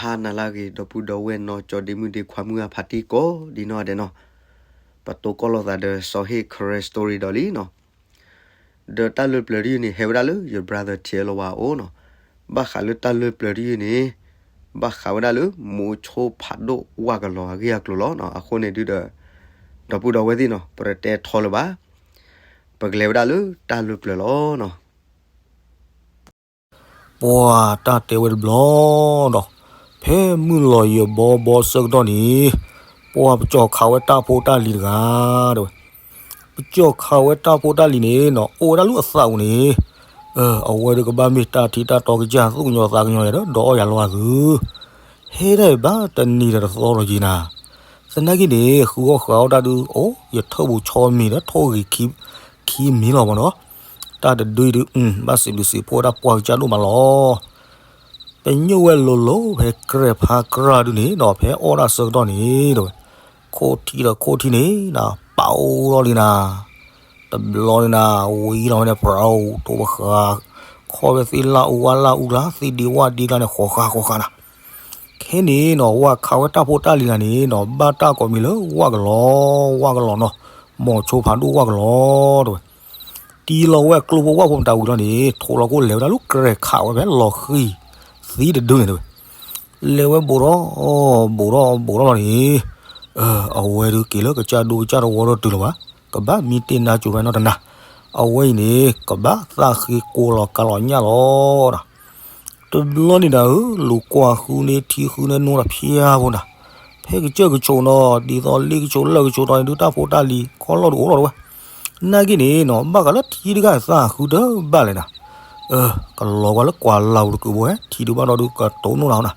ဟါနၤလၢအဂ့ၤ ဒီပုၢ်ဒီဝဲၢ်နီၢ်ကၠီဒ့မုၣ်ဒ့ခွါမုၢ်အဖါတံၢ်ကိးဒ်နီၢ်ဂၤဒဲးနီၤ, ပတိၢ်ကီၢ်လိာ်သးဒီးစီၤဟ့ၣ် Karen Story ဒီးလံနီၤ, ဒီးတၢ်လၢပျၢၤတယုၢ်န့ၣ် ဟဲဝဲဒၣ်လၢယ brother ထံလီၤဝါအိၣ်နီၤ, ဘၣ်ဃးလၢတၢ်လၢပျၢၤတယုၢ်န့ၣ် ဘၣ်ဃးဝဲဒၣ်လၢမိၤဆိဖးဒိၣ်ဝၣ်ကလီၤအဂ့ၢ်အကျိၤလီၤနီၤ, အဃိန့ၣ်ဒုဒီး ဒီပုၢ်ဒီဝဲၢ်သ့ၣ်နီၤ ပတတဲထီလၢၤဘၣ်, ပကလဲၤဝဲဒၣ်လၢတၢ်လၢပျၢၤလီၤနီၤ. ပှၤတၢ်တဲဝဲတဘျီဒီး, ဖဲမုၢ်လီၤယဘီဘီဆၢကတီၢ်န့ၣ်, ပှၤပကၠီၣ်ခးဝဲတၢ်ဖိတၢ်လံၤတဂၤ, တဲဝဲ, ပကၠီၣ်ခးဝဲတၢ်ဖိတၢ်လံၤန့ၣ်နီၤ အိၣ်ဝဲဒၣ်လၢအသးပူၤန့ၣ်, အဝဲဒုးကဘၣ်မ့ၢ်တၢ်ထံတၢ်တီကစၢ်သူၣ်ကညီၤသးကညီၤယၤဒီး ဒီးအီၣ်ယၤလီၤအသု, ဟဲဒၣ်အံၤဘၣ်တနံၤဒီးတသီလီၤက့ၤနၤ, သနာ်က့န့ၣ် ဃုအီၣ်ဃုအီၣ်တၢ်ဒုး အိၣ်ယထၢၣ်ပူၤဆီမံၤဒီးထိၣ်ဂ့ၤခံမံၤလီၤမးနီၤ, တၢ်တဒုအံၤဒုး ဘၣ်စံးဘျုးစံးဖှိၣ်ဝဲဒၣ်ပှၤကစၢ်ဒိၣ်မးလီၤ. ပညိၣ်ဝဲလိၤလိၤဖဲကြဲၢ်ဖးကြၢ်ဒုန့ၣ်ဒီး ဖဲအီၣ်ဒၣ်ဆၢကတီၢ်န့ၣ် တဲဝဲ, ခိၣ်ထံဒီးခိၣ်ထံန့ၣ် ပာ်အိၣ်ထီၣ်လံနၤ, တဘျီန့ၣ်နၤ ဝံၤလီၤဝဲန့ၣ်ပြးအိၣ်ထိးပဃာ်, ခီၣ်ဝဲသ့ၣ်လၢအူဝါလၢအူကျါ သ့ၣ်ဒ့ဝၣ်ဒ့ကျါန့ၣ် ဃီၤဃာ်ဃီၤဃာ်နၤ, ခဲန့ၣ်နီၤ ဝၣ်ခးဝဲတၢ်ဖိတၢ်လံၤနၤန့ၣ်နီၤ ဘၣ်တၢ်ကိးမံၤလၢဝၣ်ကလီၤ, ဝၣ်ကလီၤနီၤ, မိၤဆိဖးဒိၣ်ဝၣ်ကလီၤ တဲဝဲ တံၢ်လီၤဝဲကျိဖိဝၣ်ဖိမတၤဝံၤလီၤန့ၣ် ထိးလီၤခိၣ်လဲၤဝဲဒၣ်လၢကြဲၢ်ခးဝဲဖဲလီၤဃံၤသံတဒုန့ၣ်တဲဝဲ, လဲၤဝဲဘူးထီၣ်, ဘူးထီၣ်ဘူးထီၣ်လီၤန့ၣ်, အဝဲဒုးက့ၤလၢကစၢ်ဒိကစၢ်တဝီဒီးတုၤလီၤဘၣ်, ကဘၣ်မံတ့ၢ်နါစိၤဖဲနီတနၤ, အဝဲအံၤန့ၣ် ကဘၣ်သၣ်ဃ့ကိလီၤကါလီၤညၣ်လီၤဒီး တဘျီန့ၣ်နၤဧၢ, လူၤကွၢ်ဃုန့ၢ်ထံဃုန့ၢ်နိတဖျါဖိနၤ, ဖဲကစၢၢ်ကဆိးနီၤ ဒ်သိးလ့ကဆိးလၢၢ်ကဆိးတီၤန့ၣ်ဒုးတၢ်ဖိတၢ်လံၤခီၣ်လီၢ်ဒုးအိၣ်လီၤတဲဝဲ, နာ်က့န့ၣ်နီၤ ဘၣ်ဃးလၢထံတဂၤသၣ်ဃုတဘၣ်လဲၣ်နၤ, ကလီၤဝဲလၢကွၢ်လၢ်ပူၤတကုးဘိဝဲ ထံဒုးဘၣ်ဒီးဒုးကတိၤနိၢ်နၤနၤ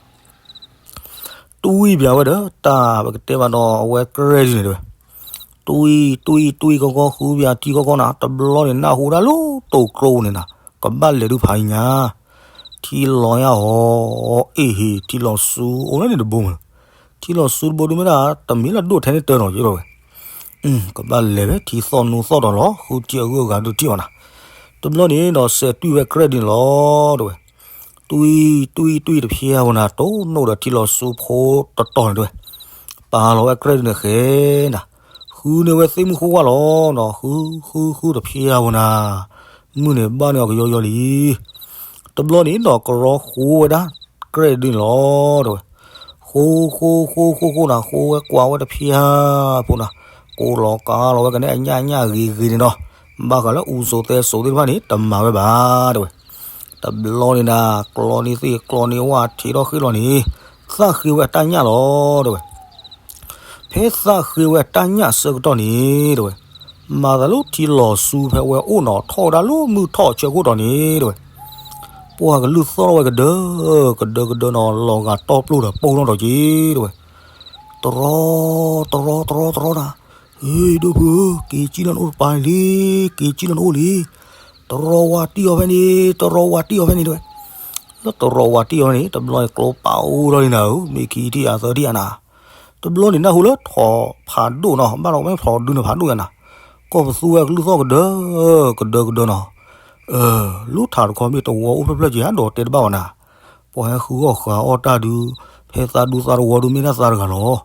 တွံၢ်ပၠးဝဲဒီး တၢ်ပကတဲဘၣ်ဒီးအဝဲကြဲၢ်ဒုန့ၣ်တဲဝဲ, တွံၢ်တွံၢ်တွံၢ်ကီကီ ဃုပၠးထံကီကီနၤ, တဘျီန့ၣ်နၢ်ဟူဒၣ်လၢတိာ်ကျိန့ၣ်နၤ, ကဘၣ်လဲၤဒုးဖးညါ, ထံလီၤညါအီၤ, အ့ၣ်ဟ့ၣ် ထံလီၤဆူအိၣ်လၢန့ၣ်တဘိမး, ထံလီၤဆူတဘိဒုးမ့ၢ်ဒၣ် တမ့ၢ်လၢဒိၣ်ထဲန့ၣ်တၢ်နီၤယ့ၢ်လီၤဝဲ, ကဘၣ်လဲၤဝဲထံသီၣ်နူသီၣ်ဒီးလီၤ ဃုထံအဂုၤအဂၤဒုးထံၣ်အီၤနၤ, တဘျီန့ၣ်ဒီးစဲးတွံၢ်ဝဲကြဲၢ်ဒုန့ၣ်လီၤ တဲဝဲ တွံၢ်တွံၢ်တွံၢ်တဖျါဖိနၤ တိၢ်နီၣ်ဒီးထံလီၤဆူဖိတတီၤန့ၣ်တဲဝဲ, ပာ်လီၤဝဲကြဲၢ်ဒုန့ၣ်ဃဲနၤ, ဃုန့ၢ်ဝဲသ့ၣ်မုၢ်ဃိဝၣ်လီၤနီၤ, ဃုဃုဃုတဖျါဖိနၤ, မုၢ်န့ၣ်ဘၣ်န့ၢ်အီၤကယီယီလံ တဘျီန့ၣ်ဒီးကရီဃိဝဲဒၣ်ကြဲၢ်ဒုန့ၣ်လီၤ တဲဝဲ, ဃိဃိဃိဃိဃိနၤ ဃိဝဲကွၢ်ဝဲတဖျါဖိနၤ, ကိးလီၤကါလီၤဝဲကနဲအညၣ်ညၣ်ဂ့ၤဂ့ၤန့ၣ်ဒီး, ဘၣ်ဃးလၢအူစိၤသဲစိၤသ့ၣ်တဖၣ်န့ၣ် တမၤဝဲဘၣ် တဲဝဲ, တဘျီန့ၣ်နၤ ကျီန့ၢ်သ့ၣ်ကျီန့ၢ်ဝၣ်ထံးထီၣ်ဃ့ၣ်လီၤန့ၣ်, သၣ်ဃ့ဝဲအတၢ်ညၣ်လီၤ တဲဝဲ ဖဲသၣ်ဃ့ဝဲအတၢ်ညၣ်အဆၢကတီၢ်န့ၣ် တဲဝဲ, မၤသးလၢထံလီၤဆူဖဲဝဲအိၣ်နီၤထီၣ်ဝဲဒၣ်လၢမုၢ်ထီၣ်အဆၢကတီၢ်န့ၣ် တဲဝဲ, ပှၤကလုၢ်သီၣ်ထီၣ်ဝဲကဒၢ, ကဒၢကဒၢနီၤ လီၤဂာ်တီပျိၢ်ဒီးပိၢ်နီၣ်ဒီးက့ၤ တဲဝဲ, တရီ, တရီတရီတရီနၤ, ဟ့ၣ်ဒိၣ်ဖုဧၢ, က့ၤကံၣ်လီၤနအိၣ်တပၤလံ, က့ၤကံၣ်လီၤနအိၣ်လံ, တရီဝါတံၢ်အီၤဖဲန့ၣ်, တရီဝါတံၢ်အီၤဖဲန့ၣ် တဲဝဲ, လၢတရီဝါတံၢ်အီၤဖဲန့ၣ် တဘျီန့ၣ်ကျိပာ်အိၣ်ထီၣ်လံနၤဧၢ, မ့ၢ်ခံထံၣ်အသၢထံၣ်အနၤ, တဘျီန့ၣ်နၢ်ဟူလၢထိးဖးဒိၣ်နီၤ, ဘၣ်ဒီးမ့ၢ်ထိးဒုန့ၣ်ဖးဒိၣ်ယၤနၤ, ကီၢ်ပသူဝဲကလုၢ်သီၣ်ကဒၢ, ကဒၢကဒၢနီၤ, လူထးတခီမ့ၢ်တဝီအိၣ်ဖျၢၣ်ဖျၢၣ်က့ၤဧါဒီးတဲတဘၣ်ဘၣ်နၤ, ပှၤဟဲဃုအီၣ်ဃုအီၣ်တၢ်ဒုး, ဖဲသးဒူသးတဝီဒုးမ့ၢ်ဒၣ်သးတဂၤလီၤ,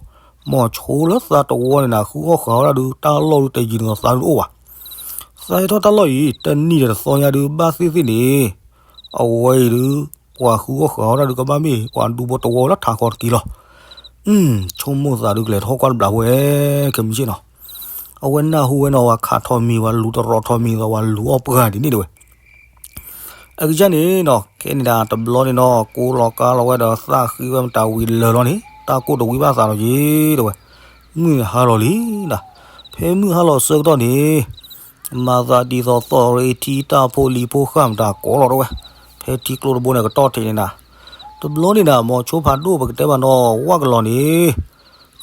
မ့ၢ်ဆိလၢသးတဝီန့ၣ်နၤ ဃုအီၣ်ဃုအီၣ်တၢ်ဒုး တၢ်လီၢ်ဒုးတယံၤန့ၣ်သးဒုးတအိၣ်ဘၣ်, သးဟဲထီၣ်တၢ်လီၢ်အံၤ တနံၣ်ဒီးတသီညါဒုး ဘၣ်သ့ၣ်သ့ၣ်န့ၣ်, အဝဲအံၤဒုး, ပှၤဃုအီၣ်ဃုအီၣ်တၢ်ဒုး ကဘၣ်မ့ၢ်ပှၤဒူဖိတဝီလၢထးခီတက့ၢ်လီၤ, ဆိကမိၣ်သးဒုးကလဲၤထီၣ်ကွၢ်တဘျီဝဲ, ခဲမုၢ်ဆ့ၣ်နီၤ, အဝဲနၢ်ဟူဝဲနီၤ ဝဲခးထီၣ်မံၤ ဝဲလူၤတရီထီၣ်မံၤဒီး ဝဲလူၤအီၣ်ပှၢ်ဒ်န့ၣ်တဲဝဲ အကစၢ်န့ၣ်နီၤ ခဲန့ၣ်ဒၣ်တဘျီန့ၣ်နီၤ ကိးလီၤကါလီၤဝဲဒီးသၣ်ဃ့ဝဲမတၤဝံၤလၢာ်လီၤန့ၣ် တၢ်ကိၢ်တဝံဘၣ်သးလီၤက့ၤတဲဝဲ, မုၢ်ဟါလီၤလံနၤ, ဖဲမုၢ်ဟါလီၤဆၢကတီၢ်န့ၣ်, မၤသးဒ်သိးသီၣ်ရ့ထံတၢ်ဖိလံၤဖိဃၢ်မတၤကိးလီၤတဲဝဲ, ဖဲထံကျိတဘိန့ၣ်ကတီၢ်ထံးန့ၣ်နၤ, တဘျီန့ၣ်နၤ မိၤဆိဖးဒိၣ်ပကတဲဘၣ်နီၤ ဝၣ်ကလီၤန့ၣ်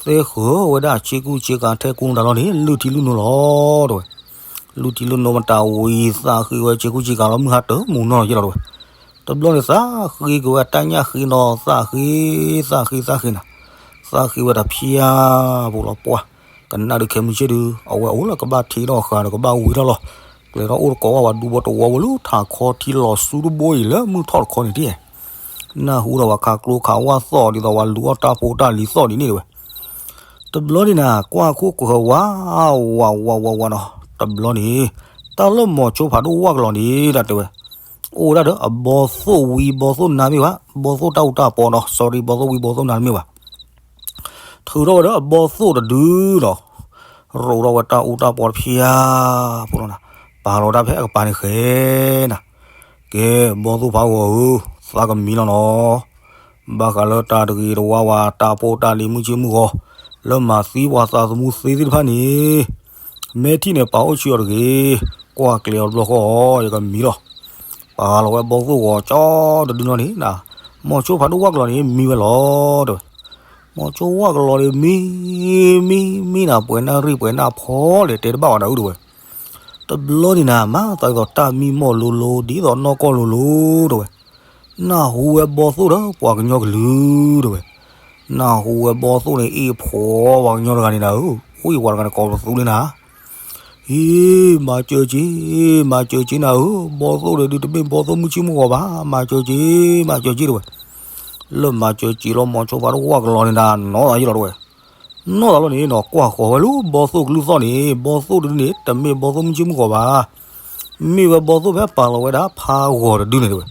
သဲဃုာ်ဝဲဒၣ်ဆ့ကူဆ့ကၤထဲကူမတၤလီၤန့ၣ် လုၢ်ထံလုၢ်နိလီၤတဲဝဲ, လုၢ်ထံလုၢ်နိမတၤဝံၤ သၣ်ဃ့ဝဲဆ့ကူဆ့ကၤလီၤ မုၢ်ဟါတမုာ်နီၢ်ယဲလီၤတဲဝဲ, တဘျီန့ၣ်သၣ်ဃ့က့ၤဝဲတၢ်ညၣ်ဃ့နီၤ သၣ်ဃ့, သၣ်ဃ့သၣ်ဃ့နၤ, သၣ်ဃ့ဝဲတဖျါဖိလီၤပှၢ်, ကနၣ်ဒုးခဲမုၢ်ဆ့ၣ်ဒုး အဝဲအိၣ်လၢကဘၣ်ထံးထီၣ်ဃာ်ဒီးကဘၣ်ဝံၤထီၣ်လီၤ, ကျဲထီၣ်အိၣ်တကိးဘၣ်ဝဲဒူဖိတဝီဖိလၢထးခီထံလီၤဆူတဘိအံၤလၢမုၢ်ထီၣ်တခီန့ၣ်တက့ၢ် နၢ်ဟူဒီးပှၤခးကျိခးဝၣ်သီၣ်ဒ်သိးပှၤလူၤအီၣ်တၢ်ဖိတၢ်လံၤသီၣ်ဒ်န့ၣ်တဲဝဲ. တဘျီန့ၣ်နၤ ကွၢ်ခိၣ်ကဝါ ဝးဝးဝးဝးနီၤ တဘျီန့ၣ် တၢ်လၢမိၤဆိဖးဒိၣ်ဝၣ်ကလီၤန့ၣ် တၢ်တဲဝဲ အိၣ်ဝဲဒၣ်ဒီးအဘီသိၣ်ဝံၤဘီသိၣ်နါမ့ၢ်ဘၣ် ဘီသိၣ်တၢ်အူတၢ်ပီနီၤ sorry ဘီသိၣ်ဝံၤဘီသိၣ်နါတမ့ၢ်ဘၣ် ထုးထီၣ်ဝဲဒီးအဘီသိၣ်တဒုနီၤ ရိးထီၣ်ဝဲတၢ်အူတၢ်ပီတဖၠၣ်ဖိနီၤ ပာ်လီၤတၢ်ဖဲအကပၤန့ၣ်ဃဲနၤ ကဲ ဘီသိၣ်ဖးဂီၤဧၢ, သးကမံလီၤနီၤ. ဘၣ်ဃးလၢတၢ်တဂ့ၤတဝါဝဲ တၢ်ဖိတၢ်လံၤမုၢ်ဆ့ၣ်မုၢ်ဂီၤ လၢမၤသံပှၤသးသမူသ့သ့ၣ်တဖၣ်န့ၣ် မဲထံၣ်န့ၣ်ပာ်အိၣ်ဆံးအီၤတဂ့ၤ, ကွၢ်ကျဲအီၤတဘျီဃီ ယကမံလီၤ. ပာ်လီၤဝဲဘီသိၣ်ဂီၤကၠီတဒုနီၤန့ၣ် မိၤဆိဖးဒိၣ်ဝၣ်ကလီၤန့ၣ် မံဝဲလီၤ တဲဝဲ. မိၤဆိဝၣ်ကလီၤန့ၣ် မံ မံ မံနၤ ပှဲၤနၣ်ရံၣ်ပှဲၤနၣ်ဖီလဲၣ် တဲတဘၣ်ဝဲဒၣ်အုၣ်တဲဝဲ. တဘျီန့ၣ်နၤ မၤသးဒ်သိးတၢ်မံမီၢ်လိၤလိၤ ဒ်သိးနီၢ်ကီၢ်လိၤလိၤ တဲဝဲ. နၢ်ဟူဝဲဘီသိၣ်ဒီးပှၤကညီကလုာ် တဲဝဲ. နၢ်ဟူဝဲဘီသိၣ်န့ၣ် အ့ၣ်ဖှီၣ်ပှၤကညီတဂၤန့ၣ်နၤဧၢ, အိၣ်အ့ၣ်ပှၤတဂၤန့ၣ် ကိးပသူလံနၤ အ့ မၤစၢၤက့ၤ, မၤစၢၤက့ၤနၤဧၢ, ဘီသိၣ်ဒီးဒုးတမ့ၢ်ဘီသိၣ်မုၢ်ဆ့ၣ်မုၢ်ဂီၤဘၣ်, မၤစၢၤက့ၤ, မၤစၢၤက့ၤ တဲဝဲ. လၢမၤစၢၤက့ၤလီၤ မိၤဆိဖးဒိၣ်ဝၣ်ကလီၤန့ၣ်နၤ နီၢ်သးယ့လီၤ တဲဝဲ. နီၢ်သးလီၤန့ၣ်နီၤ ကွၢ်ဃီၤဝဲလၢဘီသိၣ်ကလုၢ်သီၣ်န့ၣ် ဘီသိၣ်တဒုန့ၣ် တမ့ၢ်ဘီသိၣ်မုၢ်ဆ့ၣ်မုၢ်ဂီၤဘၣ်. မ့ၢ်ဝဲဘီသိၣ်ဖဲပာ်လီၤဝဲဒၣ်ဖးဂီၤတဒုန့ၣ် တဲဝဲ.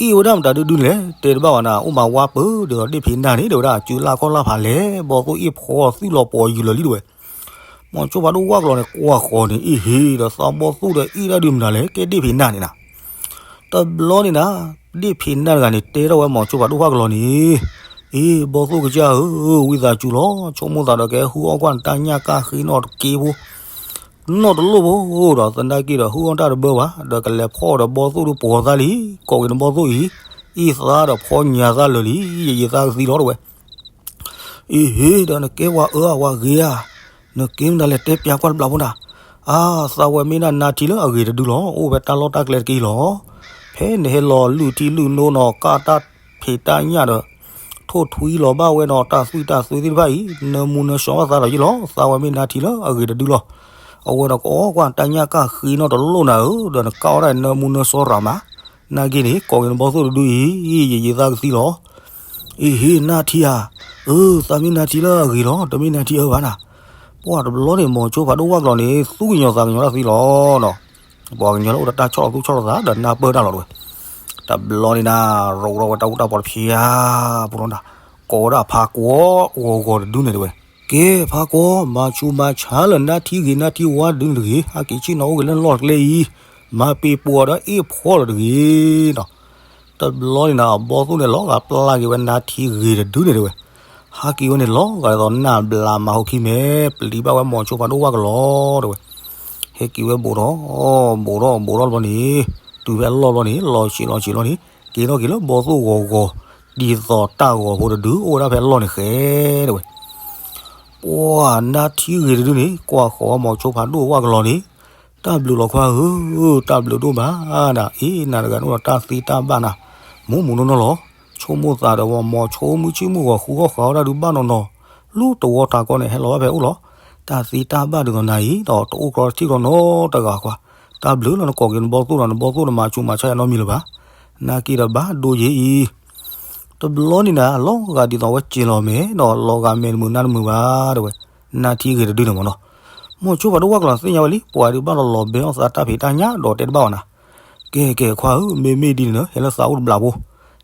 အ့ၣ်ဝဲဒၣ်မတၤဒုဒုလဲၣ် တဲတဘၣ်ဝဲနၤ, အိၣ်မးဝါပၢၢ်ဒ်သိးဒ့ၣ်ဖံးနၢ်န့ၣ် တဲဝဲဒၣ် အစုလၢခီၣ်လၢဖးလဲၣ်, ဘီသိၣ်အ့ၣ်ဖှီၣ်သုးလီၤပှီၤယုာ်လီၤလံ တဲဝဲ. မိၤဆိဖးဒိၣ်ဝၣ်ကလီၤန့ၣ် ကွၢ်ဃီၤန့ၣ် အ့ၣ်ဟ့ၣ်ဒီး သးဘီသိၣ်ဒီးအ့ၣ်ဒၣ်ဒုးမတၤလဲၣ် ကဲဒ့ၣ်ဖံးနၢ်န့ၣ်နၤ. တဘျီန့ၣ်နၤ ဒ့ၣ်ဖံးနၢ်တဂၤန့ၣ် တဲထီၣ်ဝဲမိၤဆိဖးဒိၣ်ဝၣ်ကလီၤန့ၣ်, အ့ ဘီသိၣ်ကစၢ်ဧၢ, ဝံသးစူၤလီၤ, ဆိကမိၣ်သးဒီးကဟဲဟုအီၣ်ကွၢ်နတၢ်ညၣ်ကၣ်ဃ့နီၣ်တက့ၢ်ဖိ နီၣ်တလိၣ်ဖိဒီး သနာ်က့ဒီး ဟုအီၣ်တၢ်တဘၢဘၣ်, ဒီးကလဲၤဖီၣ်ဒီးဘီသိၣ်ဒုးပှီၤသးလံ, ကိးက့ၤနဘီသိၣ်အံၤ, အံၤသးဒီးဖီညါသးလၢာ်လံ, ယယံာ်သးကသံလီၤ တဲဝဲ. အ့ဟ့ၣ်ဒီးနကဲပှၤအၢဧါ ပှၤဂ့ၤဧါ, နကဲမနုၤလဲၣ် တဲပျးကွၢ်တဘျီဖိနၤ. အါ သးဝဲမ့ၢ်ဒၣ်နါထံလၢအဂ့ၤတဒုလီၤ, အိၣ်ဖဲတၢ်လီၢ်တၢ်ကျဲတက့ၢ်လီၤ. ဖဲနဟဲလီၤလုၢ်ထံလုၢ်နိနီၤ ကၣ်တၢ်ဖံးတၢ်ညၣ်ဒီး ထိၣ်ထွံလီၤဘၣ်ဝဲနီၤ တၢ်သွံၣ်တၢ်သွဲသ့ၣ်တဖၣ်အံၤ နၢမူနၢဆှီဘၣ်သးဒီးယ့လီၤ. သးဝဲမ့ၢ်နါထံလၢအဂ့ၤတဒုလီၤ. အဝဲဒီးကအီၣ်ကွၢ်တၢ်ညၣ်ကၣ်ဃ့နီၣ်တလိၣ်နၤဧၢ, ဒီးနကၣ်အီၣ်ဒၣ်နၢမူနၢဆှီရၤမး. နာ်က့န့ၣ် ကိးက့ၤနဘီသိၣ်တဒုအံၤ, ယယံာ်သးကသံလီၤ. အ့ဟ့ၣ် နါထံဧါ, အၢ သးမ့ၢ်နါထံလၢအဂ့ၤလီၤ, တမ့ၢ်နါထံအၢဘၣ်နၤ. ပှၢ်တဘျီန့ၣ် မိၤဆိဖးဒိၣ်ဝၣ်ကလီၤန့ၣ် သူၣ်ကညီၤသးကညီၤတၢ်သံလီၤနီၤ. ပှၤကညီလၢအိၣ်ဒီးတၢ်ဆီၣ်လီၤသူၣ်ဆီၣ်လီၤသးဒီးနၢ်ပၢၢ်တၢ်လီၤတဲဝဲ. တဘျီန့ၣ်နၤ ရိးထီၣ်ဝဲတၢ်အူတၢ်ပီတဖၠါဖိလီၤနၤ, ကိးဝဲဒၣ်ဖးကွီဂီၤဂီၤတဒုန့ၣ်တဲဝဲ. ကဲ ဖးကွီ မၤဆူးမၤဆါလၢနါထံဂ့ၤနါထံဝါတဒုန့ၣ်တဂ့ၤ, ဟဲက့ၤဆ့ၣ်နီၤအိၣ်က့ၤလၢလီၢ်ကျဲအံၤ, မၤပ့ၤပိာ်ဒီးအ့ၣ်ဖှီၣ်လီၤတဂ့ၤနီၤ. တဘျီန့ၣ်နၤ အဘီသိၣ်န့ၣ် လီၤဂာ်ပျၢ်က့ၤဝဲနါထံဂ့ၤတဒုန့ၣ်တဲဝဲ. ဟးက့ၤဝဲန့ၣ်လီၤဂာ်ဒ်သိးနၢ်ဘျးမၤဟူခံမဲာ်, ပျံၤဘၣ်ဝဲမိၤဆိဖးဒိၣ်ဝၣ်ကလီၤတဲဝဲ. ဟဲက့ၤဝဲဘူးထီၣ်, ဘူးထီၣ် ဘူးထီၣ်တဘျီန့ၣ်, တုၤဖဲအလီၢ်ဘျီန့ၣ် လီၤဆံးလီၤဆံးလီၤန့ၣ်, က့ၤထီၣ်က့ၤလၢဘီသိၣ်ဂီၤဂီၤ, ဒ်သိးတၢ်ဂီၤဖိတဒု အိၣ်ဝဲဒၣ်ဖဲအလီၢ်န့ၣ်ဃဲတဲဝဲ. ပှၢ်နါထံဂ့ၤတဒုန့ၣ် ကွၢ်ဃီၤဝဲမိၤဆိဖးဒိၣ်ဝၣ်ကလီၤန့ၣ်, တၢ်ဘျုးလီၤခွါဧၢ, တၢ်ဘျုးဒိၣ်မးနၤ, အ့ၣ် နၤတဂၤန့ၣ်အိၣ်ဒီးတၢ်သ့တၢ်ဘၣ်နၤ, မူမူနီၢ်နီၢ်လီၤ. ဆိကမိၣ်သးဒီးဝဲ မိၤဆိမုၢ်ဆ့ၣ်မုၢ်ဂီၤဃုအီၣ်ဃုအီတၢ်ဒုးဘၣ်နီၢ်နီၢ်, လူတဝီတၢ်ကီန့ၣ် ဟဲလီၤဘၣ်ဖဲအအိၣ်လီၤ. တၢ်သ့တၢ်ဘၣ်ဒ်သိးနၤအံၤဒီး တအိၣ်ကြီတထံၣ်ကြီနီတဂၤခွါ, တၢ်ဘျုးလီၤ နကိးက့ၤနဘီသိၣ်ဒီး နဘီသိၣ်န့ၣ်မၤဆူးမၤဆါယၤနီတမံၤလၢၤဘၣ်. နာ်က့ဒီးဘၣ်ဒိယ့အံၤ တဘျီန့ၣ်နၤ လီၤဂာ်ဒ်သိးဝဲစ့လီၤမဲာ်ဒီး လီၤဂာ်မဲာ်တမုာ်နါတမုာ်ဘၣ်တဲဝဲ, နါထံဂ့ၤတဒုန့ၣ်မ့ၢ်နီၤ. မိၤဆိဖးဒိၣ်ဝၣ်ကလီၤသ့ၣ်ညါဝဲလံ ပှၤဒုးဘၣ်ဒီးလီၤဘဲအီၣ်သးတၢ်ဖံးတၢ်ညၣ်ဒီးတဲတဘၣ်ဝဲနၤ. ကဲ ကဲ ခွါဧၢ, မ့မ့ၢ်ဒ်န့ၣ်ဒီး ဟဲလၢသးအိၣ်တဘျးဖိ,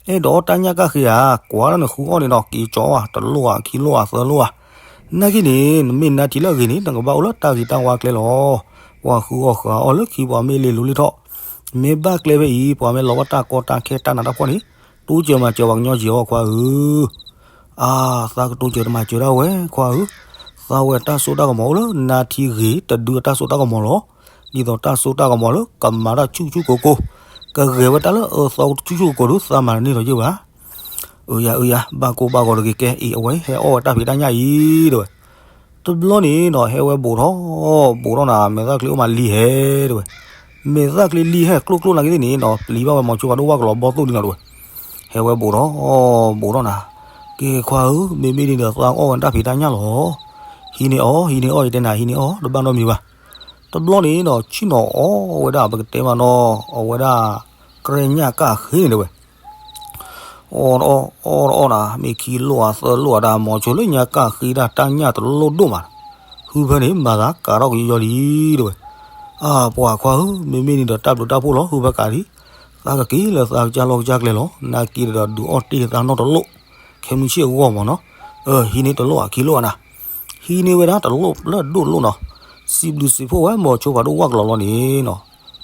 အဲၣ်ဒိးအီၣ်တၢ်ညၣ်ကၣ်ဃ့ဧါ, ကွၢ်လၢနဃုအီၣ်န့ၣ်ဒီး က့ၤကၠီဧါ, တလိၣ်ဧါ, ခံလိၣ်ဧါ, သၢလိၣ်ဧါ. နာ်က့န့ၣ် နမ့ၢ်နါထံလၢအဂ့ၤန့ၣ် နကဘၣ်အိၣ်လၢတၢ်ဂ့ၤတၢ်ဝါကျဲလီၤ. ပှၤဃုအီၣ်ဃုအီၣ်လၢခံ ပှၤမ့ၢ်လ့ၤလူၤလ့ၤထီၣ်, မ့ၢ်ဘၣ်ကျဲဖဲအံၤ ပှၤမ့ၢ်လီၤဘၣ်တၢ်ကီတၢ်ခဲတၢ်နးတၢ်ဖှီၣ်န့ၣ်, တိစၢၤမၤစၢၤပှၤကညီက့ၤအီၤခွါဧၢ. အါ, သးကတိၤစၢၤတမၤစၢၤဒၣ်ဝဲ ခွါဧၢ, သးဝဲတၢ်စိတၢ်ကမီၤအိၣ်လၢနါထံဂ့ၤတဒုအတၢ်စိတၢ်ကမီၤလီၤ. ဒ်သိးတၢ်စိတၢ်ကမီၤလၢကမၤတၢ်ဆူၣ်ဆူၣ်ကိၤကိၤ, ကဂဲၤဝဲတၢ်လၢအသီဆူၣ်ဆူၣ်ကိၤကိၤဒုး သးမၤတန့ၢ်ဒီးယုၢ်ဘၣ်. အၢယၤ အၢယၤ, ဘၣ်ကိၢ်ဘၣ်ဂီၤတဂ့ၤကဲအံၤ, အဝဲဟဲအီၣ်ဝဲတၢ်ဖံးတၢ်ညၣ်အံၤ တဲဝဲ. တဘျီန့ၣ်ဒီး ဟဲဝဲဘူးထီၣ်, ဘူးထီၣ်နၤ မဲာ်သၣ်ချံအိၣ်မးလံဟဲ တဲဝဲ. မဲာ်သၣ်ချံလံဟဲကျိၣ်ကျိၣ်နာ်က့သ့ၣ်န့ၣ်ဒီး ပျံၤဘၣ်ဝဲမိၤဆိဖးဒိၣ်ဝၣ်ကလီၤဘီသိၣ်ဒ်နီၤတဲဝဲ. ဟဲဝဲဘူးထီၣ်, ဘူးထီၣ်နၤ, ကဲခွါဧၢ, မ့မ့ၢ်ဒ်န့ၣ်ဒီး သးအီၣ်ဝဲတၢ်ဖံးတၢ်ညၣ်လီၤ. ဟံးန့ၢ်အီၣ်, ဟံးန့ၢ်အီၣ်, ယတဲနၤ ဟံးန့ၢ်အီၣ်, တဘၣ်နီတမံၤဘၣ်. တဘျီန့ၣ်ဒီး ဆ့ၣ်နီၤအီၣ်ဝဲဒၣ် ပကတဲမးနီၤ, အဝဲဒၣ် ကြဲညၣ်ကၣ်ဃ့န့ၣ်တဲဝဲ. အီၣ်တအီၣ် အီၣ်တအီၣ်နၤ, မ့ၢ်ခံလိၣ်ဧါသၢလိၣ်ဧါဒၣ် မိၤဆိလၢညါကၢ်ဃ့ဒၣ်တၢ်ညၣ်တလိၣ်ဒိၣ်မး, ဟုဖဲန့ၣ် မၤသးကးထီၣ်ကယီယီလံတဲဝဲ. အါ ပှၤခွါဧၢ, မ့မ့ၢ်န့ၣ်ဒီးတၢ်ဘျုးတၢ်ဖှိၣ်လီၤ ဟုဖဲကးလံ, သးကက့ၤလၢသးကစၢ်လီၢ်ကစၢ်ကျဲလီၤ, နာ်က့ၤဒီးဒုးအီၣ်တ့ၢ်သးနီတလိၣ်, ခဲမုၢ်ဆ့ၣ်အဂီၢ်မးနီၤ, အဟံးန့ၢ်တလိၣ်ဧါခံလိၣ်ဧါနၤ, ဟံးန့ၢ်ဝဲဒၣ်တလိၣ်လၢဒိၣ်တလိၣ်နီၤ, စံးဘျုးစံးဖှိၣ်ဝဲမိၤဆိဖးဒိၣ်ဝၢ်ကလီၤလီၤန့ၣ်နီၤ,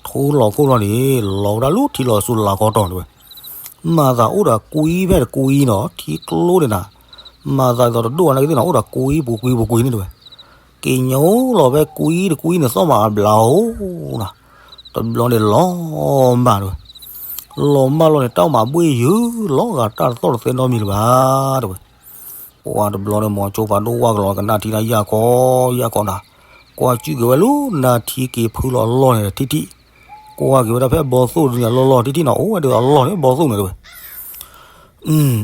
ထိလီၤခိၣ်လီၤန့ၣ် လီၤဝဲဒၣ်လၢထံလီၤဆူလၤကီတံာ်တဲဝဲ. မၤသးအိၣ်ဒီးကွံဖဲတကွံနီၤ ထံကျိန့ၣ်နၤ, မၤသးဒ်သိးတဒိၣ်အါနာ်က့သ့ၣ်နီၤ အိၣ်ဒီးကွံပူၤကွံပူၤကွံန့ၣ်တဲဝဲ. က့ၤညိလီၤဖဲကွံတကွံန့ၣ် သီၣ်မးအဘျးအိၣ်နၤ, တဘျီန့ၣ်လီၤမၢ်တဲဝဲ. လီၤမၢ်လီၤန့ၣ် တၢ်အိၣ်မးဘှ့ၣ်ယုာ်လီၤဂာ် တၢ်တသီၣ်တသဲနီတမံၤလၢၤဘၣ်တဲဝဲ. ပှၤတဘျီန့ၣ်မိၤဆိဖးဒိၣ်ဝၢ်ကလီၤကနၣ်ထံတၢ်ယၢ်ခီယၢ်ခီနၤ, ကွၢ်ကၠူၣ်က့ၤဝဲလၢနါထံက့ၤဖုလီၤအလီၢ်န့ၣ်ထံထံ, ကွၢ်က့ၤဝဲဒၣ်ဖဲဘီသိၣ်ဒုန့ၣ်အလီၢ်လီၢ်ထံထံနီၤ အိၣ်ဝဲဒၣ်အလီၢ်န့ၣ် ဘီသိၣ်န့ၣ်တဲဝဲ.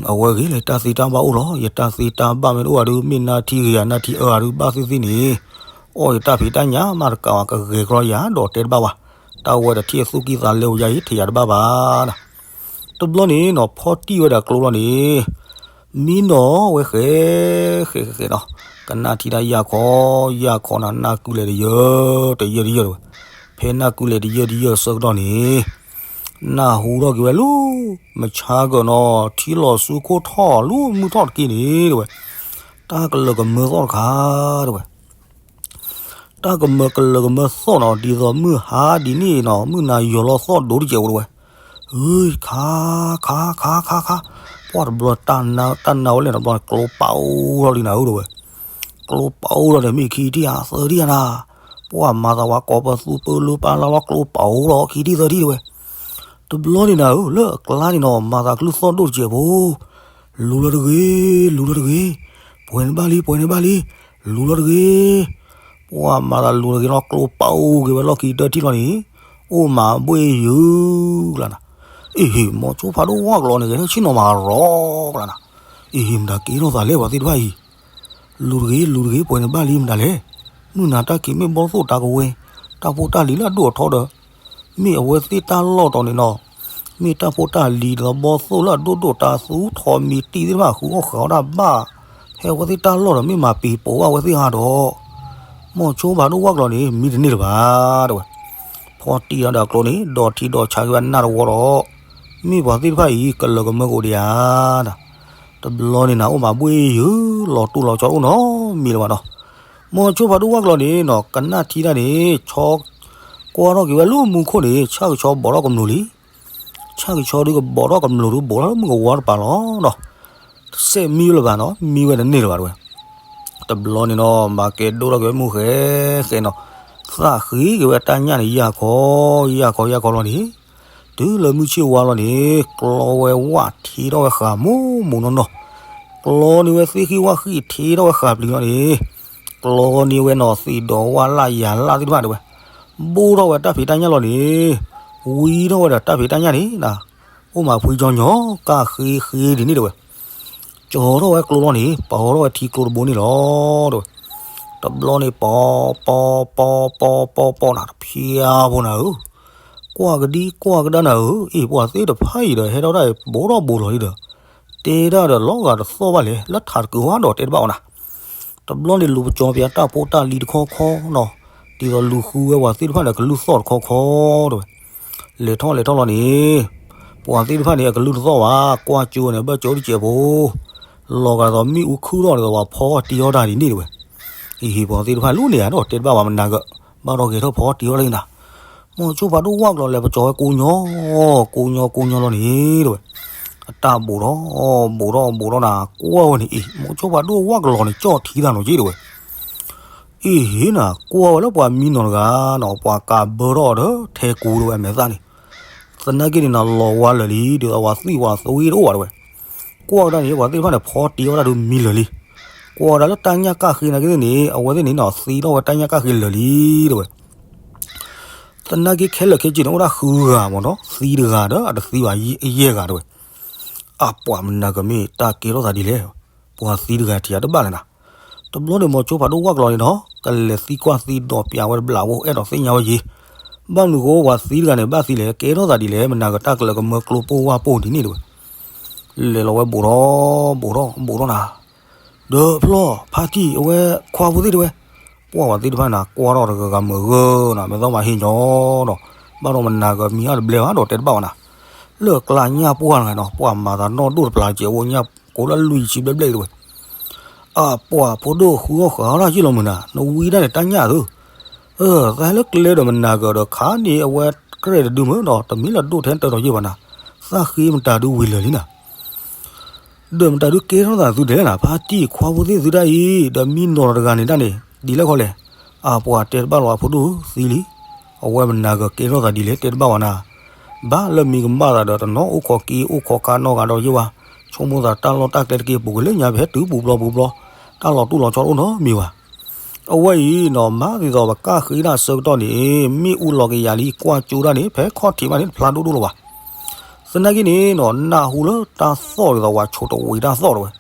အဝဲဂ့ၤလၢတၢ်သ့တၢ်ဘၣ်အိၣ်လီၤ, ယတၢ်သ့တၢ်ဘၣ်မ့ၢ်တအိၣ်ဂၤဒုး မ့ၢ်နါထံဂ့ၤဧါ နါထံအၢဂၤဒုး ဘၣ်သ့ၣ်သ့ၣ်န့ၣ်, အီၣ်ယတၢ်ဖံးတၢ်ညၣ်မးတကးဘၣ် ကဂဲၤကျီယၤဒီးတဲတဘၣ်ဘၣ်, တၢ်ဝဲဒီးထံၣ်အသူၣ်ကံၢ်သးလဲအိၣ်ယၤအံၤ ထံၣ်ယၤတဘၣ်ဘၣ်နၤ. တဘျီန့ၣ်နီၤ ဖီၣ်တံၢ်ဝဲဒၣ်ကျိလီၤန့ၣ်, မံနီၤဝဲဃဲဃဲဃဲဃဲနီၤ, ကနၣ်ထံတၢ်ယၢ်ခီယၢ်ခီနၤ နၢ်ကုလဲၤတယၢၢ်တယၢၢ်တယၢၢ်တဲဝဲ. ဖဲနၢ်ကုလဲၤတယၢၢ်တယၢၢ်အဆၢကတီၢ်န့ၣ် နၢ်ဟူထီၣ်က့ၤဝဲလၢ မဆါကၢၣ်နီၤ ထံလီၤဆူခိၣ်ထီၣ်လၢမုၢ်ထီၣ်တက့ၢ်န့ၣ်တဲဝဲ, တၢ်ကလၢၤကမၢသီၣ်တခါတဲဝဲ. တၢ်ကမၢကလၢၤကမၢသီၣ်နီၤ ဒ်သိးမုၢ်ဟါဒ်န့ၣ်နီၤ မုၢ်နၤယီၤလီၤသီၣ်ဒိၣ်တကဲးအိၣ်တဲဝဲ. အု ခါ ခါ ခါ ခါ ခါ, ပှၢ်တဘျီတၢ်နါဝဲလဲၣ် တဘျီန့ၣ် ကျိပာ်အိၣ်ထီၣ်လံနၤဧၢတဲဝဲ. ကျိပာ်အိၣ်ထီၣ်န့ၣ် မ့ၢ်ခံထံၣ်ဧါသၢထံၣ်ဧါနၤ, ပှၢ်မၤသးဝဲကိးပသူပၢလၢပၢ်လၢ်လီၤ ကျိပာ်အိၣ်ထီၣ်ခံထံၣ်သၢထံၣ်တဲဝဲ. တဘျီန့ၣ်နၤဧၢ လၢအကျါန့ၣ်နီၤ မၤသးကလုၢ်သီၣ်ဒိၣ်တကဲးဖိ လူၤလီၤတဂ့ၤ လူၤလီၤတဂ့ၤ, ပှဲၤန့ၣ်ဘၣ်လံ ပှဲၤန့ၣ်ဘၣ်လံ, လူၤလီၤတဂ့ၤ. ပှၢ်မၤသးလူၤတဂ့ၤလီၤ ကျိပာ်အိၣ်က့ၤဝဲလီၢ်ခံတၢ်ထံၣ်လီၤန့ၣ်, အိၣ်မးဘှ့ၣ်ယုာ်ကျါနၤ. အ့ဟ့ၣ် မိၤဆိဖးဒိၣ်ဝၢ်ကလီၤန့ၣ် ဂဲၤထီၣ်ဆ့ၣ်နီၤမးရီကျါနၤ. အ့ဟ့ၣ် မတၤကဲထီၣ်သးလဲၣ်ပှၤသ့ၣ်တဖၣ်အံၤ, လူၤတဂ့ၤ လူၤတဂ့ၤ ပှဲၤန့ၣ်ဘၣ်လံ မတၤလဲၣ်. မုၢ်နၤတၢ်ခံးမ့ၢ်ဘီသိၣ်တၢ်ကဝဲ, တၢ်ဖိတၢ်လံၤလၢအဒိၣ်အထီဒီး မ့ၢ်အဝဲသ့ၣ်တၢ်လီၢ်တီၤန့ၣ်နီၤ, မ့ၢ်တၢ်ဖိတၢ်လံၤဒ်သိးဘီသိၣ်လၢအဒိၣ်ဒိၣ်တၢ်သူထီၣ်မံၤတံၢ်သ့ၣ်တဖၣ်ဃုအီၣ်ဃုအီဒၣ်ဘၣ်, ဖဲအဝဲသ့ၣ်တၢ်လီၢ်ဒီး မ့ၢ်မၤပံၤပိာ်ဘၣ်အဝဲသ့ၣ်ဧါဒီး, မိၤဆိဖးဒိၣ်ဝၢ်ကလီၤန့ၣ် မံတန့ၢ်လၢၤဘၣ်တဲဝဲ. ဖီၣ်တံၢ်ဒီးကျိန့ၣ် ဒီးထံဒီးဆးက့ၤဝဲနၢ်တဝီဒီး, မ့ၢ်ပှၤသ့ၣ်တဖၣ်အံၤ ကလၢၤကမၢကအိၣ်ဒံးဧါနၤ. တဘျီန့ၣ်နၤ အိၣ်မးဘှ့ၣ်ယုာ် လီၤတိၢ်လီၤဆီအိၣ်နီတမံၤလၢၤဘၣ်နီၤ. မိၤဆိဖးဒိၣ်ဝၢ်ကလီၤန့ၣ်နီၤ ကနၣ်ထံတၢ်န့ၣ် ဆီကွၢ်ထီၣ်က့ၤဝဲလၢမူခိၣ်န့ၣ် ဆၣ်ကဆီဘီးထီၣ်ကမျူၤလံ. ဆၣ်ကဆီဒုးကဘီးထီၣ်ကမျူၤဒုး ဘီးထီၣ်လၢမုၢ်ကဝါတပၤလီၤနီၤ. တစဲးမံလၢၤဘၣ်နီၤ မံဝဲတန့ၢ်လၢၤဘၣ်တဲဝဲ. တဘျီန့ၣ်နီၤ မၤကဲဒိၣ်ထီၣ်က့ၤဝဲမုၢ်ဃဲဃဲနီၤ, သးဃ့က့ၤဝဲတၢ်ညၣ်န့ၣ် ယၢ်ခီ ယၢ်ခီ ယၢ်ခီလီၤန့ၣ်, တုၤလၢမုၢ်ဆ့ၣ်ဝါလီၤန့ၣ် ကျီဝဲဝၣ်ထံထီၣ်ဝဲဃာ်မိၢ်မိၢ်နီၢ်နီၢ်, ကျီန့ၢ်ဝဲသ့ၣ်ဃံၣ်ဝၣ်ဃံၣ်ထံထီၣ်ဝဲဃာ်ပျံၤလီၤန့ၣ်, ကျီန့ၢ်ဝဲနီၤသံးဒီးဝၣ်လၢ်ယၤလၢ်သ့ၣ်တဖၣ်တဲဝဲ, ဘိၣ်ထီၣ်ဝဲတၢ်ဖံးတၢ်ညၣ်လီၤန့ၣ်, ဝံထီၣ်ဝဲဒီးတၢ်ဖံးတၢ်ညၣ်န့ၣ်နၤ, အိၣ်မးဖှံကၠီညီ ကၢ်ဃ့ဃ့ဒ်န့ၣ်တဲဝဲ. ကၠီထီၣ်ဝဲကျိလီၤန့ၣ် ပီထီၣ်ဝဲထံကျိတဘိန့ၣ်လီၤတဲဝဲ. တဘျီန့ၣ် ပီ ပီ ပီ ပီ ပီ ပီနၤ တဖျါဖိနၤဧၢ, ကွၢ်ကဒံကွၢ်ကဒါနၤဧၢ, အ့ၣ် ပှၤသ့ၣ်တဖၣ်အံၤဒီး ဟဲထီၣ်ဒၣ်ဘိးထီၣ်ဘိးလီၤလံဒီး, တဲဒၣ်ဒီးလီၤဂာ်တသီၣ်ဘၣ်လဲၣ် လၢထးတကုးဝဲဒီးတဲတဘၣ်အီၤနၤ. တဘျီန့ၣ်လူၤပကၠီပၠးတၢ်ဖိတၢ်လံၤတခီခီနီၤ, ဒ်သိးလူၤဃုဝဲပှၤသ့ၣ်တဖၣ်န့ၣ် အကလုၢ်သီၣ်တခီခီတဲဝဲ. လဲၤထီၣ်လဲၤထီၣ်လီၤန့ၣ်, ပှၤသ့ၣ်တဖၣ်န့ၣ် အကလုၢ်တသီၣ်ဘၣ်, ကွၢ်ကၠိန့ၣ် ဘၣ်ကၠိတစဲးဖိ, လီၤဂာ်ဒ်သိးမ့ၣ်အူခုၣ်ထီၣ်ဒ်သိးပှၤဖီအီၣ်တံၤအီၣ်တၢ်ဒ်န့ၣ်တဲဝဲ. အ့ၣ် ပှၤသ့ၣ်တဖၣ်လူၤန့ၣ်ဧါဒီးတဲတဘၣ်ဘၣ်မနၤက, ဘၣ်ဒီးဂဲၤထီၣ်ဖီအီၣ်တံၤအီၣ်တၢ်န့ၣ်နၤ. မိၤဆိဖးဒိၣ်ဝၣ်ကလီၤလဲၤပကၠီဝဲကိးညီ, ကိးညီကိးညီလီၤန့ၣ်တဲဝဲ. အတၢ်ဘိးထီၣ်, ဘိးထီၣ်ဘိးထီၣ်နၤ, ကွၢ်ဝဲန့ၣ်အ့ၣ် မိၤဆိဖးဒိၣ်ဝၣ်ကလီၤန့ၣ် ကၠီၣ်ထံတၢ်နီၤက့တဲဝဲ. အ့ၣ်ဟ့ၣ်နၤ, ကွၢ်ဝဲလၢပှၤမံနီၤတဂၤနီၤ, ပှၤကးဘၢထီၣ်အီၤဒီးထဲကူဒီးဝဲအမဲာ်သၣ်န့ၣ်, သနာ်က့န့ၣ်နၤ လီၤဝါလၢာ်လံ, ဒ်သိးပှၤသွံၣ်တအိၣ်ဘၣ်တဲဝဲ. ကွၢ်ကဒါန့ၣ် ပှၤသ့ၣ်တဖၣ်န့ၣ် ဖီတံၤအီၣ်တၢ်ဒုးမံလၢာ်လံ. ကွၢ်ကဒါလၢတၢ်ညၣ်ကၣ်ဃ့နာ်က့သ့ၣ်န့ၣ် အဝဲသ့ၣ်န့ၣ်နီၤ သံထီၣ်ဝဲတၢ်ညၣ်ကၣ်ဃ့လၢာ်လံတဲဝဲ. သနာ်က့ခဲလၢာ်ခဲဆ့န့ၣ် အိၣ်ဒၣ်ဃုဂၤမ့ၢ်နီၤ, သံတဂၤဒီးအတသံဘၣ်ယဲၢ်ဂၤတဲဝဲ. အပှၤမနၤကမ့ၢ်တၢ်ကဲထီၣ်သးဒ်လဲၣ်, ပှၤသံတဂၤထံၣ်အတဘၣ်လဲၣ်နၤ. တဘျီန့ၣ်မိၤဆိဖးဒိၣ်ဝၣ်ကလီၤန့ၣ်နီၤ ကလဲၤသံကွၢ်သံဒီးပၠးဝဲတဘျီဖိ အဲၣ်ဒိးသ့ၣ်ညါဝဲယ့ၤ, ဘၣ်မနုၤဃိပှၤသံတဂၤန့ၣ် ဘၣ်သံလဲၣ်, ကဲထီၣ်သးဒ်လဲၣ်, မနၤကတၢ်ကလၢၤကမၢကျိပိၢ်ဝၣ်ပိၢ်ဒ်န့ၣ်တဲဝဲ. လဲၤလီၤဝဲဘူးထီၣ် ဘူးထီၣ် ဘူးထီၣ်နၤ, ဒီးဖျီၣ်ဖါတံၢ်အဝဲခွါဖိသ့ၣ်တဲဝဲ, ပှၢ်ဝဲသ့ၣ်တဖၣ်န့ၣ် ကွၢ်ထီၣ်တဂၤဂၤမုာ်ဂၢၢ်နၤ မ့ၢ်သီမၤဟ့ၣ်ညီဒီး ဘၣ်ဒီးမနၤကမံၤအါတဘျဲဘၣ်ဒီးတဲတဘၣ်ဝဲနၤ, လၢကျါညၣ်ပှၢ်တဂၤနီၤ ပှၢ်မၤသးနီၣ်ဒိၣ်တပျၢ်စဲးအိၣ်ညၣ်ကိးလၢလွံၢ်ဆံဘျဲၣ်ဘျဲၣ်တဲဝဲ အပှၤဖိဒိၣ်ဃုအီၣ်ဃာ်အီၣ်တၢ်ယံာ်လီၤမုာ်နၤ နဝံဒၣ်န့ၣ်တၢ်ညၣ်သု, သးဟဲလၢကျဲဒီးမနၤကဒီးခါန့ၣ် အဝဲကြဲၢ်တဒုမုၢ်ဒီး တမ့ၢ်လၢဒိၣ်ထဲတၢ်ဒီးယံာ်ဘၣ်နၤ, သးဃ့မတၤဒုဝံၤလၢာ်လံနၤ, ဒီးမတၤဒုကဲထီၣ်သးသုဒဲးနၤ ဖါတံၢ်ခွါဖိသ့ၣ်သုတၢ်အံၤ ဒီးမံနီၤတဂၤန့ၣ်ဒၣ်န့ၣ် ဒ်လဲၣ်ခီလဲၣ်, အပှၤတဲတဘၣ်လီၤအဖိဒိၣ်သံလံ, အဝဲမနၤကကဲထီၣ်သးဒ်လဲၣ်တဲတဘၣ်ဝဲနၤ ဘၣ်လၢမံၤကမၣ်သးဒီးတနီၤအိၣ်ခိးက့အိၣ်ခိးကါနီတဂၤဒီးယ့ၢ်ဝဲ, ဆိကမိၣ်သးတၢ်လီၢ်တၢ်ကျဲတက့ၢ် ပူၤကွံာ်လၢညါပဟဲတုၤပူၤဘျီပူၤဘျီ, တၢ်လီၤတူၢ်လီၤဆီတအိၣ်နီတမံၤဘၣ်. အဝဲအံၤနီၤ မၤဒ်သိးပကၢ်ဃ့ဒၣ်ဆၢကတီၢ်န့ၣ် မ့ၣ်အူလီၤကယၤလံ ကွၢ်ကၠိဒၣ်န့ၣ် ဖဲခီၣ်ထံးမးန့ၣ် တဖျါဒိၣ်ဒိၣ်လၢၤဘၣ်. သနာ်က့န့ၣ်နီၤ နၢ်ဟူလၢတၢ်သီၣ်ဒ်သိး ပှၤဆိတဝံၤတၢ်သီၣ်တဲဝဲ,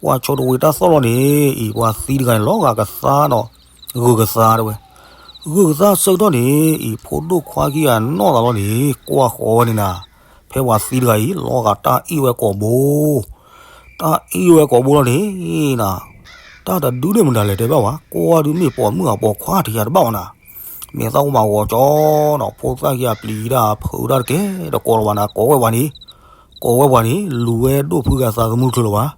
ပှၤဆိတဝံၤတၢ်သီၣ်လီၤန့ၣ် အံၤပှၤသံတဂၤန့ၣ် လီၤဂာ်ကသါနီၤ ဂုာ်ကသါတဲဝဲ, ဂုာ်ကသါဆၢကတီၢ်န့ၣ် အံၤဖိဒိၣ်ခွါခံဂၤနီၣ်သးလီၤန့ၣ် ကွၢ်ဃီၤဝဲန့ၣ်နၤ, ဖဲပှၤသံတဂၤအံၤ လီၤဂာ်တၢ်အ့ၣ်ဝဲကိာ်ဘိ, တၢ်အ့ၣ်ဝဲကိာ်ဘိလီၤန့ၣ်နၤ, တၢ်တဒုန့ၣ်မတၤလဲၣ်တဲဘၣ်ဝဲ, ကွၢ်ဒုးမ့ၢ်ပိာ်မုၣ်အပိာ်ခွါထံၣ်ယၤတဘၣ်ဝဲနၤ, မဲာ်သၣ်အိၣ်မးဂီၤကၠီနီၤ ဖိသၣ်ခံဂၤပျံၤတၢ်ဖုးတၢ်တကဲတကိးလၢၤဘၣ်နၤ ကိးဝဲပှၤန့ၣ်, ကိးဝဲပှၤန့ၣ် လူၤဝဲဒိၣ်ဖုဂၤသးသမူချုးလၢၤဘၣ်,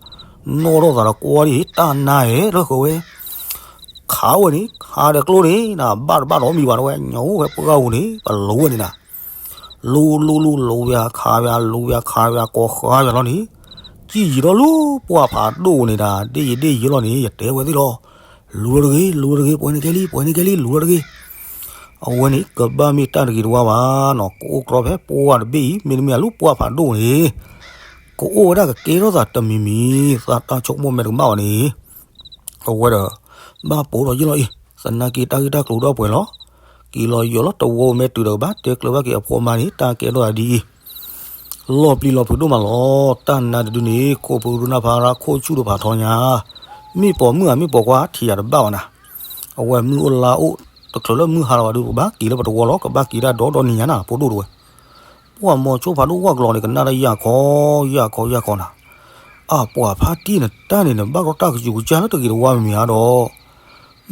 နီၣ်ထီၣ်သးဒီးကွၢ်ဒ်တၢ်နါဟဲလၢဃၢၤဝဲ ခးဝဲန့ၣ် ခးဒီးကျိန့ၣ် နဘၣ်တဘၣ်ဒီးမံၤဘၣ်တဲဝဲ ညၣ်အိၣ်ဖဲပှၢ်ပူၤန့ၣ် ပလူၤဝဲန့ၣ်နၤ, လူၤလူၤလူၤ လူၤဝဲခးဝဲ လူၤဝဲခးဝဲ ကိးဃါဝဲလီၤန့ၣ်, ကံၣ်ယံၤထီၣ်လၢပှၢ်ဖးဒိၣ်န့ၣ်ဒီး ဒ့ၣ်ယံၤဒ့ၣ်ယံၤလီၤန့ၣ် ယတဲဝဲသ့ၣ်လီၤ, လူၤလီၤတဂ့ၤ လူၤလီၤတဂ့ၤ ပှဲၤန့ၢ်ကဲလံ ပှဲၤန့ၢ်ကဲလံ လူၤလီၤတဂ့ၤ အဝဲန့ၣ် ကဘၣ်မ့ၢ်တၢ်တဂ့ၤတဝါဘၣ်နီၤ ကအိၣ်ကြီဖဲပှၢ်တဘ့ၣ်အံၤ မ့တမ့ၢ်လၢပှၢ်ဖးဒိၣ်န့ၣ် ကအိၣ်ဝဲဒၣ်ကကဲထီၣ်သးတမံၤမံၤ သးတၢ်ဆိကမိၣ်မဲာ်တကမၣ်ဘၣ်န့ၣ် အဝဲဒီး ဘၣ်ပိာ်ထီၣ်ယ့ၢ်လီၤအံၤ သနာ်က့တၢ်ဂ့ၢ်တၢ်ကျိၤဒီးပှဲၤလီၤ, က့ၤလီၤယီၤလီၤတဝီမဲာ်တုၤဒီးကဘၣ်တဲကျၢၤဘၣ်က့ၤအဖိအမါန့ၣ် တၢ်ကဲထီၣ်သးဒ်အံၤ လီၤပျံၤလီၤဖုးဒိၣ်မးလီၤ, တၢ်နါတဒုန့ၣ် ခိၣ်ဖုရူနၢ်ဖးရၣ်ခိၣ်ဆူၣ်တဖးထီညါ, မ့ၢ်ပိာ်မုၣ်ဧါမ့ၢ်ပိာ်ခွါထံၣ်ယၤတဘၣ်ဘၣ်နၤ, အဝဲမုၢ်အိၣ်လါအိၣ် တချုးလၢမုၢ်ဟါလီၤဘၣ်ဒုး ပဘၣ်က့ၤလၢပတဝီလီၤ ကဘၣ်က့ၤတၢ်ဒီဒီနံၤညါနၤ ဖိဒိၣ်တဝဲ, ပှၤမိၤဆိဖးဒိၣ်ဝၣ်ကလီၤန့ၣ် ကနၣ်တၢ်ယၢ်ခီ ယၢ်ခီယၢ်ခီနၤ, အပှၤဖါတံၢ်နတၢ်န့ၣ် နဘၣ်ကီတၢ်ကစူၤကစၢ်လၢတဂ့ၤတဝါမ့ၢ်ဧါဒီး,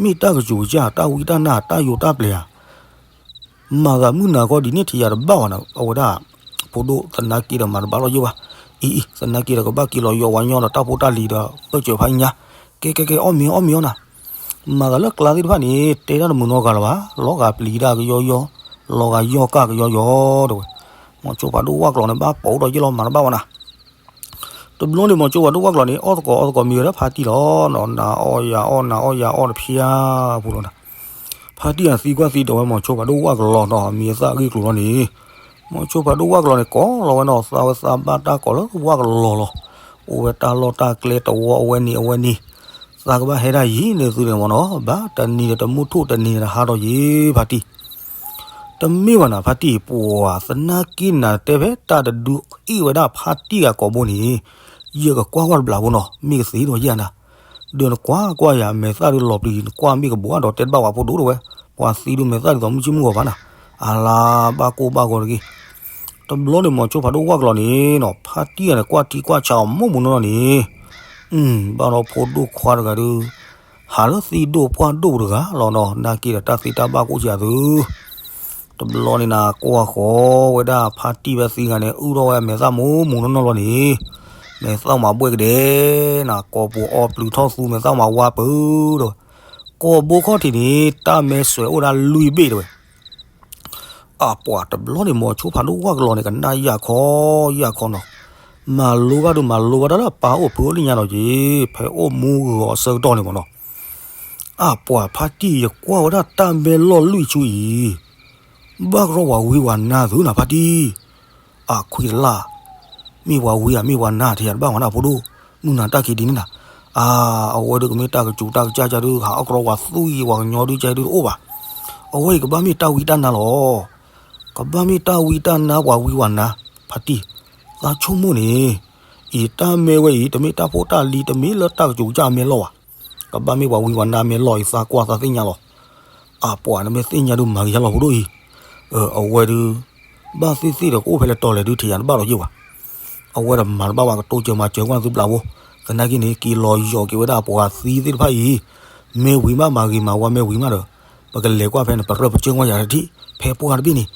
မ့ၢ်တၢ်ကစူၤကစၢ် တၢ်ဝံတၢ်နါ တၢ်ယိးတၢ်ပျဲၤဧါ မၤသးမုၢ်နၤခီဒ်န့ၣ်ထံၣ်ယၤတဘၣ်ဘၣ်နၤ အဝဲဒၣ် ဖိဒိၣ်သနာ်က့ဒီးမၤတဘၣ်လီၤယိၣ်ဘၣ်, အံၤအံၤ သနာ်က့ဒီးကဘၣ်က့ၤလီၤယီၤဝဲညီဒီးတၢ်ဖိတၢ်လံၤဒီး ပၢၢ်စၢၤဖးညါ, ကဲကဲကဲ အီၣ်မ့ၤအီၣ်မ့ၤအီၣ်နၤ, မၤသးလၢကျါသ့ၣ်တဖၣ်န့ၣ် တဲတၢ်တမုာ်နီတဂၤလၢၤဘၣ်, လီၤဂာ်ပျံၤတၢ်ကယီယီ, လီၤဂာ်ယီၢ်ကၢ်ကယီယီ တဲဝဲ, မိၤဆိဖးဒိၣ်ဝၣ်ကလီၤန့ၣ် ဘၣ်ပိာ်ဒီးယ့ၢ်လီၤမၤတဘၣ်ဝဲနၤ တဘျီန့ၣ် မိၤဆိဖးဒိၣ်ဝၣ်ကလီၤန့ၣ် အီၣ်သကိးအီသကိးမံၤဝဲဒၣ်ဖါတံၢ်လီၤ, နၤအီၣ်ယၤအီၣ် နၤအီၣ်ယၤအီၣ်တဖျါပူၤလီၤနၤ, ဖါတံၢ်အသံကွၢ်သံဒိးဝဲ မိၤဆိဖးဒိၣ်ဝၣ်ကလီၤနီၤ မံၤအသၣ်အဂ့ၢ်ကျိၤလီၤန့ၣ်, မိၤဆိဖးဒိၣ်ဝၣ်ကလီၤန့ၣ် ကိးလီၤဝဲနီၤ သးဝဲသးဘၣ်တၢ်ကိးလၢဝၣ်ကလီၤလီၤ, အိၣ်ဝဲတၢ်လီၢ်တၢ်ကျဲတဝီအဝဲန့ၣ်အဝဲန့ၣ်, သးကဘၣ်ဟဲဒၣ်ယံၤန့ၣ်သုန့ၣ်မ့ၢ်နီၤ ဘၣ်တနံၤဒီးတမုၢ်ထူၣ်တနံၤဒီးတဟါထီၣ်ယံၤဖါတံၢ် တမ့ၢ်ဘၣ်နၤ ဖါတံၢ် ပှၤသနာ်က့နၤတဲဖဲတၢ်တဒုအ့ၣ်ဝဲဒၣ်ဖါတံၢ်ဂၤကိာ်ဘိန့ၣ်, ယကကွၢ်ကွၢ်တဘျီဖိနီၤ မ့ၢ်ကသ့ဒီးယဲနၤ, ဒီးနကွၢ်ကွၢ်ယၤ မဲာ်သၣ်ဒုးလီၤပျံၤ နကွၢ်မ့ၢ်ကဘိဒီးတဲတဘၣ်ဝဲဖိဒိၣ်တဝဲ, ပှၤသံဒုးမဲာ်သၣ်ဒ်သိးမုၢ်ဆ့ၣ်မုၢ်ဂီၤဘၣ်နၤ, အလါဘၣ်ကိၢ်ဘၣ်ဂီၤတဂ့ၤ တဘျီန့ၣ် မိၤဆိဖးဒိၣ်ဝၣ်ကလီၤန့ၣ်နီၤ ဖါတံၢ်ဂၤန့ၣ် ကွၢ်ထံကွၢ်ဆးအီၤမိၢ်မုၢ်နီၢ်နီၢ်န့ၣ်, ဘၣ်ဒီးဖိဒိၣ်ခွါတဂၤဒုး ဟးလၢသံဒိၣ်ပှၢ်ဒိၣ်ပူၤတဂၤလီၤနီၤ နာ်က့ဒီးတၢ်သ့တၢ်ဘၣ်ကအိၣ်စှၤသု, တဘျီန့ၣ်နၤ ကွၢ်ဃီၤဝဲဒၣ်ဖါတံၢ်ဖဲသံဂၤန့ၣ် အုၣ်ထီၣ်ဝဲမဲာ်သၣ်မိၢ်မုၢ်နီၢ်နီၢ်လီၤန့ၣ်, မဲာ်သၣ်မၤဘှဲၣ်ကဒဲနၤ ကိာ်ပူၤအီပျုၤထီၣ်သူမဲာ်သၣ်မၤဝါပၢၢ်ဒီး, ကိာ်ဘိခီၣ်ထံးန့ၣ် တၢ်မဲဆွဲးအိၣ်ဒၣ်လွံၢ်ဘ့ၣ်တဲဝဲ အပှၤတဘျီန့ၣ် မိၤဆိဖးဒိၣ်ဝၣ်ကလီၤန့ၣ် ကနၣ်ယၢ်ခီယၢ်ခီနီၤ, မၤလိဘၣ်ဒုးမၤလိဘၣ်တၢ်လၢအပၢ်အိၣ်ဖုအိၣ်လၢညါနီၤက့ၤ ဖဲအိၣ်မူဂီၤအဆၢကတီၢ်န့ၣ်မ့ၢ်နီၤ, အပှၤဖါတံၢ် ယကွၢ်ဝဲဒၣ်တၢ်မဲလီၢ်လွံၢ်ဆူအံၤ, ဘၣ်ကရီပှၤဝံပှၤနါသုနၤဖါတံၢ်, အခွံတလၢ်, မ့ၢ်ပှၤဝံဧါ မ့ၢ်ပှၤနါ ထံၣ်ယၤတဘၣ်မၤနၢ်ဖိဒိၣ်, မုၢ်နၤတၢ်ခံးဒ်န့ၣ်နၤ, အါ, အဝဲဒုးကမ့ၢ်တၢ်ကစူၤတၢ်ကစၢ်ကၢ်ဒုး ဟးအီၣ်ကရီပှၤသူအံၤပှၤကညီဒုးကၢ်ဒုးတအိၣ်ဘၣ်, အဝဲအံၤကဘၣ်မ့ၢ်တၢ်ဝံတၢ်နါလီၤ, ကဘၣ်မ့ၢ်တၢ်ဝံတၢ်နါပှၤဝံပှၤနါ, ဖါတံၢ်, သးဆိကမိၣ်န့ၣ်, အံၤတၢ်မဲဝဲအံၤ တမ့ၢ်တၢ်ဖိတၢ်လံၤ တမ့ၢ်လၢတၢ်ကစူၤကစၢ်အမဲလီၢ်ဘၣ်, ကဘၣ်မ့ၢ်ပှၤဝံပှၤနါအမဲလီၢ်အံၤ သးကွၢ်သးသ့ၣ်ညါလီၤ, အပှၤနမ့ၢ်သ့ၣ်ညါဒုးမၤကယၤလီၤဖိဒိၣ်အံၤ, အဝဲဒုး, ဘၣ်သ့ၣ်သ့ၣ်ဒီးကအိၣ်ဖဲလဲၣ်တီၤလဲၣ်ဒုးထံၣ်ယၤတဘၣ်လီၤယ့ၢ်ဘၣ်, အဝဲတမၤတဘၣ်ဝဲ ကတိၤစၢၤမၤစၢၤကွၢ်သုဘျးဖိ, သနာ်က့န့ၣ် က့ၤလီၤယီၤက့ၤဝဲဒၣ်ပှၤသံသ့ၣ်တဖၣ်အံၤ, မ့ၢ်ဝံၤမးမၤဂ့ၤမၤဝါ မ့ၢ်ဝံၤမးဒီး ပကလဲၤကွၢ်ဖဲန့ၣ် ပရၢပကၢကွၢ်ယၤတထံၣ် ဖဲပှၢ်တဘ့ၣ်န့ၣ်,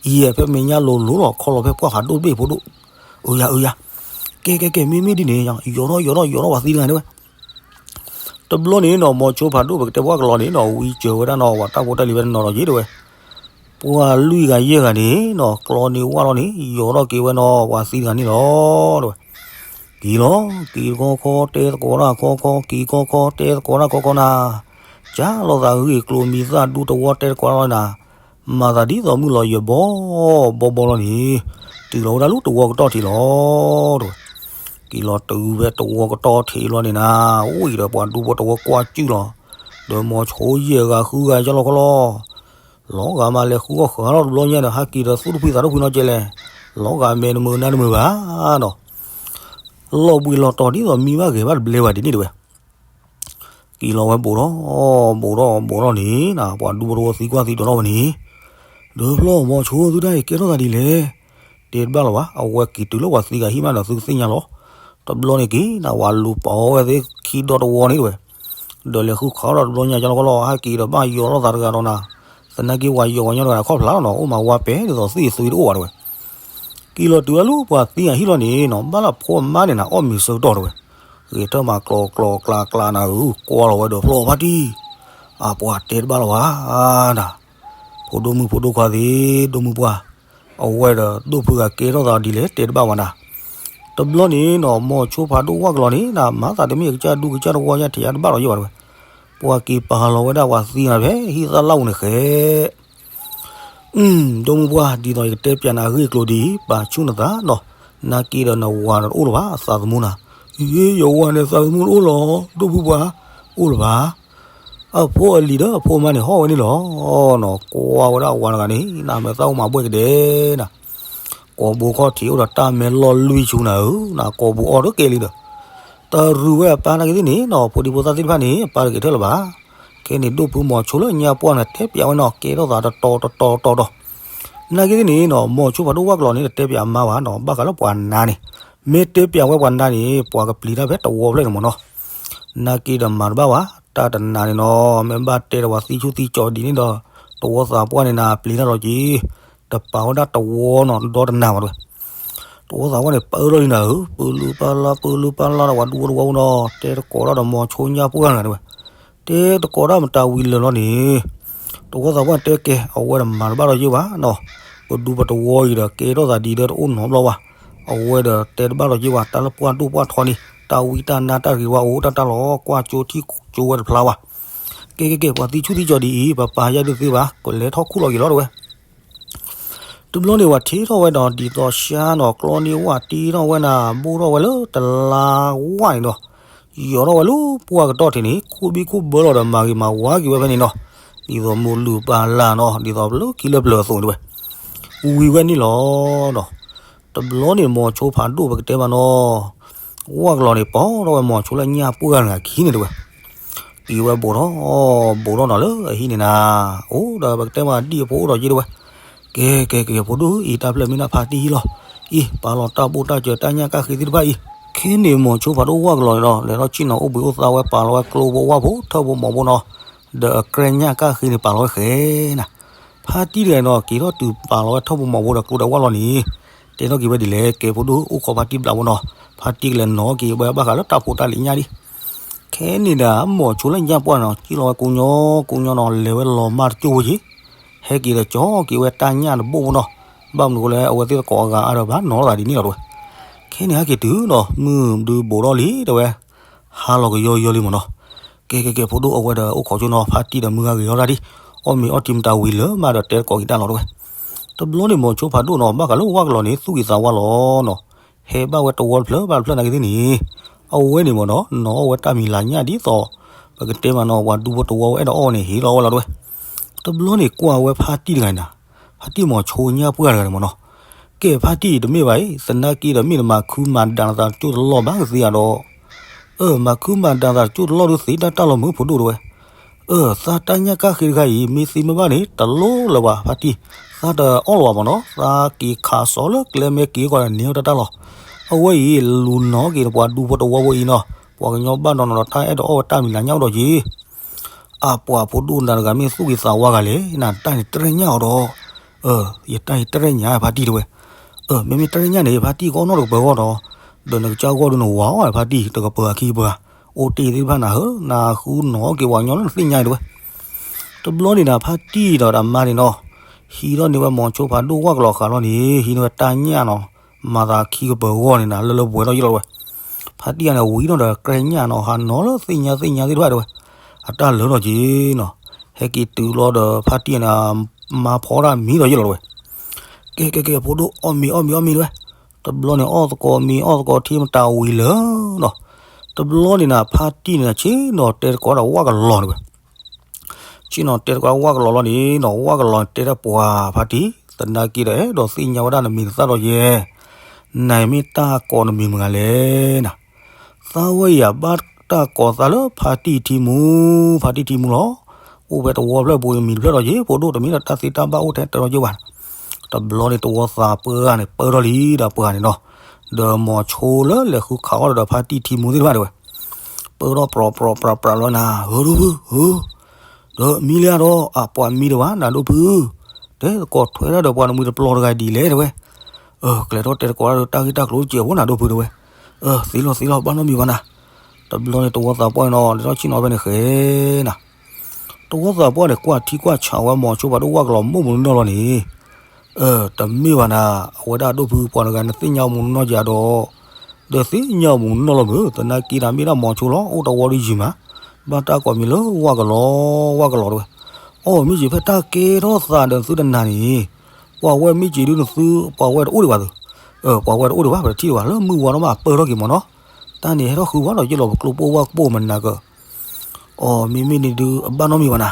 အံၤဖဲမဲာ်ညါလိၤလိၤလီၤ ခီလီၤဖဲပှၢ်ဖးဒိၣ်တဘ့ၣ်ဖိဒိၣ်, အုယၤအုယၤ, ကဲကဲကဲ မ့မ့ၢ်ဒ်န့ၣ် ယီၤထီၣ်ယီၤထီၣ်ယီၤထီၣ်ပှၤသံတဂၤန့ၣ်ဝဲ တဘျီန့ၣ်နီၤ မိၤဆိဖးဒိၣ် ပကတဲပှၢ်ကလီၤန့ၣ်နီၤ ဝံစၢၤဝဲဒၣ်နီၤ ပှၤတၢ်ဖိတၢ်လံၤဝဲတနီၤဒီးယ့ၣ်တဝဲ, ပှၤလွံၢ်ဂၤယဲၢ်ဂၤန့ၣ်နီၤ ကျီန့ၢ်ဝၣ်လီၤန့ၣ် ယီၤထီၣ်က့ၤဝဲနီၤ ပှၤသံတဂၤန့ၣ်လီၤ တဝဲ, က့ၤလီၤ က့ၤခီခီ တဲသကိးတၢ်ခီခီ က့ၤခီခီ တဲသကိးတၢ်ခီခီနၤ, ကၢ်လိာ်သးဂ့ၢ်ကျိၤမံၤသၣ်ဒူတဝီ တဲသကိးတၢ်လီၤနၤ, မၤသးဒ်သိးမုၢ်လီၤယံၤဘီဘီဘီလီၤန့ၣ်, တုၤလီၤဝဲဒၣ်လၢတဝီကတီၢ်ထံးလီၤ တဝဲ, က့ၤလီၤတုၤဖဲတဝီကတီၢ်ထံးလီၤန့ၣ်နၤ, အိၣ်အံၤဒီးပှၤဒူဖိတဝီကွၢ်စုၣ်လီၤ, ဒီးမိၤဆိယဲၢ်ဂၤဃုဂၤယါလီၤခီလီၤ, လီၤဂာ်မးလဲၤဃုဂီၢ်ဃာ်ထီၣ်တဘျီညါဒီး ဟးက့ၤဒီးသူၣ်တဖှံသးတဖှံနီတကဲလဲၣ်, လီၤဂာ်မဲာ်တမုာ်နါတမုာ်ဘၣ်နီၤ, လီၤဘှံးလီၤတီၤဒ်သိးမံဘၣ်ဂဲၤဘၣ်တဘျဲဘၣ်ဒ်န့ၣ်တဝဲ က့ၤလီၤဝဲဘူးထီၣ်, ဘူးထီၣ်ဘူးထီၣ်န့ၣ်နၤ ပှၤဒူဖိတဝီသံကွၢ်သံဒိးထီၣ်ဝဲန့ၣ်, ဒီးဖျီမိၤဆိသုတၢ်အံၤကဲထီၣ်သးဒ်လဲၣ်, တဲတဘၣ်လီၤဘၣ် အဝဲက့ၤတုၤလၢပှၤသံဂၤဟံၣ်မးဒီးသုကသ့ၣ်ညါလီၤ, တဘျီန့ၣ်က့ၤနၤ ပှၤလူၤပိာ်ဝဲသ့ၣ်ခံဒီတဝီန့ၣ်တဝဲ ဒီးလဲၤဃုခးထီၣ်တဘျီညါကလီကလီ ဟဲက့ၤဒီးဘၣ်ယီၤထီၣ်သးတဂၤဒီးနၤ, သနာ်က့ဝၤယီၤဝဲညီတဂၤခီၣ်ဖျါလီၤနီၤ အိၣ်မးဝါပဲာ်ဒ်သိးသွံၣ်သွံတအိၣ်ဘၣ်တဝဲ, က့ၤလီၤတုၤဝဲလၢပှၤသံဂၤဟံၣ်လီၤန့ၣ်နီၤ ဘၣ်လၢဖိအမါန့ၣ်နၤ အီၣ်မ့ၤဆၢကတီၢ်တဝဲ, ဂဲၤထၢၣ်မးကျီကျီကျးကျးနၤဧၢ ကွၢ်လီၤဝဲဒီးဖျီဖါတံၢ်, အပှၤတဲတဘၣ်လီၤဘၣ်နၤ, ဖိဒိၣ်မုၣ်ဖိဒိၣ်ခွါသ့ၣ် ဒိၣ်မုၣ်ပှၢ်, အဝဲဒီးဒိၣ်ဖုဂၤကဲထီၣ်သးဒ်လဲၣ်တဲတဘၣ်ဝဲနၤ တဘျီန့ၣ်နီၤ မိၤဆိဖးဒိၣ်ဝၣ်ကလီၤန့ၣ်နၤ မၤသးတမ့ၢ်အကစၢ်ဒူကစၢ်တဝီညါထဲယါတဘၣ်လီၤယဲၢ်ဘၣ်တဝဲ, ပှၤက့ၤပာ်လီၤဝဲဒၣ်ပှၤသံနၤဖဲဟံၣ်သၣ်လၣ်အူန့ၣ်ဃဲ, ဒိၣ်မုၣ်ပှၢ် ဒ်သိးယကတဲပၠးနၤအဂ့ၢ်အကျိၤဒ်အံၤ ပာ်ဆူၣ်နသးနီၤ, နာ်က့ဒီးနဝၤဒီးတအိၣ်လၢၤဘၣ် အသးသမူနၤ, အ့ ယဝၤန့ၣ်သးသမူတအိၣ်လီၤ ဒိၣ်ဖုပှၢ်, အိၣ်လၢၤဘၣ် အဖိအလံၤဒီးအဖိအမါန့ၣ်ဟီၣ်ဝဲန့ၣ်လီၤနီၤ, ကွၢ်ဝဲဒၣ်အဝၤတဂၤန့ၣ် နမဲာ်သၣ်အိၣ်မးဘှဲၣ်ကဒဲနၤ, ကိာ်ဘိခီၣ်ထံးအိၣ်ဒီးတၢ်မဲလီၢ်လွံၢ်ဆူနၤဧၢ, နကိာ်ဘိအီၣ်တကဲလံဒီး, တရူးဝဲအပၢ်နာ်က့သ့ၣ်န့ၣ်နီၤ ဖိဒံဖိသၣ်သ့ၣ်တဖၣ်န့ၣ် ပၢ်တဂ့ၤထၢၣ်လၢၤဘၣ်, ခဲန့ၣ်ဒိၣ်ဖုမိၤဆိလၢညါပှၢ်န့ၣ် တဲပၠးဝဲနီၤ ကဲထီၣ်သးတတီၤတတီၤတတီၤ, နာ်က့သ့ၣ်န့ၣ်နီၤ မိၤဆိဖးဒိၣ်ဝၣ်ကလီၤန့ၣ် တတဲပၠးအမါဘၣ်နီၤ ဘၣ်ဃးလၢပှၤနါန့ၣ်, မ့ၢ်တဲပၠးဝဲပှၤနါန့ၣ် ပှၤကပျံၤတၢ်ဖဲတဝီဖျၢၣ်န့ၣ်မ့ၢ်နီၤ, နာ်က့ဒီးမၤတဘၣ်ဘၣ်, တၢ်တနၤန့ၣ်နီၤ မ့ၢ်ဘၣ်တဲဒီးပှၤသံဆူၣ်သံကၠီၤဒ်န့ၣ်ဒီး တဝီသးပှၢ်န့ၣ်နၤပျံၤတၢ်လီၤက့ၤ, တပာ်ဝဲဒၣ်တဝီနီၤ ဒီတနၤဘၣ်တဝဲ တဝီသးပှၢ်န့ၣ် ပၢလီၤလံနၤဧၢ, ပၢလူပၢလါ ပၢလူပၢလါဒီးပှၤဒူဖိတဝီဖိနီၤ တဲတကိးတၢ်ဒီးမိၤဆိညါပှၢ်တဂၤတဝဲ, တဲတကိးတၢ်မတၤဝံၤလၢာ်လီၤန့ၣ်, တဝီသးပှၢ်န့ၣ်တဲကဲ အဝဲဒီးမၤတဘၣ်ဒီးယ့ၢ်ဘၣ်နီၤ, ပဒူပတဝီအံၤဒီးကဲထီၣ်သးဒ်ဒီးတအိၣ်နီတဘျီဘၣ်, အဝဲဒီးတဲတဘၣ်ဒီးယ့ၢ်ဘၣ် တၢ်လၢပှၢ်ဒိၣ်ပှၢ်ထီန့ၣ် တၢ်ဝံတၢ်နါတၢ်ဂ့ၤဝါအိၣ်တၢ်တၢ်လီၤ ကွၢ်ကၠိထံကၠိဝဲတဖျါဘၣ်, ကဲကဲကဲ ပှၤသံဆူၣ်သံကၠီၤဒ်အံၤ ပပာ်ယါဒုးသ့ဘၣ် ကလဲၤထီၣ်ခူၣ်လီၤက့ၤလီၤတဝဲ တဘျီန့ၣ် ပှၤထံၣ်ထီၣ်ဝဲဒီး ဒ်သိးဆှါနီၤ ကျီန့ၢ်ဝၣ်တ့ထီၣ်ဝဲနၤ ဘိၣ်ထီၣ်ဝဲလၢတလါဝၣ်န့ၣ်ဒီး ယီၤထီၣ်ဝဲလၢပှၢ်ကတီၢ်ထံးန့ၣ် ခူၣ်ဘံၣ်ခူၣ်ဘၢလီၤဒီးမၤဂ့ၤမၤဝါက့ၤဝဲဖဲန့ၣ်နီၤ, ဒ်သိးမိၢ်လုၢ်ပၢ်လၢ်နီၤ ဒ်သိးလၢခံလၢပျၢၤအသိးန့ၣ်တဝဲ, ဝံၤဝဲန့ၣ်လီၤဒီး တဘျီန့ၣ် မိၤဆိဖးဒိၣ်ပကတဲမးနီၤ ဝၣ်ကလီၤန့ၣ် ပိာ်ထီၣ်ဝဲမိၤဆိလၢညၣ်ပှၢ်တဂၤခံန့ၣ်တဝဲ, က့ၤဝဲဘူးထီၣ် ဘူးထီၣ်နီၤလၢအဟံၣ်န့ၣ်နၤ, အိၣ်ဒီးပကတဲမးဒံၣ်အဖိအိၣ်ဒီးက့ၤတဝဲ, ကဲကဲကဲ ဖိဒိၣ်အံၤ တၢ်ဖျၢၣ်မ့ၢ်ဒၣ်ဖါတံၢ်ဟံၣ်လီၤ, အံၤ ပာ်လီၤတၢ်ဘိၣ်တၢ်စၢၤတၢ်ညၣ်ကၣ်ဃ့သ့ၣ်တဖၣ်အံၤ, ခဲန့ၣ်မိၤဆိဖးဒိၣ်ဝၣ်ကလီၤန့ၣ်ဒီး လဲၤထီၣ်ဆ့ၣ်နီၤအိၣ်ဘှံးအိၣ်သါဝဲပာ်လီၤဝဲကျိဘိဝၣ်ဖိထၢၣ်ဖိမီၤဖိနီၤ, ဒီးအကြဲညၣ်ကၣ်ဃ့န့ၣ်ပာ်လီၤဝဲဃဲနၤ, ဖါတံၢ်တဂၤနီၤ က့ၤထီၣ်တုၤပာ်လီၤဝဲထၢၣ်ဖိမီၤဖိဒီးကျိဒီးဝၣ်လီၤန့ၣ်, တဲထီၣ်က့ၤဝဲဒ်လဲၣ် ကဲဖိဒိၣ်အိၣ်ခိးဖါတံၢ်ဘျးဖိနီၤ, ဖါတံၢ်ကလဲၤနီၤက့ၤဝဲဘၣ်ဃးလၢတၢ်ဖိတၢ်လံၤညၣ်ဒံး, ခဲန့ၣ်ဒီး မိၤဆိလၢညၣ်ပှၢ်နီၤ ကံၣ်လီၤဝဲကိညိကိညိနီၤ လဲၤဝဲလီၤမၢ်တကၠိဖိက့ၤ ဟဲက့ၤဒီးကၠီက့ၤဝဲတၢ်ညၣ်တဘိၣ်ဖိနီၤ, ဘၣ်မနုၤဃိလဲၣ် အဝဲသ့ၣ်သကိးအဂၤအါဒီးဘၣ်နီၤသးဒ်န့ၣ်လီၤတဝဲ, ခဲန့ၣ်ဟဲက့ၤတုၤနီၤ မုၢ်ဒုဘူးထီၣ်လံတဝဲ, ဟါလီၤကယီယီလံမ့ၢ်နီၤ, ကဲကဲကဲ ဖိဒိၣ်အဝဲဒီးအိၣ်ခိးဆိနီၤ ဖါတံၢ်ဒီးမုၢ်ဂၤဂ့ၤလီၤတၢ်ဒံး, အီၣ်မ့ၤအီထံမတၤဝံၤလၢာ်မးဒီးတဲသကိးက့ၤတၢ်လီၤတဝဲ, တဘျီန့ၣ်မိၤဆိဖးဒိၣ်နီၤ ဘၣ်ဃးလၢဝၣ်ကလီၤန့ၣ် သူၣ်ဂ့ၤသးဝါလီၤနီၤ, ဟဲဘၣ်ဝဲတဝီတဖျၢၣ်ဘၣ်တဖျၢၣ်နာ်က့သ့ၣ်န့ၣ်, အဝဲန့ၣ်မ့ၢ်နီၤ နီၤအီၣ်ဝဲတၢ်မံၤလၤညၣ်ဒ်သိး ပကတဲမးနီၤ ပှၤဒူဖိတဝီဝဲအဲၣ်ဒိးအီၣ်ဝဲန့ၣ် ဟ့ၣ်လီၤဝဲလီၤတဝဲ, တဘျီန့ၣ်ကွၢ်ဝဲဖါတံၢ်တဂၤန့ၣ်, ဖါတံၢ်မိၤဆိညၣ်ပှၢ်တဂၤန့ၣ်မ့ၢ်နီၤ, ကဲဖါတံၢ်အံၤတမ့ၢ်ဘၣ်အံၤ သနာ်က့ဒီးမ့ၢ်နမၤခုမၤဒးနသးတကၠိၢ်တလီၢ်ဘၣ်ကသ့ဧါဒီး, အၢ မၤခုမၤဒးသးတကၠိၢ်တလီၢ်ဒုးသ့တၢ်တၢ်လီၤမုာ်ဖိဒိၣ်တဝဲ, အၢ သးတၢ်ညၣ်ကၣ်ဃ့တခါအံၤ မ့ၢ်သ့မ့ၢ်ဘၣ်န့ၣ် တလိၣ်လၢၤဘၣ်ဖါတံၢ်, သးတအီၣ်လၢၤဘၣ်မ့ၢ်နီၤ, သးက့ၤခးစီၤလၢကျဲမ့ၢ်က့ၤကီးန့ၣ် တၢ်တၢ်လီၤ, အဝဲအံၤ လူၤနီၣ်က့ၤပှၤဒူဖိတဝီဖိအံၤနီၤ, ပှၤကညီဘၣ်နီၢ်နီၢ်ဒီးတၢ်အဲၣ်ဒိးအီၣ်ဝဲတၢ်မံၤလၤညၣ်အိၣ်ဒီးက့ၤ, အပှၤဖိဒိၣ်နၤတဂၤမ့ၢ်သူၣ်က့ၤသးဝါဂၤလဲၣ်, နတၢ်န့ၣ်တရဲၣ်ညၣ်အီၤဒီး, ယတၢ်အံၤတရဲၣ်ညါဖါတံၢ်တဲဝဲ, မ့မ့ၢ်တရဲၣ်ညါန့ၣ် ဖါတံၢ်ကအီၣ်နီၣ်တကပၤအဂီၢ်ဒီး, ဒီးနကစၢ်ဂီၢ်ဒုးနဝၤအီၣ်ဖါတံၢ်တကပၤခံကပၤ, အိၣ်တ့ၢ်သ့ၣ်တဖၣ်နၤဧၢ, နဃုနီၣ်က့ၤပှၤကညီလၢနသ့ၣ်ညါအံၤတဲဝဲ တဘျီန့ၣ်ဒီး ဖါတံၢ်ဒီးတၢ်မါန့ၣ်နီၤ, ဟံးထီၣ်န့ၢ်ဝဲမိၤဆိဖးဒိၣ်ဝၣ်ကလီၤဃာ်လီၤန့ၣ် ဟံးန့ၢ်ဝဲတၢ်ညၣ်နီၤ, မၤသးခံကပၤအဂီၢ်န့ၣ်နၤ လၢလၢပှဲၤပှဲၤထီၣ်ယလီၤတဲဝဲ, ဖါတံၢ်န့ၣ်ဝံၤနီၤဒီးကြဲညၣ်နီၤ ဟးနီၤလၢသ့ၣ်ညါသ့ၣ်ညါသ့ၣ်တဖၣ်တဲဝဲ, အတၢ်လၢာ်ထီၣ်က့ၤနီၤ, ဟဲက့ၤတုၤလီၤဒီးဖါတံၢ်န့ၣ် မါဖီဒၣ်မံဒီးယလီၤတဲဝဲ, ကဲကဲကဲ ဖိဒိၣ်အီၣ်မ့ၤအီၣ်မ့ၤအီၣ်မ့ၤတဲဝဲ, တဘျီန့ၣ်အီၣ်သကိးမ့ၤအီၣ်သကိးထံမတၤဝံၤလၢာ်နီၤ, တဘျီန့ၣ်နၤ ဖါတံၢ်န့ၣ် ဆ့ၣ်နီၤတဲသကိးဒီးဝၣ်ကလီၤတဲဝဲ ဆ့ၣ်နီၤတဲသကိးဝၣ်ကလီၤလီၤန့ၣ်နီၤ, ဝၣ်ကလီၤတဲဒၣ်ပှၤဖါတံၢ်, သနာ်က့ဒီးအဲၣ်ဒိးသ့ၣ်ညါဝဲဒၣ်နမံၤနသၣ်ဒီးယဲ, နမ့ၢ်တၢ်ကိးနမံၤမတၤလဲၣ်နၤ, သးဝဲယၤဘၣ်တၢ်ကိးသးလၢဖါတံၢ်ထံမူ, ဖါတံၢ်ထံမူလီၤ, အိၣ်ဖဲတဝီဖျၢၣ်ပူၤမံၤတဖျၢၣ်ဒီးယဲ, ဖိဒိၣ်တမ့ၢ်ဒီးတၢ်သ့တၢ်ဘၣ်အိၣ်ထဲတရီယဲဘၣ်, တဘျီန့ၣ်တဝီသးပှၢ်န့ၣ် ပၢၢ်ထီၣ်လံဒီးပှၤန့ၣ်နီၤ, ဒီးမိၤဆိလၢလဲၤဃုခးအီၣ်ဒီးဖါတံၢ်ထံမူသ့ၣ်တဖၣ်တဲဝဲ ပၢၢ်ထီၣ်ပြီပြီပြီပြီလီၤနၤ, ဧၢဒိၣ်ဖုဧၢ, ဒီးမံလၢအဒီး အပှၤမံတဝဲနၤဒိၣ်ဖု, တဲသကိးထွဲဒၣ်ဒီးပှၤတမှံၤတပျီၤတဂၤဒ်လဲၣ်တဲဝဲ, ကျဲၤထီၣ်တဲသကိးတၢ်ဂ့ၢ်တၢ်ကျိၤတစဲးဖိနၤဒိၣ်ဖုတဲဝဲ, သ့လီၤသ့လီၤ ဘၣ်နီတမံၤဘၣ်နၤ, တဘျီန့ၣ်တဝီသးပှၢ်န့ၣ်နီၤ လဲၤထီၣ်ဆ့ၣ်နီၤဖဲန့ၣ်ဃဲနၤ တဝီသးပှၢ်န့ၣ် ကွၢ်ထံကွၢ်ဆးဝဲမိၤဆိဖးဒိၣ်ဝၣ်ကလီၤမိၢ်မူနီၢ်လီၤန့ၣ်, တမ့ၢ်ဘၣ်နၤ, အဝဲဒၣ်ဒိၣ်ဖုပှၤတဂၤနသ့ၣ်ညါမိၤနီၢ်ယၤဒီး, ဒီးသ့ၣ်ညါမိၤနီၢ်လီၤမုၢ် သနာ်က့နၤမ့ၢ်ဒၣ်မိၤဆိလီၤ အိၣ်တဝီဒုယံၤမး, ဘၣ်တၢ်ကိးမံၤလၢဝၣ်ကလီၤ, ဝၣ်ကလီၤတဲဝဲ, အိၣ်မ့ၢ်က့ၤဖဲတၢ်ကဲထီၣ်သးဒီးသုတနၤန့ၣ်, ပှၤဝဲမ့ၢ်က့ၤဒုနသု, ပှၤဝဲတအိၣ်ဒံးဘၣ်သု, ပှၤဝဲတအိၣ်ဒံးဘၣ် ပတထံၣ်ဒံးဘၣ် လၢမုၢ်ဝါထီၣ်မးအပၢၢ်ထီၣ်က့ၤမးနီၤ, တၢ်န့ၣ်ဟဲထီၣ်ဃုဝဲဒီးယလီၤပကျိပိၢ်ဝၣ်ကပိၢ်မနၤကၢ အိၣ်မ့မ့ၢ်န့ၣ်ဒုးအဘၣ်နီတမံၤဘၣ်နၤ,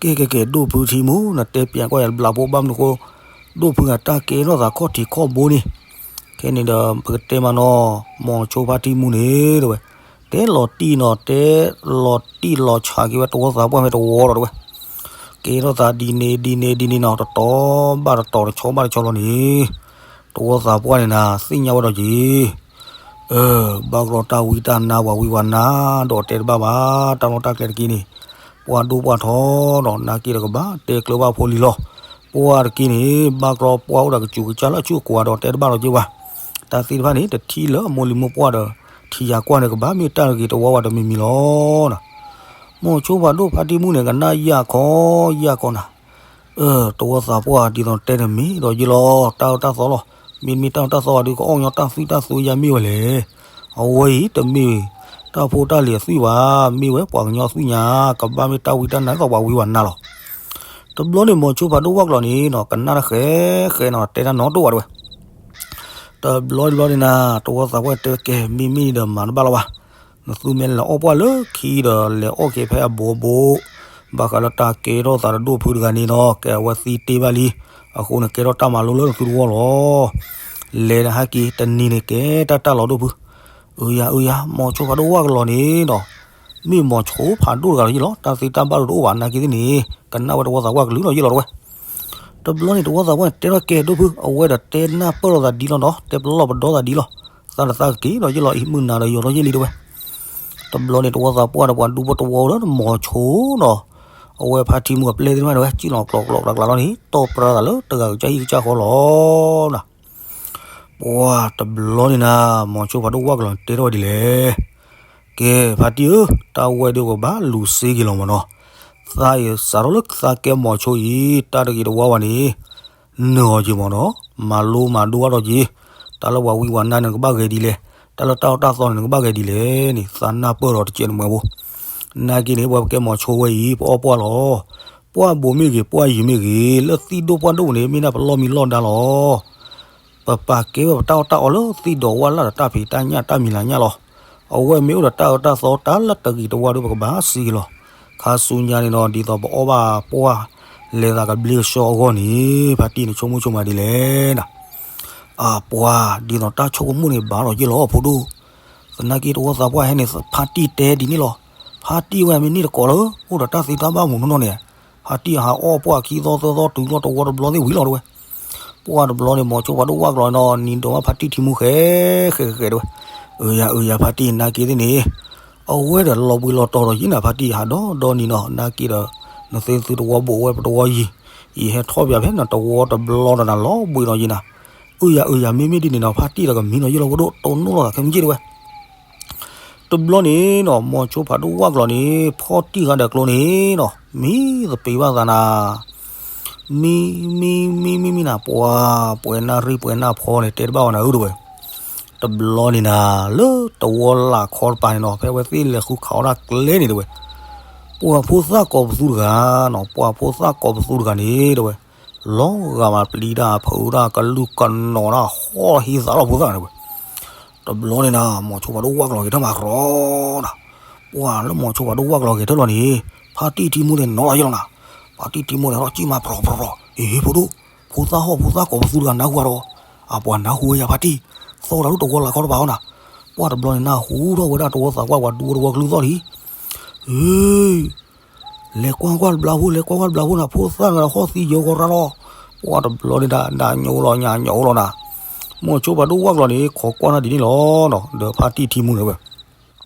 ကဲကဲကဲ ဒိၣ်ဖုထံမူ နတဲပၠးကွၢ်ယၤတဘျီဖိဘၣ်မနုၤဃိ, ဒိၣ်ဖုဂၤတၢ်ကဲထီၣ်သးခီၣ်ထံးခီၣ်ဘိန့ၣ်, ခဲန့ၣ်ဒီး ပကတဲမးနီၤ, မိၤဆိဖါတံၢ်မူန့ၣ်တဲဝဲ, တဲလီၤတံၢ်နီၤ တဲလီၤတံၢ်လီၤဆးက့ၤဝဲတဝီသးပှၢ်ဖဲတဝီလီၤတဲဝဲ, ကဲထီၣ်သးဒ်န့ၣ်ဒ်န့ၣ်ဒ်န့ၣ်နီၤ တတီၤဘၣ်တတီၤတဆီဘၣ်တဆီလီၤန့ၣ်, တဝီသးပှၢ်န့ၣ်နၤ သ့ၣ်ညါဝဲဒီးက့ၤ ဘၣ်ကရီတၢ်ဝံတၢ်နါပှၤဝံပှၤနါ, ဒီးတဲတဘၣ်ဘၣ် တၢ်လီၢ်တၢ်ကျဲတက့ၢ်န့ၣ်, ပှၢ်ဒိၣ်ပှၢ်ထီဒီး နာ်က့ဒီးကဘၣ်တဲကျၢၤဘၣ်ဖိလံၤလီၤ, ပှၢ်တက့ၢ်န့ၣ် ဘၣ်ကရီပှၢ်အိၣ်ဒီးကစူၤကစၢ်လၢအဆူၣ်အကိၤဒီးတဲတဘၣ်ဒီးက့ၤဘၣ်, တၢ်သ့ၣ်တဖၣ်န့ၣ် တထံၣ်လၢအမိၢ်လံၤမိၢ်ပှၢ်ဒီး ထံၣ်ယၤကွၢ်န့ၣ်ကဘၣ်မ့ၢ်တၢ်တဂ့ၤတဝါဝဲတမံၤမံၤလီၤ. မိၤဆိဖးဒိၣ်ဖါတံၢ်မူန့ၣ် ကနၣ်ယၢ်ခီယၢ်ခီနၤ တဝီသးပှၢ်ဒ်သိးတဲတမ့ၢ်ဒီးယ့လီၤ တၢ်အၢတၢ်သီလီၤ. မ့မ့ၢ်တၢ်အၢတၢ်သီဘၣ်ဒီး ကအီၣ်ညီတၢ်သွံၣ်တၢ်သွဲယါမ့ၢ်ဝဲလဲၣ်. အဝဲအံၤတမ့ၢ်တၢ်ဖိတၢ်လံၤအသွံၣ်ဘၣ်, မ့ၢ်ဝဲပှၤကညီအသွံၣ်ညါ, ကဘၣ်မ့ၢ်တၢ်ဝံတၢ်နါသိးပှၤဝံပှၤနါလီၤ. တဘျီန့ၣ် မိၤဆိဖးဒိၣ်ဝၣ်ကလီၤန့ၣ်နီၤ ကနၣ်တၢ်ဃဲဃဲနီၤ တဲတၢ်နီတအိၣ်ဘၣ်တဲဝဲ တဘျီတဘျီန့ၣ်နၤ တဝီသးပှၢ်တဲဝဲကဲ မ့မ့ၢ်ဒီးမၤတဘၣ်လီၤဘၣ်. နသုမ့ၢ်လဲၤအီၣ်ပှၢ်လၢခံဒီး လဲၤအီၣ်က့ၤဖဲအဘိအဘိ, ဘၣ်ဃးလၢတၢ်ကဲထီၣ်သးဒီးဒိၣ်ဖုတဂၤန့ၣ်နီၤ ကဲအဝဲသံတ့ၢ်ဘၣ်လံ. အဃိန့ၣ်ကဲထီၣ်တၢ်မၤလိလၢနသုတဝီလီၤ. လဲၤဒီးဟဲက့ၤ တနံၤန့ၣ်ကဲတၢ်တၢ်လီၤဒိၣ်ဖု အၢယၤအၢယၤ မိၤဆိဖးဒိၣ်ဝၣ်ကလီၤန့ၣ်ဒီး မ့ၢ်မိၤဆိဖးဒိၣ်တဂၤလီၤယ့လီၤ. တၢ်သ့တၢ်ဘၣ်ဒိၣ်တအိၣ်ဘၣ်နာ်က့သ့ၣ်န့ၣ် ကနၣ်ဝဲတဝီသးပှၢ်ကလုၢ်လီၤယ့လီၤတဝဲ တဘျီန့ၣ် တဝီသးပှၢ်န့ၣ် တဲထီၣ်ကဲဒိၣ်ဖု အဝဲဒီးတဲနၢ်ပၢၢ်လိာ်သးဒ်လီၤဒီး တဲပလီၢ်ပဒီသးဒ်လီၤ. သးတသးက့ၤဒီးယ့လီၤအံၤ မုၢ်နၤဒီးယိၤထီၣ်ယ့လံတဝဲ တဘျီန့ၣ် တဝီသးပှၢ်ဒီးပှၤဒူဖိတဝီဒီးမိၤဆိနီၤ အဝဲဖါတံၢ်မူအပျဲၢ်သ့ၣ်တဖၣ်န့ၣ်ဝဲ စံၣ်လီၤကျိးကျိးကျးကျးလီၤန့ၣ် တီၢ်ပြၢသးလၢတဂၤကစၢ်ဟံၣ်ကစၢ်ဃီလီၤ. ပှၤတဘျီန့ၣ်နၤ မိၤဆိဖးဒိၣ်ဝၣ်ကလီၤန့ၣ် တဲထီၣ်ဝဲဒ်လဲၣ် ကဲ ဖါတံၢ်ဧၢ, တၢ်ဝဲဒၣ်ပကဘၣ်လူၤစ့က့ၤလီၤမးနီၤ. သးအံၤစးထီၣ်လၢသးကဲမိၤဆိအံၤ တၢ်တဂ့ၤတဝါဝဲန့ၣ် နၢၤအီၤက့ၤမးနီၤ. မၤလိမၤဒိအါထီၣ်က့ၤ, တၢ်လၢပှၤဝံပှၤနါန့ၣ် နကဘၣ်ဂဲၤဒ်လဲၣ်, တၢ်လၢတၢ်အၢတၢ်သီန့ၣ် နကဘၣ်ဂဲၤဒ်လဲၣ်န့ၣ် သးနၢ်ပၢၢ်ဒီးတကဲးနမှဲဖိ နာ်က့န့ၣ် ပှၤပကဲမိၤဆိဝဲအံၤ ပအီၣ်ပှၢ်လီၤ. ပှၢ်ဘိမ့ၢ်ဂ့ၤ ပှၢ်ယံၤမ့ၢ်ဂ့ၤ လၢသံၣ်ဒိၣ်ပှၢ်ဒိၣ်ပူၤန့ၣ် မ့ၢ်ဒၣ်ပလီၢ်မံလီၢ်ဒါလီၤ. ပပာ်ကဲဝဲပတၢ်အီၣ်တၢ်အီလၢသံၣ်ဒီးဝၣ်လၢ်ဒီးတၢ်ဖံးတၢ်ညၣ်တၢ်မံၤလၤညၣ်လီၤ. အဝဲမ့ၢ်အိၣ်ဒီးတၢ်အၢတၢ်သီတၢ်လၢတဂ့ၤတဝါဒီး ပကဘၣ်စ့က့ၤလီၤ. ခါဆူညါန့ၣ်ဒီး ဒ်သိးပအီၣ်ဘၣ်ပှၢ် လဲၤသးကဘျ့ကဆှီအဂီၢ်န့ၣ် ဖါတံၢ်န့ၣ်ဆိကမိၣ်ဆိကမးဒ်လဲၣ်နၤ. အပှၤ ဒ်သိးတၢ်ဆိကမိၣ်န့ၣ်ဘၣ်လီၤယ့ၢ်လီၤဖိဒိၣ်. သနာ်က့တဝီသးပှၢ်ဟဲန့ၣ် ဖါတံၢ်တဲဒ်န့ၣ်လီၤ. ဖါတံၢ်ဝဲမ့ၢ်န့ၢ်တကိးလၢ အိၣ်ဒီးတၢ်သ့တၢ်ဘၣ်မုၢ်နီၢ်နီၢ်န့ၣ် ဖါတံၢ်ဟးအီၣ်ပှၢ်ခံသီသၢသီတုၤလီၤတဝီတဘျီသ့ၣ်ဝံၤလီၤတဝဲ. ပှၢ်တဘျီန့ၣ် မိၤဆိဖးဒိၣ်ဝၢ်ကျီၤနီၤ နံၤဒိးဘၣ်ဖါတံၢ်ထံမူဃဲဃဲဃဲတဲဝဲ, အၢယၤ အၢယၤ ဖါတံၢ် နာ်က့သ့ၣ်န့ၣ် အဝဲဒီးလီၤဘှံးလီၤတီၤဒီးယံၤနၤ ဖါတံၢ် ဟးဒီဒီနံၤနီၤ နာ်က့ဒီး နသ့သုတဝီဘိးဝဲပတဝီယံၤ, ယဟဲထီၣ်ပၠးဖဲနတဝီတဘျီဒီးနၤ လီၤဘှံးဒီးယံၤနၤ, အၢယၤ အၢယၤ မ့မ့ၢ်ဒ်န့ၣ်နီၤ ဖါတံၢ်ဒီးကမံနီၤ ယလီၤဝဲဒိၣ်တိၢ်နီၣ်လိာ်သး ခဲမုၢ်က့ၣ်တဲဝဲ တဘျီန့ၣ်နီၤ မိၤဆိဖးဒိၣ်ဝၢ်ကျီၤန့ၣ် ဖီၣ်တံၢ်ဃာ်ဒီးကျိန့ၣ်နီၤ မံသပ့ၤဘၣ်သးနၤ, မံ မံ မံ မံ မံနၤ ပှၤ ပှဲၤနၢ်ရံၣ်ပှဲၤနၢ်ဖီန့ၣ် တဲတဘၣ်ဝဲနၤဧၢတဲဝဲ, တဘျီန့ၣ်နၤ လၢတဝီလၢ်ခီတပၤန့ၣ်နီၤ ဖဲအဝဲသ့ၣ်လဲၤဃုခးအီၣ်ဒၣ်ကျဲန့ၣ်တဲဝဲ, ပှၤဖိသၣ်ကိးပသူတဂၤနီၤ ပှၤဖိသၣ်ကိးပသူတဂၤန့ၣ်တဲဝဲ, လီၤဂာ်မးပျံၤတၢ်ဖုးတၢ်ကလုၢ်ကနီၤတၢ်ဟီၣ်ဟံးသးလီၤဖိသၣ်န့ၣ်တဲဝဲ တဘျီန့ၣ်နၤ မိၤဆိဖးဒိၣ်ဝၢ်ကျီၤဂဲၤထၢၣ်မးရီနၤ, ပှၤလၢမိၤဆိဖးဒိၣ်ဝၢ်ကျီၤဂဲၤထၢၣ်လီၤန့ၣ် ဖါတံၢ်ထံမူန့ၣ်နီၤလီၤယလီၤနၤ, ဖါတံၢ်ထံမူန့ၣ်ထီၣ်ကံၣ်မးပြီၤပြီၤပြီၤ အ့ ဖိဒိၣ်, ဖိသၣ်ဟီၣ်ဖိသၣ်ကိးပသူတဂၤနၢ်ဟူအါဒီး, အပှၤနၢ်ဟူဝဲယၤဖါတံၢ်, သီၣ်တၢ်လၢတဝီလၢ်ခီတပၤအီၤနၤ, ပှၢ်တဘျီန့ၣ်နၢ်ဟူထီၣ်ဝဲဒၣ်တဝီသးပှၢ်ပှၤဒူဝဲတဝီကလုၢ်သီၣ်လံ အ့ လဲၤကွၢ်ကွၢ်တဘျီဖိ လဲၤကွၢ်ကွၢ်တဘျီဖိနၤ ဖိသၣ်တဂၤဟီၣ်သံယၢၤဂီၤရၤလီၤ, ပှၢ်တဘျီန့ၣ်ဒၣ် ဒၣ်ညိလီၤညါညိလီၤနၤ, မိၤဆိဖးဒိၣ်ဝၢ်ကျီၤန့ၣ် ခိးကွၢ်နၢ်ဒ်န့ၣ်လီၤနီၤ ဒီးဖါတံၢ်ထံမူန့ၣ်ဝဲ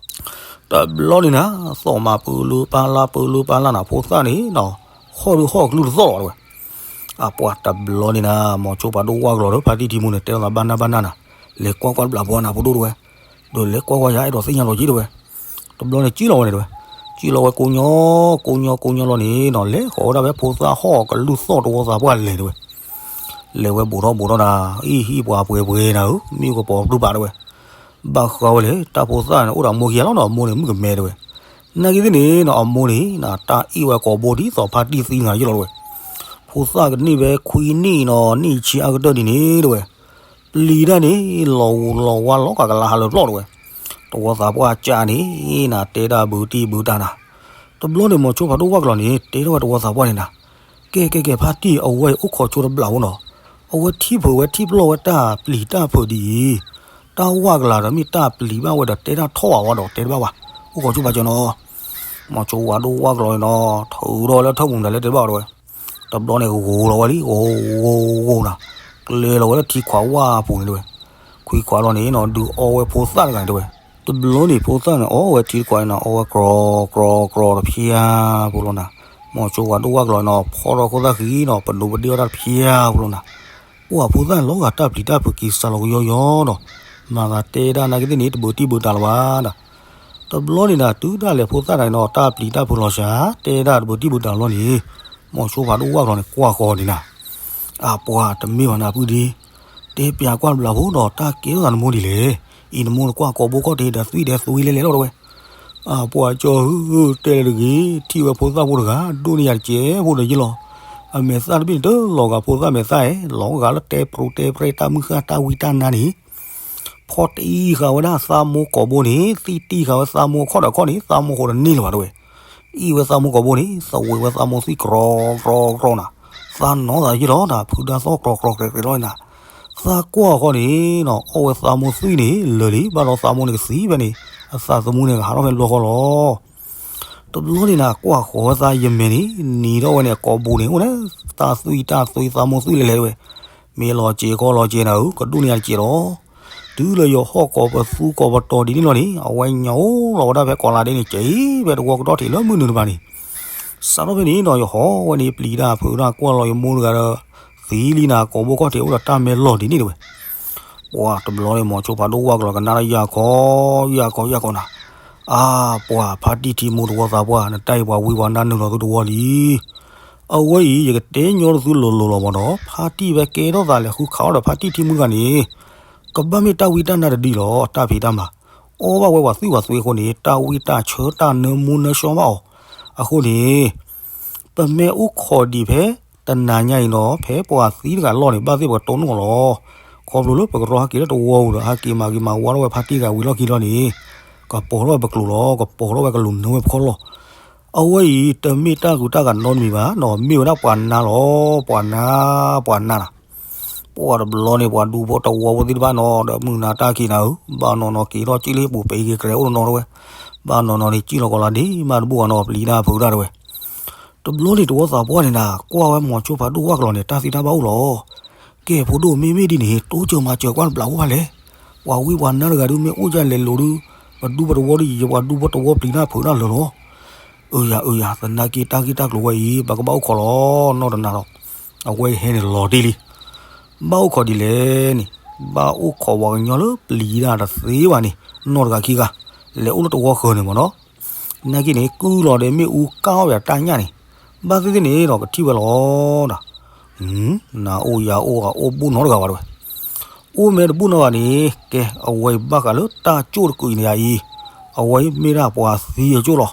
တဘျီန့ၣ်နၤ သီၣ်မးပၢလၢပၢ်လၢ်ပၢလၢပၢ်လၢ်နၤ ဖိသၣ်န့ၣ်နီၤ, ဟီၣ်ဒုးဟီၣ်ကလုၢ်တသီၣ်လီၤတဲဝဲ, အပှၢ်တဘျီန့ၣ်နၤ မိၤဆိဖးဒိၣ်ဝၢ်ကျီၤဒီးဖါတံၢ်ထံမူန့ၣ် တဲလိာ်သးဘၣ်နၢ်ဘၣ်နၢ်နၤ, လဲၤကွၢ်ကွၢ်တဘျီဖိနၤဖိဒိၣ်တဲဝဲ, ဒီးလဲၤကွၢ်ကွၢ်ယၤအဲၣ်ဒိးသ့ၣ်ညါလီၤက့တဲဝဲ, တဘျီန့ၣ် ကံၣ်လီၤဝဲန့ၣ်တဲဝဲ, ကံၣ်လီၤဝဲကိညိ ကိညိ ကိညိလီၤန့ၣ်နီၤ လဲၤဃီၤဝဲဒၣ်ဖဲဖိသၣ်ဟီၣ်ကလုၢ်သီၣ်တဝီသးပှၢ်လဲၤတဲဝဲ, လဲၤဝဲဘူးထီၣ်ဘူးထီၣ်နၤ, အံၤဟံၣ်ပှၤပှဲၤပှဲၤနၤဧၢ မ့ၣ်အူကပီၤဘျုးဘၣ်တဲဝဲ, ဘၣ်ဃးဝဲလဲၣ် တၢ်ဖိသၣ်န့ၣ် အိၣ်ဒီးအမိၢ်ခံဂၤလီၤနီၤ အမိၢ်န့ၣ်မုၣ်ကမဲတဲဝဲ, နာ်က့သ့ၣ်န့ၣ်နီၤ အမိၢ်န့ၣ်နၤ တၢ်အ့ၣ်ဝဲကိာ်ဘိဒ်သိးဖါတံၢ်သံနၤယလီၤတဲဝဲ, ဖိသၣ်ကန့ၢ်ဖဲခွံနံၣ်နီၤ နံၣ်ဆံအါကတၢၢ်ဒ်န့ၣ်တဲဝဲ, ပျံၤတၢ်န့ၣ် လီၤဂူၤလီၤဝါလီၤကးကလးဟးလၢာ်ပျီၢ်တဲဝဲ, တဝီသးပှၢ်ကၢ်န့ၣ် နၤတဲဒၣ်ဘုတံၢ်ဘုတၢ်နၤ, တဘျီန့ၣ် မိၤဆိဖးဒိၣ်ဝၢ်ကျီၤန့ၣ် တဲထီၣ်ဝဲတဝီသးပှၢ်န့ၣ်နၤ, ကဲကဲကဲ ဖါတံၢ် အဝဲအံၤအိၣ်ခိးဆိတဘျီဖိနီၤ, အဝဲထံၣ်ဖုးဝဲထံၣ်ပျီၢ်ဝဲတၢ်ပျံၤတၢ်ဖုးဒ်အံၤ, တၢ်ဝၣ်ကလၤဒီးမ့ၢ်တၢ်ပျံၤဘၣ်ဝဲဒီးတဲတၢ်ထီၣ်ဘၣ်ဝဲဒီးတဲတဘၣ်ဘၣ်, အိၣ်ခိးဆိဘၣ်ကၠီနီၤ, မိၤဆိဖးဒိၣ်ဝၢ်ကျီၤန့ၣ်နီၤ ထုးထီၣ်ဝဲလၢထၢၣ်မူၤဒၣ်လဲာ်တဲတဘၣ်ဝဲတဲဝဲ တဘျီန့ၣ်ဂိၤလီၤဝဲလံ ဂိၤဂိၤဂိၤနၤ, ကျဲလီၤဝဲလၢထံခွးဝၣ်အပူၤန့ၣ်တဲဝဲ, ခွံခွးလီၤန့ၣ်နီၤ ဒုးအီဝဲဖိသၣ်တဂၤန့ၣ်တဲဝဲ, တဘျီန့ၣ်ဖိသၣ်န့ၣ် အီဝဲထံတခွးန့ၣ်နီၤ အီဝဲကြီကြီတဖျၢၣ်ဖိလီၤနၤ, မိၤဆိဖးဒိၣ်ဝၢ်ကျီၤန့ၣ်နီၤ ဖီၣ်ထီၣ်ခိၣ်သၣ်ဃံနီၤ ပဒိးပဒ့ၣ်အီၣ်တၢ်တဖျၢၣ်ဖိလီၤနၤ, ပှၢ်ဖိသၣ်န့ၣ်လီၤဂာ်တၢ်ပျံၤတၢ်ဖုးက့ၤစးလီၤကယီယီနီၤ, မၤသးတဲဒၣ်နာ်က့သ့ၣ်န့ၣ် တဘုးတံၢ်ဘုးတၢ်လၢၤဘၣ်နၤ တဘျီန့ၣ်နၤ တုၤဒၣ်လဲာ်ဖိသၣ်တဂၤန့ၣ်နီၤ တၢ်ပျံၤတၢ်ဖုးလီၤစှၤ တဲဒၣ်တဘုးတံၢ်ဘုးတၢ်လီၤန့ၣ်, မိၤဆိဖးဒိၣ်ဝၢ်ကျီၤန့ၣ် ကွၢ်ဃီၤန့ၣ်နၤ, အပှၤတမ့ၢ်ဘၣ်နၤ ပုၢ်ဒ့, တဲပျးကွၢ်တဘျီဖိဒီး တၢ်ကဲထီၣ်သးနမိၢ်ဒ်လဲၣ်, အံၤနမိၢ်နကွၢ်ကိာ်ဘိခီၣ်ထံးဒီးသွံၣ်ဒဲးသွံၣ်လဲၤလဲၤလီၤတဲဝဲ, အပှၤကၠီဧၢ တဲလၢတဂ့ၤ, ထံၣ်ဝဲဖိသၣ်ဖိတဂၤ ဒိၣ်န့ၢ်ယၤတစဲးဖိဒီးယလီၤ, အမဲာ်သၣ်တဘ့ၣ်န့ၣ် တလီၤဂာ်ဖိသၣ်မဲာ်သၣ်ဧဲ, လီၤဂာ်လၢတဲပြူတဲပြဲတၢ်မုၢ်ဃၢ်တၢ်ဝံတၢ်နါန့ၣ် ဖီၣ်တံၢ်ဃာ်ဝဲဒၣ်သးမိၢ်ကိာ်ဘိန့ၣ် သံၣ်တံၢ်ဃာ်ဝဲသးမိၢ်အခီၣ်ဒီးအခီၣ်န့ၣ် သးမိၢ်ဃိးဒီးန့ၢ်လၢၤဘၣ်တဲဝဲ, အံၣ်ဝဲသးမိၢ်ကိာ်ဘိန့ၣ် သဝ့ဝဲသးမိၢ်သွံၣ်ကြီကြီကြီနၤ, သးနီၢ်သးယ့ၢ်လီၤနၤ ဖုဒၣ်သီၣ်ကြီကြီကြီကြီလီၤနၤ, သးကွၢ်ဃီန့ၣ်နီၤ အီၣ်ဝဲသးမိၢ်သွံၣ်န့ၣ် လၢာ်လံ ဘၣ်ဒီးသးမိၢ်န့ၣ်ကသံဖဲန့ၣ် အသးသမူန့ၣ်ကဟးထီၣ်ဖဲန့ၣ်ဘျီဃီလီၤ. တဘျီန့ၣ်နၤ ကွၢ်ဃီၤဝဲသးယမဲာ်န့ၣ် နံၤထီၣ်ဝဲန့ၣ် ကိာ်ဘိန့ၣ် အိၣ်န့ၣ် တၢ်သွံၣ်တၢ်သွံၣ်သးမိၢ်သွံၣ်လဲၤလဲၤတဲဝဲ, မ့ၢ်လီၤစဲးကီလီၤစဲးနၤဧၢ ကဒိၣ်န့ၢ်ယၤတစဲးလီၤ. တုၤလၢယဟီၣ်ကိးပသူကိးပတီၤဒ်န့ၣ်လီၤန့ၣ် အဝဲညိလီၤဝဲဒၣ်ဖဲကိးလါဒ့န့ၣ် ကဲအံၤဖဲတဝီကတီၢ်ထံးလၢမုၢ်နုာ်တပၤန့ၣ် စးထီၣ်ဖဲန့ၣ်နီၤ ယဟီၣ်ဝဲန့ၣ် ပျံၤတၢ်ဖုးတၢ်ကွၢ်လီၤယမိၢ်တဂၤဒီး သံလံနၤ ကိာ်ဘိခီၣ်ထံးအိၣ်ဒီးတၢ်မဲာ်လီၤဒ်န့ၣ်တဲဝဲ. ပှၤတဘျီန့ၣ် မိၤဆိဖးဒိၣ်ဝၢ်ကျီၤကနၣ်ဒီးယၤခီ ယၤခီ ယၤခီနၤ, အါ ပှၤဖါတံၢ်ထံမူတဝီသးပှၢ် နတၢ်အံၤပှၤဝံပှၤနါနုာ်လီၤသုတဝီလံ အဝဲအံၤ ယကတဲညီနုၢ်သုလိၤလိၤလီၤမ့ၢ်နီၤ ဖါတံၢ်ဖဲကဲထီၣ်သးလဲၤဃုခးအီၣ်ဒီးဖါတံၢ်ထံမူတဂၤန့ၣ် ကဘၣ်မ့ၢ်တၢ်ဝံတၢ်နါတဒုလီၤ တၢ်ဖံးတၢ်မၤ အီၣ်ဘၣ်ဝဲပှၤသွံၣ်ပှၤသွံၣ်အဃိန့ၣ် တၢ်ဝံတၢ်ဆၢတၢ်နၢမူနၢဆှီဘၣ်အီၤ အဃိန့ၣ် ပမ့ၢ်အိၣ်ခိးဒံးဖဲတနၤညါအံၤနီၤ ဖဲပှၤသံတဂၤလီၢ်န့ၣ် ဘၣ်သ့ၣ်ပကတိၢ်နီၣ်လီၤ. ခီဖျိလၢပကရီဟဲက့ၤလၢတဝီပူၤဒီး ဟဲက့ၤမၤဂ့ၤမၤဝါထီၣ်ဝဲဖါတံၢ်တဂၤဝံၤလီၢ်ခံလီၤန့ၣ် ကပီၤထီၣ်ဝဲပကျိာ်လီၤ ကပီၤထီၣ်ဝဲကလူးနၢဝဲပခီၣ်လီၤ. အဝဲအံၤ တမ့ၢ်တၢ်ဂုၤတၢ်ဂၤနီတမံၤဘၣ်နီၤ မ့ၢ်ဝဲဒၣ်ပှၤနါလီၤ ပှၤနါ ပှၤနါနၤ ပှၢ်တဘျီန့ၣ် ပှၤဒူဖိတဝီဖိသ့ၣ်တဖၣ်နီၤ ဒီးမုၢ်နၤတၢ်ခံးနၤဧၢ ဘၣ်နီၢ်နီၢ်က့ၤထီၣ်ကၠံၣ်လၢပူၤပဲက့ၤကရဲအိၣ်နီၤတဲဝဲ ဘၣ်နီၢ်နီၢ်န့ၣ် ကၠံၣ်လီၤကီးလါဒ့မးတဘူၣ်ဘၣ်နီၤ ပျံၤတၢ်ဖုးတၢ်တဲဝဲ တဘျီန့ၣ် တဝီသးပှၢ်န့ၣ်နၤ ကွၢ်ဝဲမိၤဆိဖးဒိၣ်ဝၢ်ကျီၤန့ၣ် တၢ်သံတၢ်ဘၣ်အိၣ်လီၤ. ကဲ ဖိဒိၣ် မ့မ့ၢ်ဒ်န့ၣ် တိစၢၤမၤစၢၤကွၢ်တဘျီအိၣ်ဖးလဲၣ်. ပှၤဝံပှၤနါတဂၤဒုး မ့ၢ်အိၣ်ဒ်လဲၣ်လိၤဒုး ပဒူပတဝီဒုး ယပှၤဒူပတဝီပျံၤတၢ်ဖုးတၢ်လၢာ်လီၤ. အၢယၤ အၢယၤ သနာ်က့ တၢ်ဂ့ၢ်တၢ်ကျိၤဝဲအံၤ ပကဘၣ်အိၣ်ခိးလီၤ နီၢ်တနၤဒီး အဝဲဟဲန့ၣ်လီၤတံၢ်လံ. ဘၣ်အိၣ်ခိးဒ်လဲၣ်န့ၣ် ဘၣ်အိၣ်ခိးပှၤကညီလၢပျံၤတၢ်တသ့ဘၣ်န့ၣ် နီၢ်တဂၤခံဂၤ လဲၤအိၣ်လၢတဝီဃၢၤန့ၣ်မ့ၢ်နီၤ. သနာ်က့န့ၣ် ကုၢ်လီၤဒီးမ့ၣ်အူကၢ်အီၣ်ဝဲတၢ်ညၣ်န့ၣ် ဘၣ်သ့ၣ်သ့ၣ်န့ၣ်ဒီး ကထံၣ်ဝဲလီၤဒီး နၤအိၣ်ယၤအိၣ် အိၣ်ဘူၣ်နီတဂၤဘၣ်တဲဝဲ. အိၣ်မ့ၢ်တဘူၣ်နီတဂၤန့ၣ် ကဲ အဝဲအံၤဘၣ်ဃးလၢတၢ်ကၠိၣ်တကုာ်အံၤန့ၣ်အံၤ အဝဲအံၤမ့ၢ်ဒၣ်ပှၤသံအကၠိၣ်လီၤ.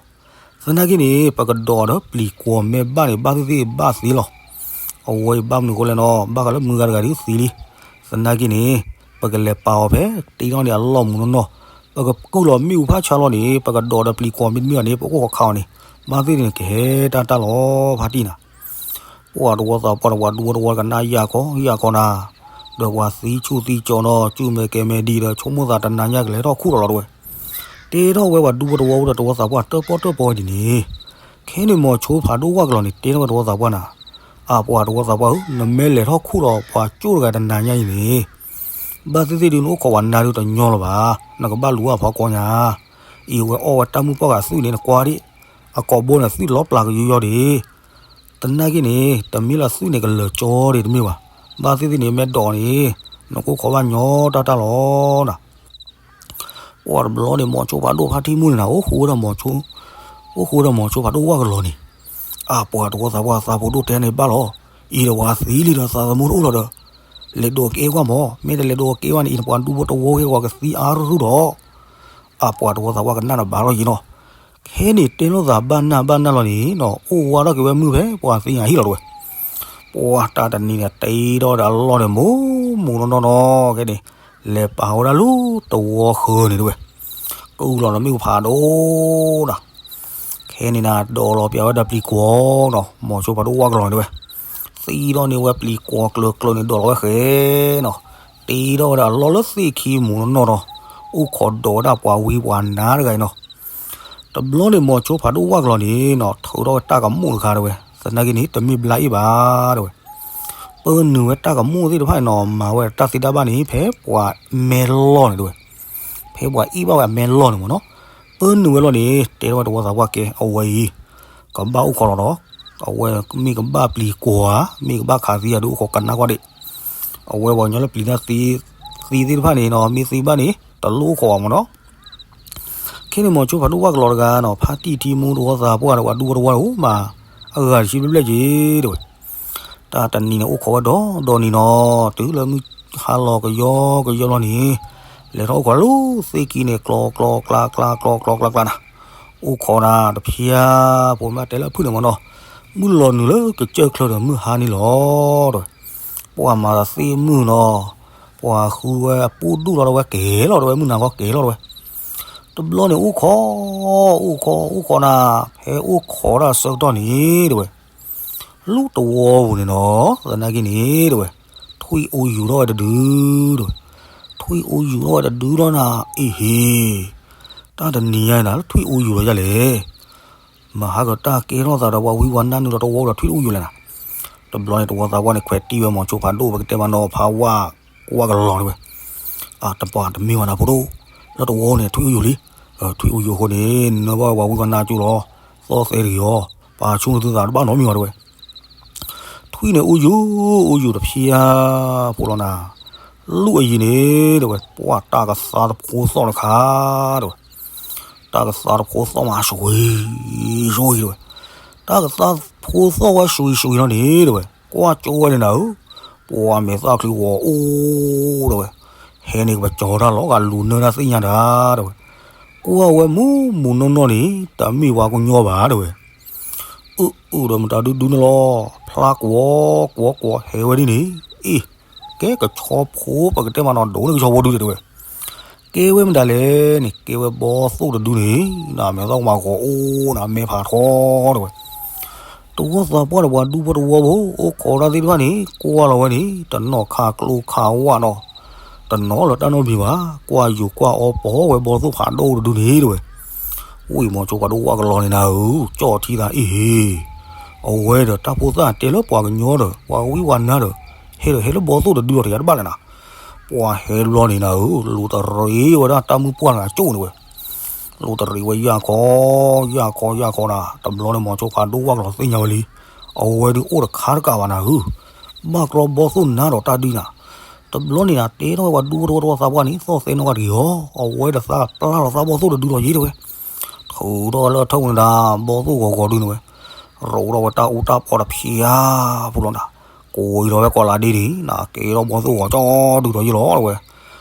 သနာ်က့န့ၣ် ပကဒိးဒီးပျံၤကွီၤမ့ၢ်ဘၣ်န့ၣ် ဘၣ်သ့ၣ်သ့ၣ်ဘၣ်သ့လီၤ. အဝဲအံၤဘၣ်မနုၤဃိလဲၣ်နီၤ ဘၣ်ဃးလၢမုၢ်ဂၤတဂၤဒုးသံလံ. သနာ်က့န့ၣ် ပကလဲၤပာ်အီၤဖဲ တ့ထီၣ်န့ၣ်အလီၢ်မူနီၢ်နီၢ် ပကကုၢ်လီၤမ့ၣ်အူဖးဆါလီၤန့ၣ် ပကဒိးဒီးပျံၤကွီၤမ့ၢ်တမ့ၢ်ဘၣ်န့ၣ် ပအိၣ်ဃီခါအီၤန့ၣ် ဘၣ်သ့ၣ်သ့ၣ်န့ၣ် ကဟဲတၢ်တၢ်လီၤဖးတံၢ်နၤ. ပှၤတဝီသးပှၢ်ဒီးပှၤဒူပတဝီကနၣ်ယၢ်ခီ ယၢ်ခီနၤ, ဒီးပှၤသံဆူၣ်သံကၠီၤနီၤ စူၢ်မဲာ်ကဲၤမဲာ်ဒံးဒီး ဆိကမိၣ်သးတနၤညါကလဲၤထီၣ်ခူၣ်ထီၣ်လီၤတဲဝဲ. တဲထီၣ်ဝဲပှၤဒူပတဝီဒီးတဝီသးပှၢ်တၢၣ်ပီၣ်တၢၣ်ပီဒ်န့ၣ်, ခဲန့ၣ်မီၤဆိဖးဒိၣ်ဝၣ်ကလီၤန့ၣ် တဲထီၣ်ဝဲတဝီသးပှၢ်နၤ, အပှၤတဝီသးပှၢ်ဧၢ, နမ့ၢ်လဲၤထီၣ်ခူၣ်ဒီးပှၤကၠိၣ်တဂၤတနၤညါအံၤန့ၣ်, ဘၣ်သ့ၣ်သ့ၣ်ဒုးနအိၣ်ခိးပှၤနါဒုးတညီလၢၤဘၣ်, နကဘၣ်လူၤအဖီကိးညါ, အံၤဝဲအီၣ်ဝဲတၢ်မုၣ်ပှၢ်ဂၤသွံၣ်န့ၣ် နကွၢ်ဒံး, အကိာ်ဘိန့ၣ်သွံၣ်လီၤပျၢ်ကယီယီဒံး သနာ်က့န့ၣ် တမ့ၢ်လၢသွံၣ်န့ၣ်ကလၢာ်ကၠီဒံးတမ့ၢ်ဘၣ်, ဘၣ်သ့ၣ်သ့ၣ်န့ၣ် မ့ၢ်ဒိးန့ၣ် နကအိၣ်ခိးဘၣ်ညီတၢ်တၢ်လီၤနၤ. ပှၤတဘျီန့ၣ် မီၤဆိဖးဒိၣ်ဖါတံၢ်မူန့ၣ်နၤ အိၣ်ဃူဝဲဒီးမီၤဆိ, အိၣ်ဃူဝဲဒီးမီၤဆိဖးဒိၣ်ဝၣ်ကလီၤန့ၣ်, အပှၤတဝီသးပှၢ်သးဖိဒိၣ်တဲန့ၣ်ဘၣ်လီၤ, အံၤဒီးပှၤသံလံဒီးသးသမူတအိၣ်လီၤဒီး, လဲၤဒိးကဲကွၢ်မး, မ့ၢ်တလဲၤဒိးကဲကွၢ်န့ၣ် အံၤနပှၤဒူဖိတဝီကဲကွၢ်ကသံအါရူၢ်ဒီး အပှၤတဝီသးပှၢ်ကနၣ်တဘၣ်လီၤယံၤနီၤ. ခဲန့ၣ်တဲလိာ်သးဘၣ်နၢ်ဘၣ်နၢ်လီၤန့ၣ်နီၤ အိၣ်ဝါထီၣ်က့ၤဝဲမုၢ်ဖဲပှၤသံညါဟံၣ်လီၤတဲဝဲ. ပှၤတၢ်တနံၤန့ၣ် တ့ထီၣ်ဝဲဒၣ်အလီၢ်န့ၣ် မူးမူးနီၢ်နီၢ်နီၤ ခဲန့ၣ် လဲၤပာ်ဝဲဒၣ်လၢတဝီဃၢၤန့ၣ်တဲဝဲ. ကုၢ်လီၤဒီးမ့ၣ်အူဖးဒိၣ်ဒီး ခဲန့ၣ်နၤ ဒိးလီၤပျၢ်ဝဲဒၣ်ပျံၤကွီၤနီၤ မီၤဆိဖးဒိၣ်ဝၣ်ကလီၤန့ၣ်တဲဝဲ. သံထီၣ်န့ၢ်ဝဲပျံၤကွီၤကျၢၤကျၢၤန့ၣ် ဒိးလီၤဝဲဃဲနီၤ, တ့ထီၣ်ဝဲဒၣ်အလီၢ်လၢသ့ၣ်ခံမူးနီၢ်နီၢ်နီၤ, အိၣ်ခိးဒိးဝဲဒၣ်ပှၤဝံပှၤနါတဂၤအံၤနီၤ. တဘျီန့ၣ် မီၤဆိဖးဒိၣ်ဝၣ်ကလီၤန့ၣ်နီၤ ထုးထီၣ်ဝဲတၢ်ကမူၣ်တခါတဲဝဲ, သနာ်က့န့ၣ် တမ့ၢ်ဘျါအ့ၣ်ဘၣ်တဲဝဲ. ပၢနုာ်ဝဲတၢ်ကမူၣ်သ့ၣ်တဖၣ်န့ၣ်နီၤ မၤဝဲတၢ်သ့တၢ်ဘၣ်န့ၣ် ဖဲပှၤမဲလီၢ်န့ၣ်တဲဝဲ, ဖဲပှၤအ့ၣ်ဘၣ်ဝဲအမဲလီၢ်န့ၣ်မ့ၢ်နီၤ. ပၢနုာ်ဝဲလီၤန့ၣ် တဲထီၣ်ဝဲတဝီသးပှၢ်ကဲ အဝဲအံၤ ကဘၣ်အိၣ်ခိးလီၤဒီး အဝဲမ့ၢ်ကဘၣ်ပျံၤကွီၤဧါ မ့ၢ်ကဘၣ်ခးသံဧါဒုးအိၣ်ခိးကနၣ်ကွၢ်ဒံး. အဝဲပှၤကညီလၢပျံၤတၢ်သံ သံသ့ၣ်တဖၣ်န့ၣ်နီၤ မ့ၢ်သံဘၣ်န့ၣ် တလိၣ်အိၣ်ခိးဘၣ်မ့ၢ်နီၤ. ခဲန့ၣ် မီၤဆိဖးဒိၣ်ဝၣ်ကလီၤတဂၤနီၤ ဖါတံၢ်ထံမူတဝီသးပှၢ်ဒီးပှၤဒူပတဝီဧိၤမး အဂၤတဆံဘျဲၣ်ဘျဲၣ်က့ၤတဲဝဲ. တၢ်တနံၤန့ၣ်အိၣ်ခိးဝဲဒီးဒီနံၤနီၤ တုၤလၢမုၢ်ဟါလီၤကယီကယီလီၤန့ၣ် လဲၤထီၣ်အိၣ်ခိးလၢသ့ၣ်ခံန့ၣ် ကျီကျီကျါကျါကျီကျီကျါကျါနၤ, အိၣ်ခိးနၤတဖျါ ဖိမ့ၢ်တဲလၢအဖုၣ်န့ၣ်မ့ၢ်နီၤ, မုၢ်လီၤနုာ်လၢကစၢၢ်ချၢဒီးမုၢ်ဟါန့ၣ်လီၤတဲဝဲ. ပှၤမၤသးသ့ၣ်မုၢ်နီၤ ပှၤဃုဝဲအပူၤဒူၣ်လီၤတဲဝဲကဲၤလီၤတဲဝဲ မုၢ်နၤခီကဲၤလီၤတဲဝဲ. တဘျီန့ၣ်အိၣ်ခိး အိၣ်ခိး အိၣ်ခိးနၤ ဖဲအိၣ်ခိးတၢ်ဆၢကတီၢ်န့ၣ်တဲဝဲ လၢတဝီပူၤန့ၣ်နီၤ သနာ်က့န့ၣ်တဲဝဲ ထွံၣ်အိၣ်ယူၤထီၣ်ဝဲတဒုတဲဝဲ, ထွံၣ်အိၣ်ယူၤထီၣ်ဝဲတဒုလီၤနၤ အ့ဟ့ တၢ်တနံၤညါအံၤနၤ လၢထွံၣ်အိၣ်ယူၤလီၤယၤလဲၣ်. မၤဟးဂီၤတၢ်ကဲထီၣ်သးဒီးပှၤဝံပှၤနါနုာ်ဒီးတဝီဒီးထွံၣ်အိၣ်ယူၤလဲၣ်နၤ. တဘျီန့ၣ်တဝီသးပှၢ်န့ၣ် ခွဲးတံၢ်ဝဲမီၤဆိဖးဒိၣ် ပကတဲမးနီၤ ဖးဝၣ်ကွၢ်ကလီၤတဲဝဲ. တပှၤတမ့ၢ်ဘၣ်နၤဖိဒိၣ်, လၢတဝီန့ၣ်ထွံၣ်အိၣ်ယူၤလံ. ထွံၣ်အိၣ်ယူၤအဃိန့ၣ် နၢ်ဘၣ်ပှၤဝံပှၤနါကၠိလီၤ, သီၣ်သဲတဂ့ၤအီၤ, ပာ်ဆူၣ်နသုသးတဘၣ်နီတမံၤဘၣ်တဲဝဲ. ထွံၣ်န့ၣ်အိၣ်ယူၤ အိၣ်ယူၤတဖျါ ဖိလီၤနၤ, လၢအယံၤန့ၣ်တဲဝဲ ပှၤတၢ်ကသါတဖိသီၣ်တခါတဲဝဲ. တၢ်ကသါတဖိသီၣ်မး ဆွံ ဆွံတဲဝဲ, တၢ်ကသါဖိသီၣ်ဝဲ ဆွံ ဆွံလီၤန့ၣ်တဲဝဲ ကွၢ်ကၠိဝဲန့ၣ်နၤဧၢ, ပှၤမဲာ်သၣ်ချံဂီၤအိၣ်တဲဝဲ, ဟဲန့ၣ်ကပကၠီၤတၢ်လီၤ ကလူၤနၢတၢ်သ့ၣ်ညါတၢ်တဲဝဲ, ကွၢ်ဝဲမူးမူးနီၢ်နီၢ်န့ၣ် တမ့ၢ်ပှၤကညီဘၣ်တဲဝဲ. အုၣ်အုၣ်ဒီးမတၤဒုဒုန့ၣ်လီၤ, ဖျါကွီၤကွီၤကွီၤဟဲဝဲဒ်န့ၣ်, အ့ၣ်, ကဲကဆီဖိပကတဲမးနီၤ ဒိၣ်န့ၢ်ကဆီဖိဒုတဲဝဲ. ကဲဝဲမတၤလဲၣ်န့ၣ် ကဲဝဲဘီသိၣ်တဒုန့ၣ်, နမဲာ်သၣ်မၤဂီၤအိၣ်နမဲာ်ဖးထီတဲဝဲ. တဝီသးပှၢ်ဒီးပှၤဒူဖိတဝီဖိ အိၣ်ခိးတၢ်သ့ၣ်တဖၣ်န့ၣ် ကွၢ်လီၤဝဲန့ၣ် တနီၤခးကျိခးဝၣ်နီၤ, တနီၤလၢတၢ်နီတမံၤဘၣ်, ကွၢ်ယူၤကွၢ်အီပီၤဝဲဘီသိၣ်ဖးဒိၣ်တဒုန့ၣ်တဲဝဲ. ဝံၢ်မီၤကၠိဖးဒိၣ်ဝၣ်ကလီၤန့ၣ်နၤဧၢ, ကၠီၣ်ထံသးအ့ၣ်ဟ့ၣ်, အဝဲဒီးတၢ်ဖိသၣ်တဲလၢပှၤကညီဒီး ပှၤဝံပှၤနါဒီး ဟဲ ဟဲလၢဘီသိၣ်တဒုလီၤတယၤတဘၣ်လဲၣ်နၤ. ပှၤဟဲတဘျီန့ၣ်နၤဧၢ, လူၤတရံးဝဲဒၣ်တၢ်မုၢ်ပှၢ်တဂၤကၠိၣ်န့ၣ်ဝဲ, လူၤတရံးဝဲယၢ်ခီ, ယၢ်ခီယၢ်ခီနၤ, တဘျီန့ၣ် မိၤဆိဖးဒိၣ်ဝၢ်ကလီၤသ့ၣ်ညါဝဲလံ, အဝဲဒုးအိၣ်တခါတကးဘၣ်နၤဧၢ, ဘၣ်ကြီဘီသိၣ်နၤဒီးတၢ်ဒုးနၤ. တဘျီန့ၣ်နၤ တဲထီၣ်ဝဲပှၤဒူဖိတဝီသးပှၢ်န့ၣ် သီၣ်သဲနီၣ်ဂၤတဂ့ၤအီၤ, အဝဲတသးပျၢ်လီၤသးဘီသိၣ်တဒုလီၤယံၤတဲဝဲ, ထုးထီၣ်လၢထၢၣ်ပူၤန့ၣ်နၤ, ဘီသိၣ်ဂီၤဂီၤဒုန့ၣ်ဝဲ, ရိးထီၣ်ဝဲတၢ်အူတၢ်ပီတဖျါပူၤလီၤနၤ, ကိးအံၤလီၤဝဲကိးလးဒ့န့ၣ်နၤ, ကဲထီၣ်ဘီသိၣ်ဂီၤကၠီဒုဒီးယံၤလီၤတဲဝဲ.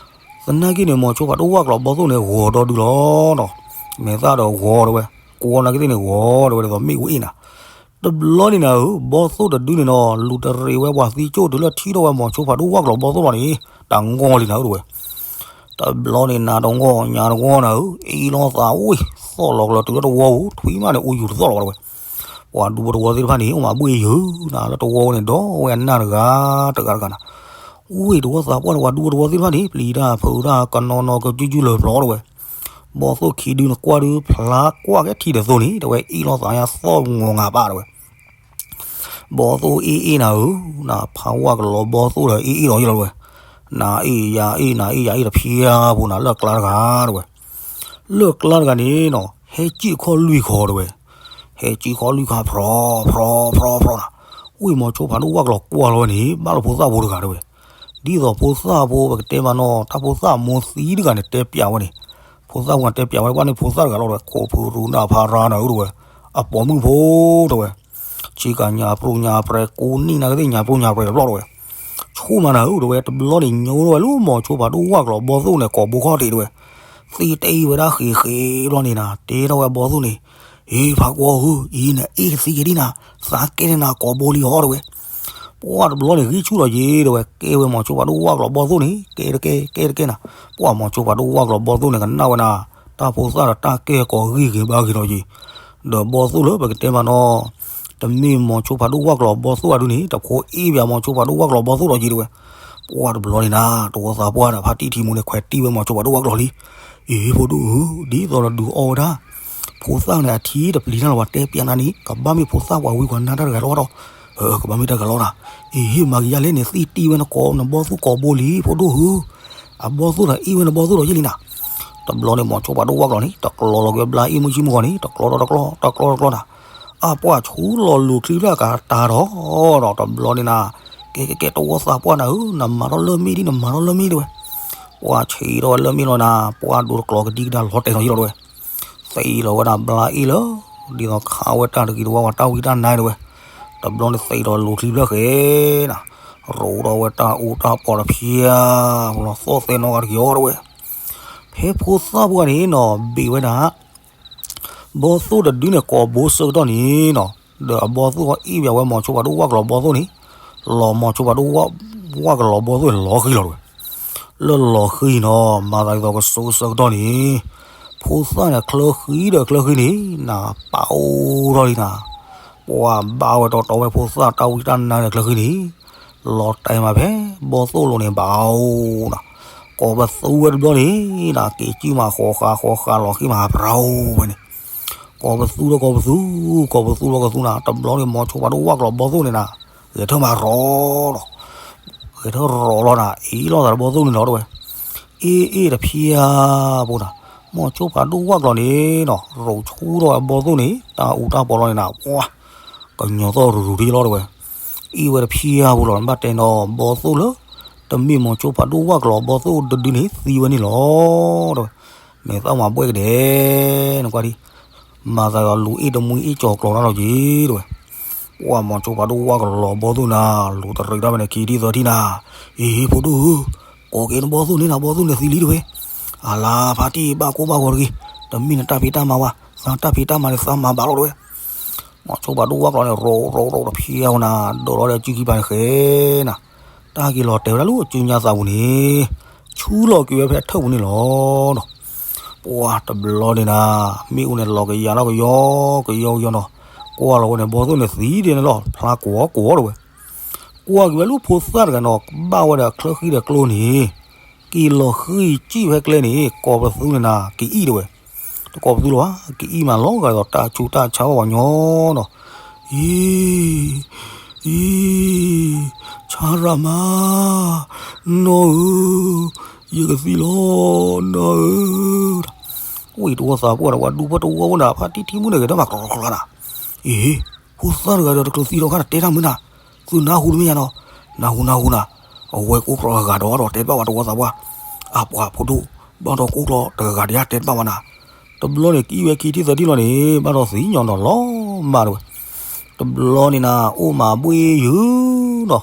သနာ်က့န့ၣ် မိၤဆိဖးဒိၣ်ဝၢ်ကလီၤဘီသိၣ်န့ၣ် ဂီၤဒီဒုလီၤနီၤ, မဲာ်သၣ်ဒီးဂီၤတဲဝဲ, ကိးနာ်က့သ့ၣ်န့ၣ် ဂီၤတဲဝဲဒ်သိးမ့ၣ်အူအ့ၣ်နၤ. တဘျီန့ၣ်နၤဧၢ, ဘီသိၣ်တဒုန့ၣ်နီၤ လူၤတရံးဝဲပှၤသံကၠိၣ်တုၤလၢထံၣ်ထီၣ်ဝဲမိၤဆိဖးဒိၣ်ဝၢ်ကလီၤဘီသိၣ်လီၤန့ၣ်, တၢ်ဂီၢ်လံနၤဧၢတဲဝဲ. တဘျီန့ၣ်နၤတဂီၢ်ညါတဂီၢ်နၤဧၢ, အ့ၣ်လိာ်သးဝ့ၢ်, သီၣ်လီၤကလၢာ်တုၤလၢတဝီပူၤ, ထွံၣ်မးန့ၣ် အိၣ်ယူၤတသီၣ်လီၤဘၣ်တဲဝဲ. ပှၤဒူဖိတဝီသ့ၣ်တဖၣ်န့ၣ် အိၣ်မးဘှ့ၣ်ယုၤနၤ, လၢတဝီပူၤန့ၣ် ဒီးဝဲအနၢ်တဂၤတဂၤတဂၤနၤ. ဝ့ၢ်တဝီသးပှၢ်န့ၣ် ပှၤဒူဖိတဝီသ့ၣ်တဖၣ်န့ၣ် ပျံၤတၢ်ဖုးတၢ်ကနီၤနီၤကစုၢ်စုၢ်လၢာ်ပျီတဲဝဲ. ဘီသိၣ်ခံဒုန့ၣ်ကွၢ်ဒုးဖျါကွၢ်ကဲထံၣ်တသိးန့ၣ် တဲဝဲ အ့ၣ်လိာ်သးညါသီၣ်ဂီၤငါဘၣ်တဲဝဲ. ဘီသိၣ်အ့ၣ်အ့ၣ်နၤဧၢ, နဖးဝၢ်ကလီၤဘီသိၣ်ဒီးအ့ၣ်အ့ၣ်လီၤယံၤလီၤတဲဝဲ. နအ့ၣ်ယၤအ့ၣ် နအ့ၣ်ယၤအ့ၣ်တဖျါပူၤနၤ လၢကျါတဂၤတဲဝဲ. လၢကျါတဂၤန့ၣ်နီၤ ဟဲစံၣ်ခီၣ်လွံၢ်ခီတဲဝဲ. ဟဲစံၣ်ခီၣ်လွံၢ်ခီ ဖြီဖြီဖြီဖြီနၤ. ဝ့ၢ်မိၤဆိဖးဒိၣ်ဝၢ်ကလီၤကွၢ်လီၤဝဲန့ၣ် ဘၣ်လီၤဖိသၣ်ဖိတဂၤတဲဝဲ. ဒ်သိးဖိသၣ်ဖိပကတဲမးနီၤ တၢ်ဖိသၣ်အမိၢ်သံတဂၤန့ၣ် တဲပျးဝဲန့ၣ်, ဖိသၣ်ဖိတဲပျးဝဲ ဘၣ်န့ၣ်ဖိသၣ်တဂၤလီၤတဲဝဲ ခိၣ်ဖုရူနၢ်ဖးရါနၤဧၢတဲဝဲ, အပိာ်မုၣ်ဖိတဲဝဲ. ဆ့ကၤညါပြူညါပြဲ ကိးနံၣ်နာ်က့သ့ၣ်ညါပြူညါပြဲတဘျီတဲဝဲ. ဆိမးနၤဧၢတဲဝဲ တဘျီန့ၣ် ညိထီၣ်ဝဲလၢမိၤဆိဖးဒိၣ်ဝၢ်ကလီၤဘီသိၣ်န့ၣ် ကိာ်ဘိခီၣ်ထံးတဲဝဲ. သ့တအ့ၣ်ဝဲဒၣ်ဃ့ဃ့ဘျီန့ၣ်နၤ တဲထီၣ်ဝဲဘီသိၣ်န့ၣ်, အ့ ဖးကွီဧၢ, အံၤနအ့ၣ်ကသံကဒံနၤ, သးကဲန့ၣ်နၤကိာ်ဘိလံအီၤတဲဝဲ. ပှၢ်တဘျီန့ၣ် ဂံၢ်ဆူၣ်လီၤယံၤတဲဝဲ ကဲဝဲမိၤဆိဖးဒိၣ်ဝၢ်ကလီၤဘီသိၣ်န့ၣ် ကဲတကဲ ကဲတကဲနၤ. ပှၢ်မိၤဆိဖးဒိၣ်ဝၢ်ကလီၤဘီသိၣ်န့ၣ် ကနၣ်ဝဲနၤ တၢ်ဖိသၣ်ဒီးတၢ်ကဲကိးဂံၢ်ဂ့ၤဘါဂ့ၤလီၤယံၤ, ဒီးဘီသိၣ်လၢပကတဲမးနီၤ တမ့ၢ်မိၤဆိဖးဒိၣ်ဝၢ်ကလီၤဘီသိၣ်အဒုန့ၣ် တဖိအ့ၣ်ဘၣ်မိၤဆိဖးဒိၣ်ဝၢ်ကလီၤဘီသိၣ်လီၤယံၤတဲဝဲ. ပှၢ်တဘျီန့ၣ်နၤ တဝီသးပှၢ်ဒီးဖါတံၢ်ထံမူန့ၣ် ခွဲးတံၢ်ဝဲမိၤဆိဖးဒိၣ်ဝၢ်ကလီၤလံ. အ့ ဖိဒိၣ်ဧၢ, ဒ်သိးနဒုးအီၣ်ဝဲဒၣ် ဖိသၣ်န့ၣ် အထံတပျံၤတၢ်လီၤ ပှၤတဲပျးနၤန့ၣ် ကဘၣ်မ့ၢ်ဖိသၣ်ပှၤဝံပှၤနါတၢ်တဂၤလီၤဒီး, ကဘၣ်မ့ၢ်တၢ်ဂၤလီၤနၤ. အ့ မၤကယၤလဲၣ်န့ၣ် သ့တံၢ်ဝဲနကိး နဘီသိၣ်ကိးဘိလံ ဖိဒိၣ်ဧၢ, အဘီသိၣ်ဒီးအ့ၣ်ဝဲနဘီသိၣ်ဒီးယဲလံနၤ. တဘျီန့ၣ်မိၤဆိဖးဒိၣ်ဝၢ်ကလီၤန့ၣ် တကျီလီၤက့ၤဘျါအ့ၣ်မုၢ်ဆံမုၢ်ဂီၤန့ၣ် တကျီဒီးတကျီ တကျီတကျီနၤ. အပှၢ်ဆူလီၤလူၤချံဖျၢၣ်ကတၢၢ်ဒီး, ဒီးတဘျီန့ၣ်နၤ, ကဲကဲကဲ တဝီသးပှၢ်နၤဧၢ, နမၤထီၣ်လၢမ့ၢ်ဒံး နမၤထီၣ်လၢမ့ၢ်တဲဝဲ. ပှၢ်ဆံးထီၣ်ဝဲလၢမ့ၢ်လီၤနၤ, ပှၢ်ဒိတကျီကဒံကဒါလီၤတဲာ်လီၤယံၤလီၤတဲဝဲ. သံလီၤဝဲဒၣ်ဘျါအ့ၣ်လၢ ဒ်သိးခးဝဲတၢ်တဂ့ၤတဝါဝဲတၢ်ဝံတၢ်နါတဲဝဲ. တဘျီန့ၣ်သံလီၤလူၤချံဖျၢၣ်ဃဲနၤ, ရိးထီၣ်ဝဲတၢ်အူတၢ်ပီးတဖျါ, လီၤသီၣ်သဲနီၣ်ဂၤတက့ၢ်အီၤတဲဝဲ. ဖဲဖိသၣ်ပှၢ်န့ၣ်နီၤ ဘ့ၣ်ဝဲဒၣ် ဘီသိၣ်တဒုန့ၣ်ကိးဘိဆၢကတီၢ်န့ၣ်နီၤ, ဒီးအဘီသိၣ်အီၣ်အ့ၣ်ဘၣ်ဝဲမိၤဆိဖးဒိၣ်ဝၢ်ကလီၤဘီသိၣ်န့ၣ်, လီၤမိၤဆိဖးဒိၣ်ဝၢ်ကလီၤဘီသိၣ်န့ၣ်လီၤဃံၤလီၤတဲဝဲ. လၢလီၤဃံၤနီၤ မၤသးဒ်သိးကစိကဆၢကတီၢ်န့ၣ်, ဖိသၣ်န့ၣ်ချၢဃံဒီးချၢဃံန့ၣ် နပာ်အိၣ်ထီၣ်လံနၤ, ပှၢ်ဘၣ်ဝဲတီတီဝဲဖိသၣ်တၢ်ဝံတၢ်နါန့ၣ်ချၢဃံန့ၣ်, လီၤတဲာ်မးဖဲ ဘီသိၣ်လိၤန့ၣ်ဘၣ်အိၣ်နီၤ, ကိးပသူဝဲတဘျီန့ၣ်နၤ က့ၤကံၣ်မးဃီဃာ်ဃီဃာ်လီၤဃံမးဟးပြၤအိၣ်ဝဲန့ၣ်, ကိးပသူဒီးကိးပသူ, ကိးပသူဒီးကိးပသူနၤ, တဘျီန့ၣ်မိၤဆိဖးဒိၣ်ဝၢ်ကလီၤဘီသိၣ်န့ၣ်နၤ, ဂဲၤထၢၣ်မးရီၤလီၤ, ဂဲၤထၢၣ်ရီၤလီၤနၤ အ့ၣ်လိာ်သးဒီးဘီသိၣ်န့ၣ်လီၤတဲဝဲ. အ့ၣ်အ့ၣ်တဖျါဖိနၤ, မိၤဆိဖးဒိၣ်ဝၢ်ကလီၤန့ၣ်နီၤ ရိးဆူထီၣ်ဝဲဘီသိၣ်န့ၣ် တၢ်အူတၢ်ပီးလီၤန့ၣ်နၤ, ပှၢ် ကညီၤသီၣ်ရူၤရူၤထံလီၤတဲဝဲ. အ့ၣ်ဝဲတဖျါဖိလီၤ နဘၣ်တဲနီၤ ဘီသိၣ်လၢ တမ့ၢ်မိၤဆိဖးဒိၣ်ဝၢ်ကလီၤဘီသိၣ်တဒုန့ၣ်သံဝဲန့ၣ်လီၤတဲဝဲ. မဲာ်သၣ်မၤဘှဲၣ်ကဒဲး, နကွၢ်ဒံး, မၤသးဒီးလူၤအ့ၣ်တမှံအ့ၣ်ကၠီၤကျီၤတၢ်လီၤက့ၤတဲဝဲ. ပှၢ်မိၤဆိဖးဒိၣ်ဝၢ်ကလီၤဘီသိၣ်နၤ လူၤတရံးတၢ်ဖဲန့ၣ်ခံဒ်သိးထံနၤ, အ့ၣ် ဖိဒိၣ်ဧၢ, ကိးက့ၤနဘီသိၣ်န့ၣ်နၤ ဘီသိၣ်န့ၣ်သံလံတဲဝဲ. အလါဖါတံၢ်ဘၣ်ကိၢ်ဘၣ်ဂီၤတဂ့ၤ, တမ့ၢ်နတၢ်ဖံးတၢ်မၤဘၣ်, သးတၢ်ဖံးတၢ်မၤန့ၣ်သးမၤဘၣ်လီၤတဲဝဲ. မိၤဆိဖးဒိၣ်ဝၢ်ကလီၤန့ၣ် ရိးရိးရိးတဖျါဖိနၤ ဒိးလီၤဒီးစုခံပၤန့ၣ်ဃဲနၤ, တၢ်က့ၤလီၤတဲာ်ဝဲဒၣ်လၢအစုညါသးပူၤန့ၣ်, ဆူလီၤက့ၤဝဲဖဲထၢၣ်ပူၤန့ၣ်လီၤနီၤ. ပှၢ်တဘျီန့ၣ်နၤ, မ့ၣ်အူန့ၣ်လီၤကယၤထီၣ်ကယီကယီကယီနီၤ, ကွၢ်လီၤဝဲန့ၣ် ဘီသိၣ်န့ၣ်သံဒ်န့ၣ်လီၤ ဖျါကိးကိးတဲဝဲ. ကွၢ်က့ၤဝဲလၢဖိသၣ်တဂၤနီၤ ဘၣ်ဝဲဒီးချၢဃံဒီးကျိန့ၣ်, က့ၤလီၤဃံစံၣ်ဖဲကျဲန့ၣ် ကိးပသူန့ၣ်နၤ ကအံၣ်တဲဝဲ. တကိးပသူလၢၤဘၣ် ကအံၣ်မးလီၤဂာ်ဒ်သိးတၢ်ဆူးတၢ်ဆါဘၣ်ပှၤညီနီၤ. အံၤ, အံၤ, ဆ အရမၤ, နီၢ်ဧၢ, ယကသံလီၤ, နီၢ်ဧၢ. ဝံၤတဝီသးပှၢ်ဒီး ပှၤဒူဖိတဝီဖိန့ၣ် ဖါတံၢ်ထံမူန့ၣ် ဂဲၤထီၣ်မးကျီကျီကျီနၤ, အ့, ဖိသၣ်တဂၤဒီးတချုးသံဒီးခါန့ၣ် တဲတၢ်မုၢ်နၤ, သုနၢ်ဟူတမ့ၢ်ညါနီၤ, နၢ်ဟူနၢ်ဟူနၤ, အဝဲကိးကျီဂၤဒီးဒီးတဲတဘၣ်ဝဲတဝီသးပှၢ်, အပှၤဖိဒိၣ်, ဘၣ်ဒီးကိးကျီတဂၤဂၤဒီးယတဲတဘၣ်ဝဲနၤ, တဘျီန့ၣ် ကအံၣ်ဝဲခံထံၣ်သၢထံၣ်လီၤန့ၣ် ဘၣ်ဒီးသံညီနီၤလီၤမးတဲဝဲ, တဘျီန့ၣ်နၤ အိၣ်မးဘှ့ယုာ်နီၤ,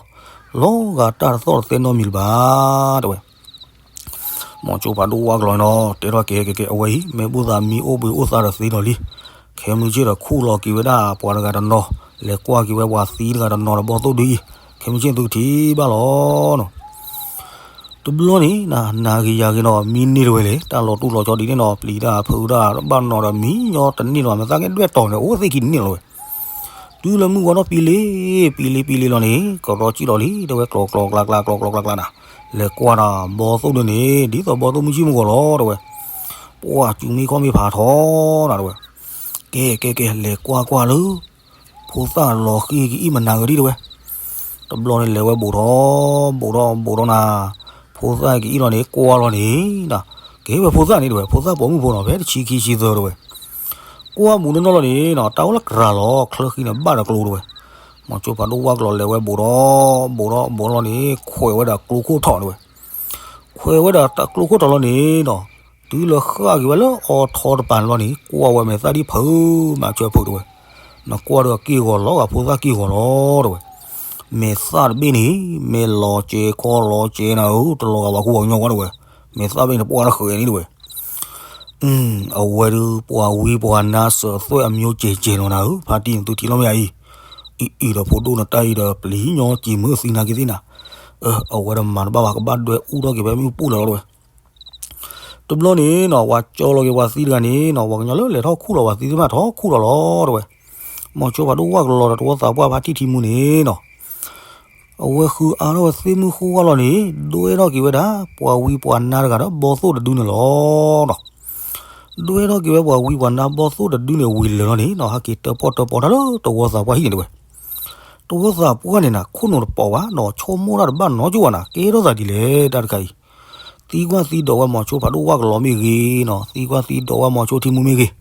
လီၤဂာ်တၢ်တသီၣ်တသဲနီတမံၤလၢၤဘၣ် တဲဝဲ. မိၤဆိဖးဒိၣ်ဝၣ်ကလီၤနီၤ တဲထီၣ်ကဲကဲကဲ အဝဲအံၤ မ့ၢ်ဘူၣ်သးမံအိၣ်ဘှံးအိၣ်သါဒီးသ့လီၤလံ, ခဲမုၢ်ဆ့ၣ်ဒီးခူၣ်လီၤက့ၤဝဲဒၣ်ပှၤတဂၤတနီၤ, လဲၤကွၢ်က့ၤဝဲပှၤသံတဂၤတနီၤဒီးဘီၣ်သိၣ်ဒုအံၤ, ခဲမုၢ်ဆ့ၣ်သုထံၣ်ဘၣ်လီၤနီၤ. တဘျီန့ၣ် နၤဂ့ၤယၤဂ့ၤနီၤ မံန့ၢ်တဝဲလဲၣ်, တၢ်လီၤတူၢ်လီၤကၠီဒ်န့ၣ်နီၤ ပျံၤတၢ်ဖုးတၢ်ဘၣ်နီၤဒီးမံညီတန့ၢ်လီၤ မ့ၢ်သၣ်ကဲဒွဲၣ်တီၤန့ၣ် အိၣ်သ့ၣ်ခံတန့ၢ်လီၤဝဲ. တုၤလၢမုၢ်ဝါထီၣ်ပံလ့ၤ, ပံလ့ၤပံလ့ၤလီၤန့ၣ် ကရီကံၣ်လီၤလံ တဲဝဲ ကျီကျီကျါကျါ ကျီကျီကျါကျါနၤ, လဲၤကွၢ်ဒီးဘီၣ်သိၣ်ဒုန့ၣ် ဒ်သိးဘီၣ်သိၣ်မုၢ်ဆ့ၣ်မုၢ်ဂီၤလီၤ တဲဝဲ. ပှၤစူၤမ့ၢ်ခီၣ်မ့ၢ်ဖးထီနၤ တဲဝဲ. ကဲကဲကဲ လဲၤကွၢ်ကွၢ်လၢ ဖိသၣ်လီၤဃံၤကအံၣ်မနၤဂ့ၤဒံး တဲဝဲ. တဘျီန့ၣ်လဲၤဝဲဘူးထီၣ် ဘူးထီၣ်ဘူးထီၣ်နၤ, ဖိသၣ်ကအံၣ်လီၤန့ၣ် ကွၢ်လီၤန့ၣ်, ကဲဝဲဖိသၣ်န့ၣ် တဲဝဲ, ဖိသၣ်ပိာ်မုၣ်ဖိနီၤ ဖဲတဆံခံဆံသၢ တဲဝဲ. ကွၢ်ဘူးနီၢ်နီၢ်လီၤန့ၣ်နီၤ တၢ်အိၣ်လၢကြၤလီၤ ချၢဃံန့ၣ်ဘၣ်ဒီးကျိ တဲဝဲ. မိၤဆိဖးဒိၣ်ဝၣ်ကလီၤလဲၤဝဲဘူးထီၣ် ဘူးထီၣ်ဘူးထီၣ်လီၤန့ၣ် ခွဲးဝဲဒၣ်ကျိခိၣ်ထီၣ် တဲဝဲ. ခွဲးဝဲဒၣ်ကျိခိၣ်ထီၣ်လီၤန့ၣ်နီၤ, တုၤလၢဃၣ်က့ၤဝဲလၢအီထီတပၤန့ၣ်လီၤန့ၣ် ကွၢ်ဝဲမဲာ်သၣ်ဒ်ဖုး မၤစၢၤဖုး တဲဝဲ. နကွၢ်ဒီးက့ၢ်ဂီၤလီၤဂာ်ဖိသၣ်က့ၢ်ဂီၤလီၤ တဲဝဲ. မဲာ်သၣ်တဘ့ၣ်န့ၣ် မ့ၢ်လီၤစဲၤခီလီၤစဲၤနၤဧၢ တလီၤဂာ်ပှၤကူပှၤကညီဝဲ တဲဝဲ. မဲာ်သၣ်ဘ့ၣ်န့ၣ်ပှၢ်တဃုာ်န့ၣ် တဲဝဲ. အဝဲဒုးပှၤဝံပှၤနါစၢၤသွဲၣ်အမျိုးကဲးကဲးလီၤနၤဧၢ ဖါတံၢ်သုထံၣ်လီၤမ့ၢ်အံၤ, အံၤအံၤဒီးဖိဒိၣ်နတၢ်အံၤဒီး ပျံၤညီစံးမုၢ်သံနာ်က့သ့ၣ်နၤ, အဝဲဒီးမၤတဘၣ်ဘၣ် ကဘၣ်ဒွဲၣ်အူထီၣ်က့ၤဖဲမုၢ်ပူၣ်လၢာ်လီၤ တဲဝဲ. တဘျီန့ၣ်နီၤ ပှၤကၠီလီၤက့ၤပှၤသံတဂၤန့ၣ်နီၤ ပှၤကညီလၢလဲၤထီၣ်ခူၣ်လီၤပှၤသံသ့ၣ်မးထီၣ်ခူၣ်လီၤလီၤ တဲဝဲ. မိၤဆိဖးဒိၣ်ဝၣ်ကလီၤဒီးတဝီသးပှၢ်ဖါတံၢ်ထံမူန့ၣ်နီၤ အဝဲဃုအါထီၣ်ဝဲသ့ၣ်မုၢ်ဃိဝါလီၤန့ၣ် ဒွဲၣ်ထီၣ်က့ၤဝဲဒၣ် ပှၤဝံပှၤနါတဂၤဒီးဘီၣ်သိၣ်တဒုန့ၣ်လီၤနီၤ. ဒွဲၣ်ထီၣ်က့ၤဝဲပှၤဝံပှၤနါဘီၣ်သိၣ်တဒုန့ၣ်ဝံၤလၢာ်လီၤန့ၣ်နီၤ ဟဲက့ၤတၢၣ်ပီၣ်တၢၣ်ပီတၢ်လၢတဝီသးပှၢ်ဟံၣ်န့ၣ် တဲဝဲ. တဝီသးပှၢ်န့ၣ်နၤ ခိၣ်နူာ်တပိာ်ဘၣ်နီၤ ဆိကမိၣ်တၢ်တဘၣ်နီတကၠိၢ်ဘၣ်နၤ ကဲထီၣ်သးဒ်လဲၣ်တၢ်တခါအံၤ, သံကွၢ်သံဒိးဝဲမိၤဆိဖးဒိၣ်ဝၣ်ကလီၤမ့ၢ်ဂ့ၤနီၤ သံကွၢ်သံဒိးဝဲမိၤဆိထံမူမ့ၢ်ဂ့ၤ,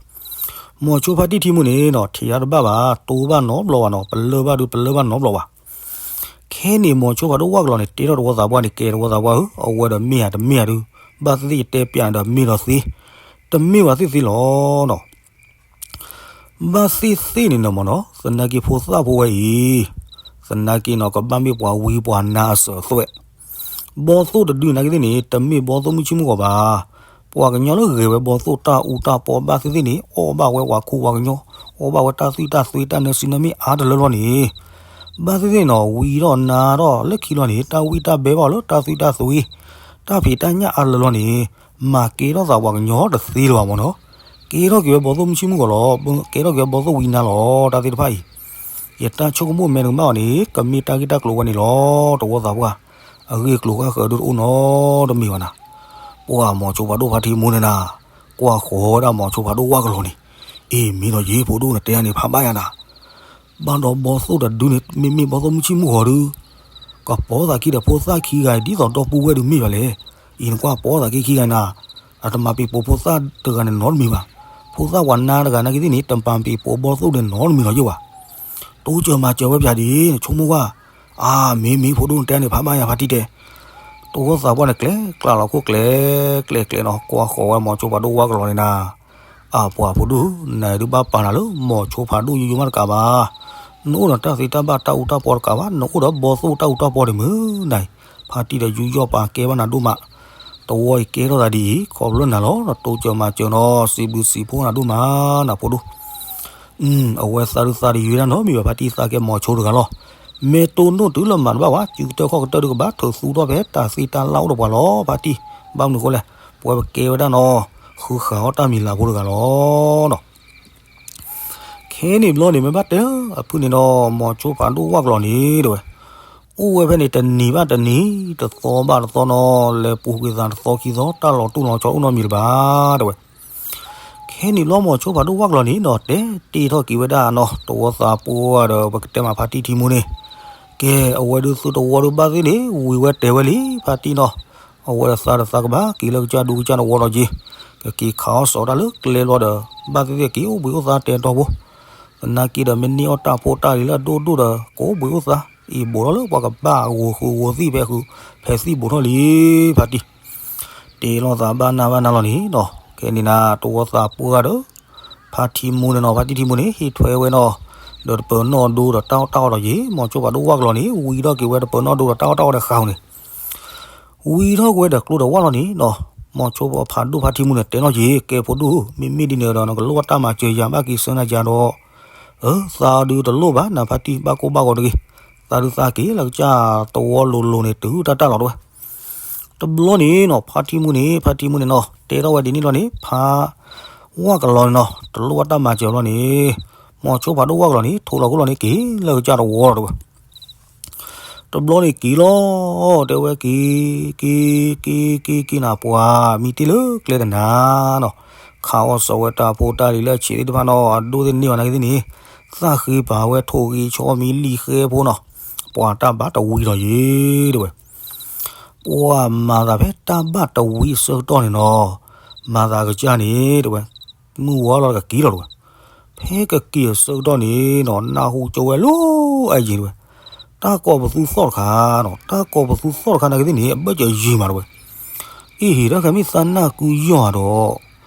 မိၤဆိဖါတံၢ်ထံမူန့ၣ်နီၤ ထံးယါတဘၣ်ဘၣ် တိၢ်ဘၣ်နီတဘျီဘၣ်နီၤ ပလၢၢ်ဘၣ်ဒုးပလၢၢ်ဘၣ်နီတဘျီဘၣ်. ခဲန့ၣ်မိၤဆိဖးဒိၣ်ဝၣ်ကလီၤန့ၣ် တဲထီၣ်တဝီသးပှၢ်န့ၣ် ကဲတဝီသးပှၢ်ဧၢ အဝဲဒီးမ့ၢ်ဧါတမ့ၢ်ဧါဒုး ဘၣ်သ့ၣ်သ့ၣ်ယတဲပျးန့ၣ်ဒီးမ့ၢ်ဒီးသ့, တမ့ၢ်ဘၣ်သ့ၣ်သ့လီၤနီၤ ဘၣ်သ့ၣ်သ့ၣ်န့ၣ်နီၤမ့ၢ်နီၤ သနာ်က့ဖိသၣ်ဖိဝဲအံၤ, သနာ်က့နီၤ ကဘၣ်မ့ၢ်ပှၤဝံပှၤနါအစၢၤအသွဲၣ်, ဘီၣ်သိၣ်တဒုနာ်က့သ့ၣ်န့ၣ် တမ့ၢ်ဘီၣ်သိၣ်မုၢ်ဆ့ၣ်မုၢ်ဂီၤဘၣ်. ပှၤကညီလၢဂဲၤဝဲဘီၣ်သိၣ်တၢ်အူတၢ်ပီဘၣ်သ့ၣ်သ့ၣ်န့ၣ် အီၣ်ဘၣ်ဝဲပှၤခူပှၤကညီ, အီၣ်ဘၣ်ဝဲတၢ်သွံၣ်တၢ်သွ့တၢ်နၢဆံနၢမ့ၢ်အါတလၢလီၤန့ၣ်, ဘၣ်သ့ၣ်သ့ၣ်နီၤ ဝံထီၣ်နါထီၣ်လၢခံလီၤန့ၣ် တၢ်ဝံၣ်တၢ်ဘဲဘၣ်လၢတၢ်သွံၣ်တၢ်သွ့, တၢ်ဖံးတၢ်ညၣ်အါလၢလီၤန့ၣ် မၤကဲထီၣ်သးပှၤကညီတသ့လၢၤဘၣ်မ့ၢ်နီၤ, ကဲထီၣ်က့ၤဝဲဘီၣ်သိၣ်မုၢ်ဆ့ၣ်မုၢ်ဂီၤလီၤ, ကဲထီၣ်က့ၤဝဲဘီၣ်သိၣ်ဝံနါလီၤ တၢ်သ့ၣ်တဖၣ်အံၤ, ယတၢ်ဆိကမိၣ်မဲာ်တကမၣ်အီၤန့ၣ် ကမ့ၢ်တၢ်ဂ့ၢ်တၢ်ကျိၤဝဲန့ၣ်လီၤ တဝီသးပှၢ်, အဂ့ၢ်အကျိၤဃၣ်ဃၢၤဒုတအိၣ်နီတမံၤဘၣ်နၤ, ပှၤမိၤဆိဖးဒိၣ်ဖါတံၢ်မူန့ၣ်နၤ, ကွၢ်ဃီၤဝဲဒၣ်မိၤဆိဖးဒိၣ်ဝၣ်ကလီၤန့ၣ်, အ့ မ့ၢ်ဒီးယ့ ဖိဒိၣ်နတဲယၤန့ၣ် ဖးဘၣ်ယၤနၤ ဘၣ်ဒီးဘီၣ်သိၣ်တဒုန့ၣ် မ့မ့ၢ်ဘီၣ်သိၣ်မုၢ်ဆ့ၣ်မုၢ်ဂီၤဒုး, ကပိာ်သးခံဒီးဖိသၣ်ခံဂၤအံၤ ဒ်သိးဒီပုၢ်ဝဲၢ်ဒုးမ့ၢ်ဘၣ်လဲၣ်, အံၤနကွၢ်ပိာ်သးခံခံဂၤနၤ, အတမၤပံၤပိာ်ဖိသၣ်တဂၤန့ၣ်နီတမံၤဘၣ်, ဖိသၣ်ဝၤနါတဂၤနာ်က့သ့ၣ်န့ၣ် တမၤပံၤပိာ်ဘီၣ်သိၣ်ဒဲးနီတမံၤလီၤယိၣ်ဘၣ်, တိစၢၤမၤစၢၤဝဲပၠးဒ် နဆိကမိၣ်ကွၢ်, အါ မ့ၢ်မ့ၢ်ဖိဒိၣ်နတဲန့ၣ် ဖးဘၣ်ယၤဖါတံၢ်တဲ တဝီသးပှၢ်န့ၣ် ကျဲကျးလီၤခိၣ်ကျဲကျဲကျဲနီၤ ကွၢ်ဃီၤဝဲမိၤဆိဖးဒိၣ်ဝၣ်ကလီၤန့ၣ်နၤ, အပှၤဖိဒိၣ် နဒုးဘၣ်ပာ်နၤလၢမိၤဆိဖးဒိၣ်ယိယိမးတကးဘၣ်, နအိၣ်ဒီးတၢ်သ့တၢ်ဘၣ်တၢ်အူတၢ်ပီတကးဘၣ် နအိၣ်ဒီးဘီၣ်သိၣ်တၢ်အူတၢ်ပီဒံးမုၢ်နၤအံၤ, ဖါတံၢ်ဒီးယူးယီၣ်ပာ်ကဲဘၣ်နၤဒိၣ်မး, တဝီအံၤကဲထီၣ်သးဒ်အံၤ ခီဖျိနၤလီၤ နတိစၢၤမၤစၢၤနီၤ စံးဘျုးစံးဖှိၣ်နၤဒိၣ်မးနၤဖိဒိၣ် အဝဲသးဒုးသးတယုၢ်ဒၣ်နီတမံၤဘၣ် ဖါတံၢ်သးကဲမိၤဆိတဂၤလီၤ, မ့ၢ်တိၢ်နီၣ်တုၤလၢမၤတဘၣ်ဘၣ် စုကတၢၢ်ခီၣ်ကတၢၢ်ဒုးကဘၣ်ထုးသူထီၣ်ဖဲတၢ်သ့တၢ်လၢ်အိၣ်ဒီးပှၤလီၤ ဖါတံၢ်, ဘၣ်မနုၤအဃိလဲၣ်, ပဝဲပကဲဝဲဒၣ်နီၤ, ဃုဃာ်အီၣ်တၢ်မံၤလၤဖိတဂၤလီၤနီၤ ခဲန့ၣ်ဘျီန့ၣ် မ့ၢ်ဘၣ်တဲအဖုၣ်န့ၣ်ဒီး မိၤဆိဖးဒိၣ်ဝၣ်ကလီၤန့ၣ်တဲဝဲ, အိၣ်ဝဲဖဲန့ၣ်တနံၤဘၣ်တနံၤ, တသီဘၣ်တသီနီၤ, လဲၤပူၤကွံာ်သးတသီခံသီ တၢ်လီၤတူၢ်လီၤဆီအိၣ်နီတမံၤလၢၤဘၣ်တဲဝဲ. ခဲန့ၣ်ဘျီမိၤဆိဖးဒိၣ်ဝၣ်ကလီၤန့ၣ်နီၤ တဲတ့ၢ်ထီၣ်က့ၤဝဲဒၣ်နီၤ တဝီသးပှၢ်ဒီး ပကတဲမးဖါတံၢ်ထံမူန့ၣ်, ကဲ, အဝဲဒုးသုတဝီဒုးဘၣ်သ့ၣ်န့ၣ် ဝံၤဝဲတဲဝဲလံ ဖါတံၢ်နီၤ, အဝဲဒီးသးဒီးသးကဘၣ်က့ၤလၢကစၢ်ဒူကစၢ်တဝီလီၤက့ၤ, ကက့ၤခးအီၣ်စီၤတၢ်လၢကျဲလီၤဒီး ဘၣ်သ့ၣ်သ့ၣ်က့ၤအိၣ်ဘှံးအိၣ်သါတဲတီဖိ, သနာ်က့ဒီးမ့ၢ်န့ၢ်အီၣ်တၢ်ဖိတၢ်လံၤလၢအဒိၣ်ဒိၣ်ဒီး ကအိၣ်ဘှံးအိၣ်သါ, အံၤဘူးထီၣ်လၢပှၤကဘၣ်ဂိၤဃုာ်ဂိၤသံၣ်ဖဲဃုာ်ဖဲသံၣ်ဘူးထီၣ်လံ, ဖါတံၢ် တဲလိာ်သးဘၣ်နၢ်ဘၣ်နၢ်လီၤန့ၣ်နီၤ, ကဲန့ၣ်နၤ တဝီသးပှၢ်ဒီး ဖါထံမူန့ၣ်နီၤ, ဖါတံၢ်ထံမူန့ၣ် ဟ့ၣ်ထွဲဝဲနီၤ, ဒီးတပၢၤနီၣ်ဒိဒီးတၢ်အီၣ်တၢ်အီဒီးယ့ၤ, မီၤစိဖးဒိၣ်ဝၣ်ကလီၤန့ၣ် ဝံထီၣ်က့ၤဝဲတပၢၤနီၣ်ဒိဒီးတၢ်အီၣ်တၢ်အီဒီးဃာ်အီၤန့ၣ်, ဝံထီၣ်က့ၤဝဲဒီးကျိဒီးဝၣ်လီၤန့ၣ်နီၤ, မီၤစိဖးဒိၣ်ဖါထံမူန့ၣ် တဲနီၣ်က့ၤ ကဲဖိဒိၣ်ဧၢ, မ့မ့ၢ်ဒ်န့ၣ်ဒီး နကလိၣ်ဘၣ်တၢ်မၤစၢၤယၤဘၣ်က့ၤဆၢနၤယၤဒီး, အၢ သးဒုးတလိၣ်ဘၣ် နဖါတံၢ်ဘၣ်ကိၢ်ဘၣ်ဂီၤတဂ့ၤ, သးဒုးသးက့ၤလၢကစၢ်တဝီလိၤလိၤန့ၣ် တုၤတၢ်တၢ်လီၤတဝဲ တဘျီန့ၣ်နီၤ ဖါထံမူန့ၣ် ဖါထံမူန့ၣ်နီၤ တဲထီၣ်ဝဲဒ်န့ၣ်လီၤန့ၣ် ဖါဝၣ်ကလီၤန့ၣ်နီၤ တလိၣ်ဘၣ်တၢ်မၤစၢၤဘၣ်လီၤန့ၣ်, မီၤစိဖးဒိၣ်ဝၣ်ကလီၤန့ၣ် ထိးလီၤခိၣ်လီၤန့ၣ် က့ၤလၢကစၢ်တဝီလီၤတဝဲ တဘျီန့ၣ်က့ၤလီၤ, တဲဝဲက့ၤ, က့ၤ, က့ၤ, က့ၤ, က့ၤနၤ ပှၤမံတ့ၢ်လၢကျဲတနၤနီၤ, ခးအီၣ်စီၤဝဲတၢ်ဖိတၢ်လံၤလၢအဆံးသ့ၣ်တဖၣ်နီၤ အဒိၣ်သ့ၣ်န့ၢ်ဝဲနာ်က့သ့ၣ်န့ၣ်, သၣ်ဃ့ပာ်ဝဲထိၣ်ဂံၢ်ဆီမံလံဃဲဖိနီၤ, ပှၤတၢ်ဘၣ်တဝံၤဒီးယ့ၤ တဲဝဲ ပှၤမၤသးဖဲတၢ်ဘၣ်တဝံၤအဆၢကတီၢ်န့ၣ်နီၤ, မၤသးကစၢ်န့ၣ် တဲဝဲ, မုၢ်ဝါလီၤကက့ၤလီၤ တဲဝဲ, ဖဲကက့ၤအဆၢကတီၢ်န့ၣ်နီၤ နၢ်ဟူကၠိဝဲလၢအယံၤ တဲဝဲ, တၢ်ကိးပသူသီၣ်တခါနီၤ, တၢ်ကိးပသူသီၣ်တခါနာ်က့သ့ၣ်န့ၣ် အဘၢၣ်စၢၤယံၤမး တဲဝဲ, အ့ၣ် တၢ်ခဲမ့ၢ်သးနၢ်ကုယီၢ်ဧါဒီး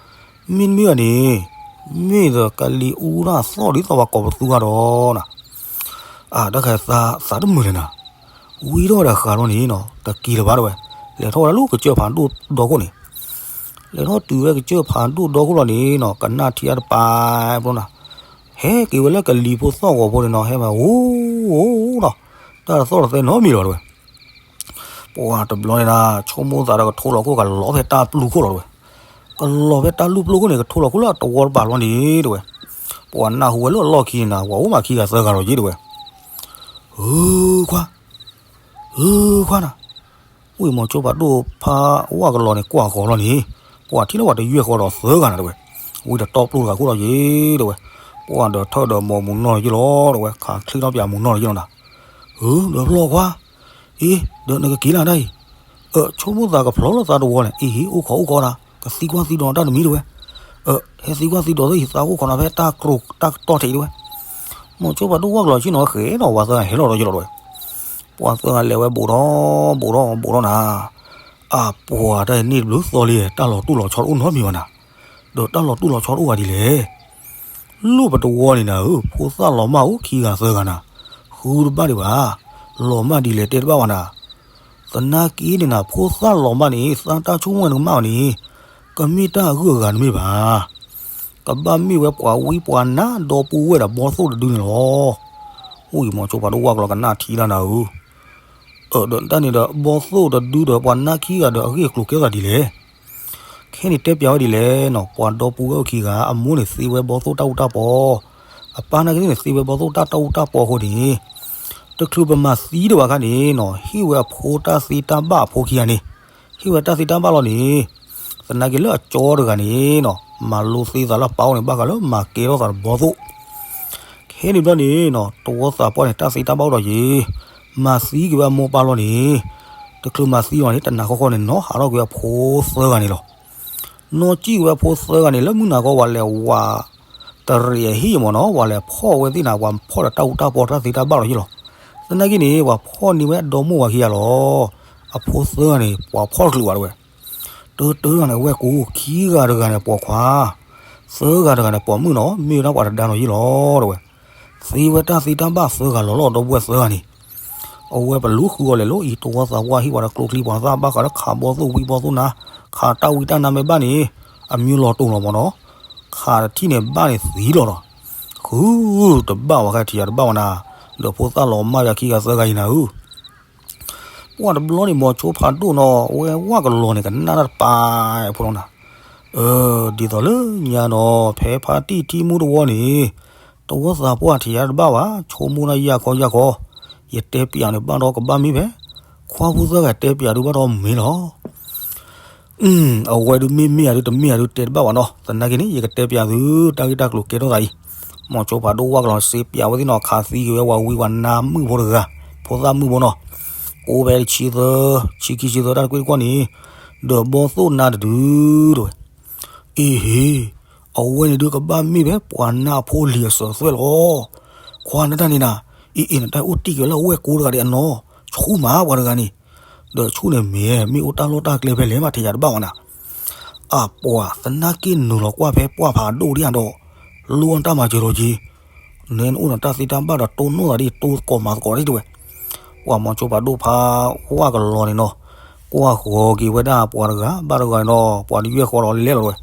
မ့တမ့ၢ်ဘၣ်န့ၣ်, မ့ၢ်ဒီးကလံၤအူတၢ်သီၣ်ဒ်သိးပှၤကိးပသူဂၤဒီးနၤ, အၢ တၢ်ခဲသးတမုာ်လဲၣ်နၤ, ဝံထီၣ်ဝဲဒီးဃာ်လီၤန့ၣ်နီၤ တက့ၤလၢၤဘၣ်တဲဝဲ, လဲၤထီၣ်ဝဲဒၣ်လၢကစၢၢ်ဖးဒိၣ်ဒီခိၣ်န့ၣ်, လဲၤထီၣ်တုၤဝဲကစၢၢ်ဖးဒိၣ်ဒီခိၣ်လီၤန့ၣ်နီၤ ကနၣ်ထံအါတပၤဖိနီၤ, ဟဲက့ၤဝဲလၢကလံၤဖိသီၣ်ဂီၤဖိန့ၣ်နီၤ ဟဲမၤအိၣ်နီၤ, တၢ်တသီၣ်တသဲနီတမံၤလီၤတဲဝဲ ပှၤတဘျီန့ၣ်ဒၣ် ဆိကမိၣ်သးဒီးကထိလီၤခိၣ်ကလီၤဖဲတၢ်ပျုၢ်ခိၣ်လီၤတဲဝဲ, ကလီၤဖဲတၢ်လူၢ်ပျုၢ်ခိၣ်န့ၣ် ကထိလီၤခိၣ်လၢတဝီတပၤလီၤန့ၣ်တဲဝဲ, ပှၤနၢ်ဟူဝဲလၢအလီၢ်ခံန့ၣ်နၤ ပှၤအိၣ်မးခံဂၤသၢဂၤလီၤယ့ၤတဲဝဲ, ဧၢခွါ, ဧၢခွါနၤ, ဝံမီၤစိဖးဒိၣ်ဖါဝၣ်ကလီၤန့ၣ်ကွၢ်ဃီၤလီၤန့ၣ်, ပှၤထံၣ်လၢပှၤတယွဲၢ်ဃီဒီးသၢဂၤနၤတဲဝဲ, ဝံတတီပျိတဂၤခိၣ်လီၤယ့ၤတဲဝဲ, ပှၤဒီးထၢၣ်ဒီးမီၤမုၢ်နီၢ်လီၤယ့ၤလီၤတဲဝဲ, ခးချ့ထီၣ်ပၠးမုၢ်နီၢ်လီၤယ့ၤလီၤနၤ, ဧၢ ဒီးဖျီခွါ အ့ ဒီးနကက့ၤလၢတၢ်အံၤ, အၢ ဆိကမိၣ်သးကဖျီလၢသးတဝီန့ၣ် အ့ ဟ့ၣ်အိၣ်ခိးအိၣ်ခိးနၤ ကသံကွၢ်သံဒိးတၢ်တမံၤတဲဝဲ, အၢ ဟဲသံကွၢ်သံဒိးသ့ၣ်အံၤ သးအိၣ်ခိးနၤဖဲတၢ်ကျိၤတၢ်ကတီၢ်ထဲအံၤတဲဝဲ, မီၤစိဖးဒိၣ်ဝၣ်ကလီၤဆ့ၣ်နီၤဃဲၤနီၤ ပှၤသၢဂၤဟဲလီၤဒီးယ့ၤလီၤတဲဝဲ, ပှၤသၢဂၤလဲၤဝဲဘူးထီၣ်ဘူးထီၣ်ဘူးထီၣ်နၤ, အပှၤတၢ်န့ၣ်ဘျုးသီလံ တၢ်လီၤတူၢ်လီၤဆီတအိၣ်နီတမံၤဘၣ်နၤ, ဒီးတၢ်လီၤတူၢ်လီၤဆီတအိၣ်ဘၣ်ဒ်လဲၣ် လိၣ်ပတဝီန့ၣ်နၤဧၢ ဖိသၣ်လီၤမၢ်အိၣ်ခံဂၤသၢဂၤနၤ, ဃုတဘၣ်ဒံးဘၣ်, လီၤမၢ်ဒ်လဲၣ်တဲတဘၣ်ဘၣ်နၤ, သနာ်က့န့ၣ်နၤ ဖိသၣ်လီၤမၢ်န့ၣ် သးတၢ်ဆိကမိၣ်ဝဲနကမၣ်အီၤန့ၣ်, ကမ့ၢ်တၢ်အဂုၤအဂၤတမ့ၢ်ဘၣ်, ကဘၣ်မ့ၢ်ဝဲပှၤဝံပှၤနါဒီပုၢ်ဝဲၢ်ဒီးဘီသိၣ်တဒုန့ၣ်လီၤ, အိၣ်အံၤမီၤစိဖးဒိၣ်ဝၣ်ကလီၤကနၣ်ထံလၢနၤဧၢ အၢ ဒီးတၢ်န့ၣ်ဒီး ဘီသိၣ်တဒုဒီးပှၤနါခံဂၤဒီးအဂ့ၢ်အကျိၤကဲထီၣ်သးဒ်လဲၣ်, ခဲန့ၣ်တဲပၠးဝဲဒ်လဲၣ်နီၤ, ပှၤဒီပုၢ်ဝဲၢ်အိၣ်ခံဂၤ အမိၢ်န့ၣ်သ့ဝဲဘီသိၣ်တၢ်အူတၢ်ပီ, အပၢ်နာ်က့သ့ၣ်န့ၣ် သ့ဝဲဘီသိၣ်တၢ်တၢ်အူတၢ်ပီအဃိန့ၣ်, တချုးပမၤသံတဘၣ်ခါန့ၣ်နီၤ ဟ့ၣ်ဝဲအဖိတၢ်သ့တၢ်ဘၣ်အဖိခံဂၤန့ၣ်, ဟ့ၣ်ဝဲတၢ်သ့တၢ်ဘၣ်လီၤန့ၣ်, သနာ်က့လၢအကၠီတဂၤန့ၣ်နီၤ မၤလိသ့သးလၢအပၢ်အိၣ်န့ၣ် ဘၣ်ဃးလၢမၤကဲထီၣ်သးဒီးဘီသိၣ် ခဲန့ၣ်ဘျီန့ၣ်နီၤ တဝီသးပှၢ်န့ၣ် တၢ်သ့တၢ်ဘၣ်အိၣ်ဒီးယ့ၤ, မၤသံက့ၤဝဲအမိၢ်ပၢ်လီၤန့ၣ်, တချုးမၤသံလီၤန့ၣ် တနၤဃီဃီန့ၣ် နီၢ်ဟးထီၣ်ကွံာ်အဖိသၢဂၤန့ၣ်လီၤ. နီၢ်စံၣ်ကွံာ်ဝဲအဖိသၢဂၤန့ၣ် လၢမုၢ်နၤခီ ပှၤလဲၤဝၤတရံးအဟံၣ်မ့ၢ်နီၤ ပှၤလဲၤဖီၣ်ဝဲသ့ၣ်နၤ ပှၤဖီၣ်ဒီးတၢ်အူတၢ်ပီတၢ်သ့တၢ်ဘၣ်လီၤယ့ၤလီၤ. သနာ်က့န့ၣ် ပှၤဖီၣ်န့ၢ်ဝဲအဒီမိၢ်ဝၤခံဂၤလီၤ. အဖိသၢဂၤန့ၣ် ပှၤဖီၣ်တချုးဘၣ်တဲဝဲ တၢတၢတဂၤန့ၣ် အဝဲၢ်ကူ ခံဂၤတဂၤန့ၣ် ပိာ်ခွါ, သၢဂၤတဂၤန့ၣ် ပိာ်မုၣ်နီၤ မ့ၢ်ဝဲဒၣ်ပှၤတဒါနီၤယ့ၤလီၤ တဲဝဲ. သ့ဝဲတၢ်သ့တၢ်ဘၣ်သၢဂၤလီၤလီၤ ဒီပုၢ်ဝဲၢ်သၢဂၤန့ၣ်, အဝဲပလူဃုအီၤလဲၤလီၤအံၤ တဝီသးပှၢ်ဟ့ၣ်ဝဲဒီးကျိချံ ပှၤသးဘၣ်ဃးလၢခးဘီသိၣ်ဝံဘီသိၣ်နၤ, ခးတၢ်ဝံတၢ်နါမ့ၢ်ဘၣ်န့ၣ် အမံၤလီၤတိာ်လီၤမ့ၢ်နီၤ, ခးတထံၣ်န့ၣ်ဘၣ်န့ၣ်သံလီၤဒီး, ဃုတဘၣ်ဝဲခဲထံးယၤတဘၣ်ဝဲနၤ, ဒီးဖိသၣ်လီၤမၢ်ယၤခံဂၤသၢဂၤအံၤနၤဧၢ ပှၢ်တဘျီန့ၣ် မိၤဆိဖးဒိၣ်နီၤ ဝဲဝၣ်ကလီၤန့ၣ် ကနၣ်တၢ်တပၤဖိလီၤနၤ, အၢ ဒ်သိးလၢညါနီၤ ဖဲဖါတံၢ်ထံမူတဝီန့ၣ်, တဝီသးပှၢ်ထံးယၤတဘၣ်ဘၣ် ဆိကမိၣ်နၤယၢ်ခီယၢ်ခီ, ယတဲပၠးန့ၣ်ဘၣ်ဒီးကဘၣ်မ့ၢ်ဖဲ, ခွါဖိသၢဂၤတဲပၠးဒုးဘၣ်ဒီးမ့ၢ်လီၤ အဝဲဒုးမ့ၢ်မ့ၢ်ဧါဒုးတမ့ၢ်ဧါဒုးတဲတဘၣ်ဘၣ်နီၤ, သနာ်က့န့ၣ် ယကတဲပၠးသု တၢ်ဂ့ၢ်တၢ်ကျိၤကဲထီၣ်သးအံၤ, မိၤဆိဖးဒိၣ်ဝၣ်ကလီၤစ့ပၠးဝဲသ့ၣ်နီၤ ခးသံက့ၤဝဲပှၤဝံပှၤနါမုၣ်ဖိတဂၤ, ဖ ဖိသၣ်မုၣ်ဖိနီၤ, ကိးဖဲတဆံသၢ, ဆံခံဆံသၢတၢ်တကွ့ၢ်တကွီၢ်န့ၣ်, ဒီးဘီသိၣ်နါတဒု တဲဝဲ, အ့ဟ့, အဝဲန့ၣ်ဒုးကဘၣ်မ့ၢ်ဖဲပှၤနါဖိလံၤအစၢၤအသွဲၣ်လီၤ. ခွါနတၢ်န့ၣ်နၤ, အ့အ့ နတၢ်အိၣ်တ့ၢ်က့ၤဝဲလၢအဝဲၢ်ကိတဂၤဒံးအနီၤ, ဆူၣ်မးပှၤတဂၤန့ၣ်, ဒီးဆူၣ်န့ၣ်မ့ၢ် မ့ၢ်အိၣ်တၢ်လီၢ်တၢ်ကျဲဖဲလဲၣ်မး ထဲယၤတဘၣ်ဝဲနၤ အပှၤသနာ်က့နုာ်လီၤကွၢ်ဖဲပှၢ်ဖးဒိၣ်ဒံးအဒီး, လိၣ်အတၢ်မၤစၢၤဒီးက့ၤ, နအိၣ်ဒီးတၢ်သ့တၢ်ဘၣ်ဒီးတိၢ်နီၣ်သးဒ် တိၢ်သကိးမၤသကိးဒ်တဲဝဲ, ပှၤမိၤဆိဖးဒိၣ်ဖးဝၣ်ကလီၤန့ၣ်နီၤ, ကွၢ်ဃီၤက့ၤဝဲဒၣ်ပှၤတဂၤဘၣ်တဂၤန့ၣ်ဒီး ပှၤတယွဲၢ်ဃီဒီးလဲၤလီၤတဲဝဲ,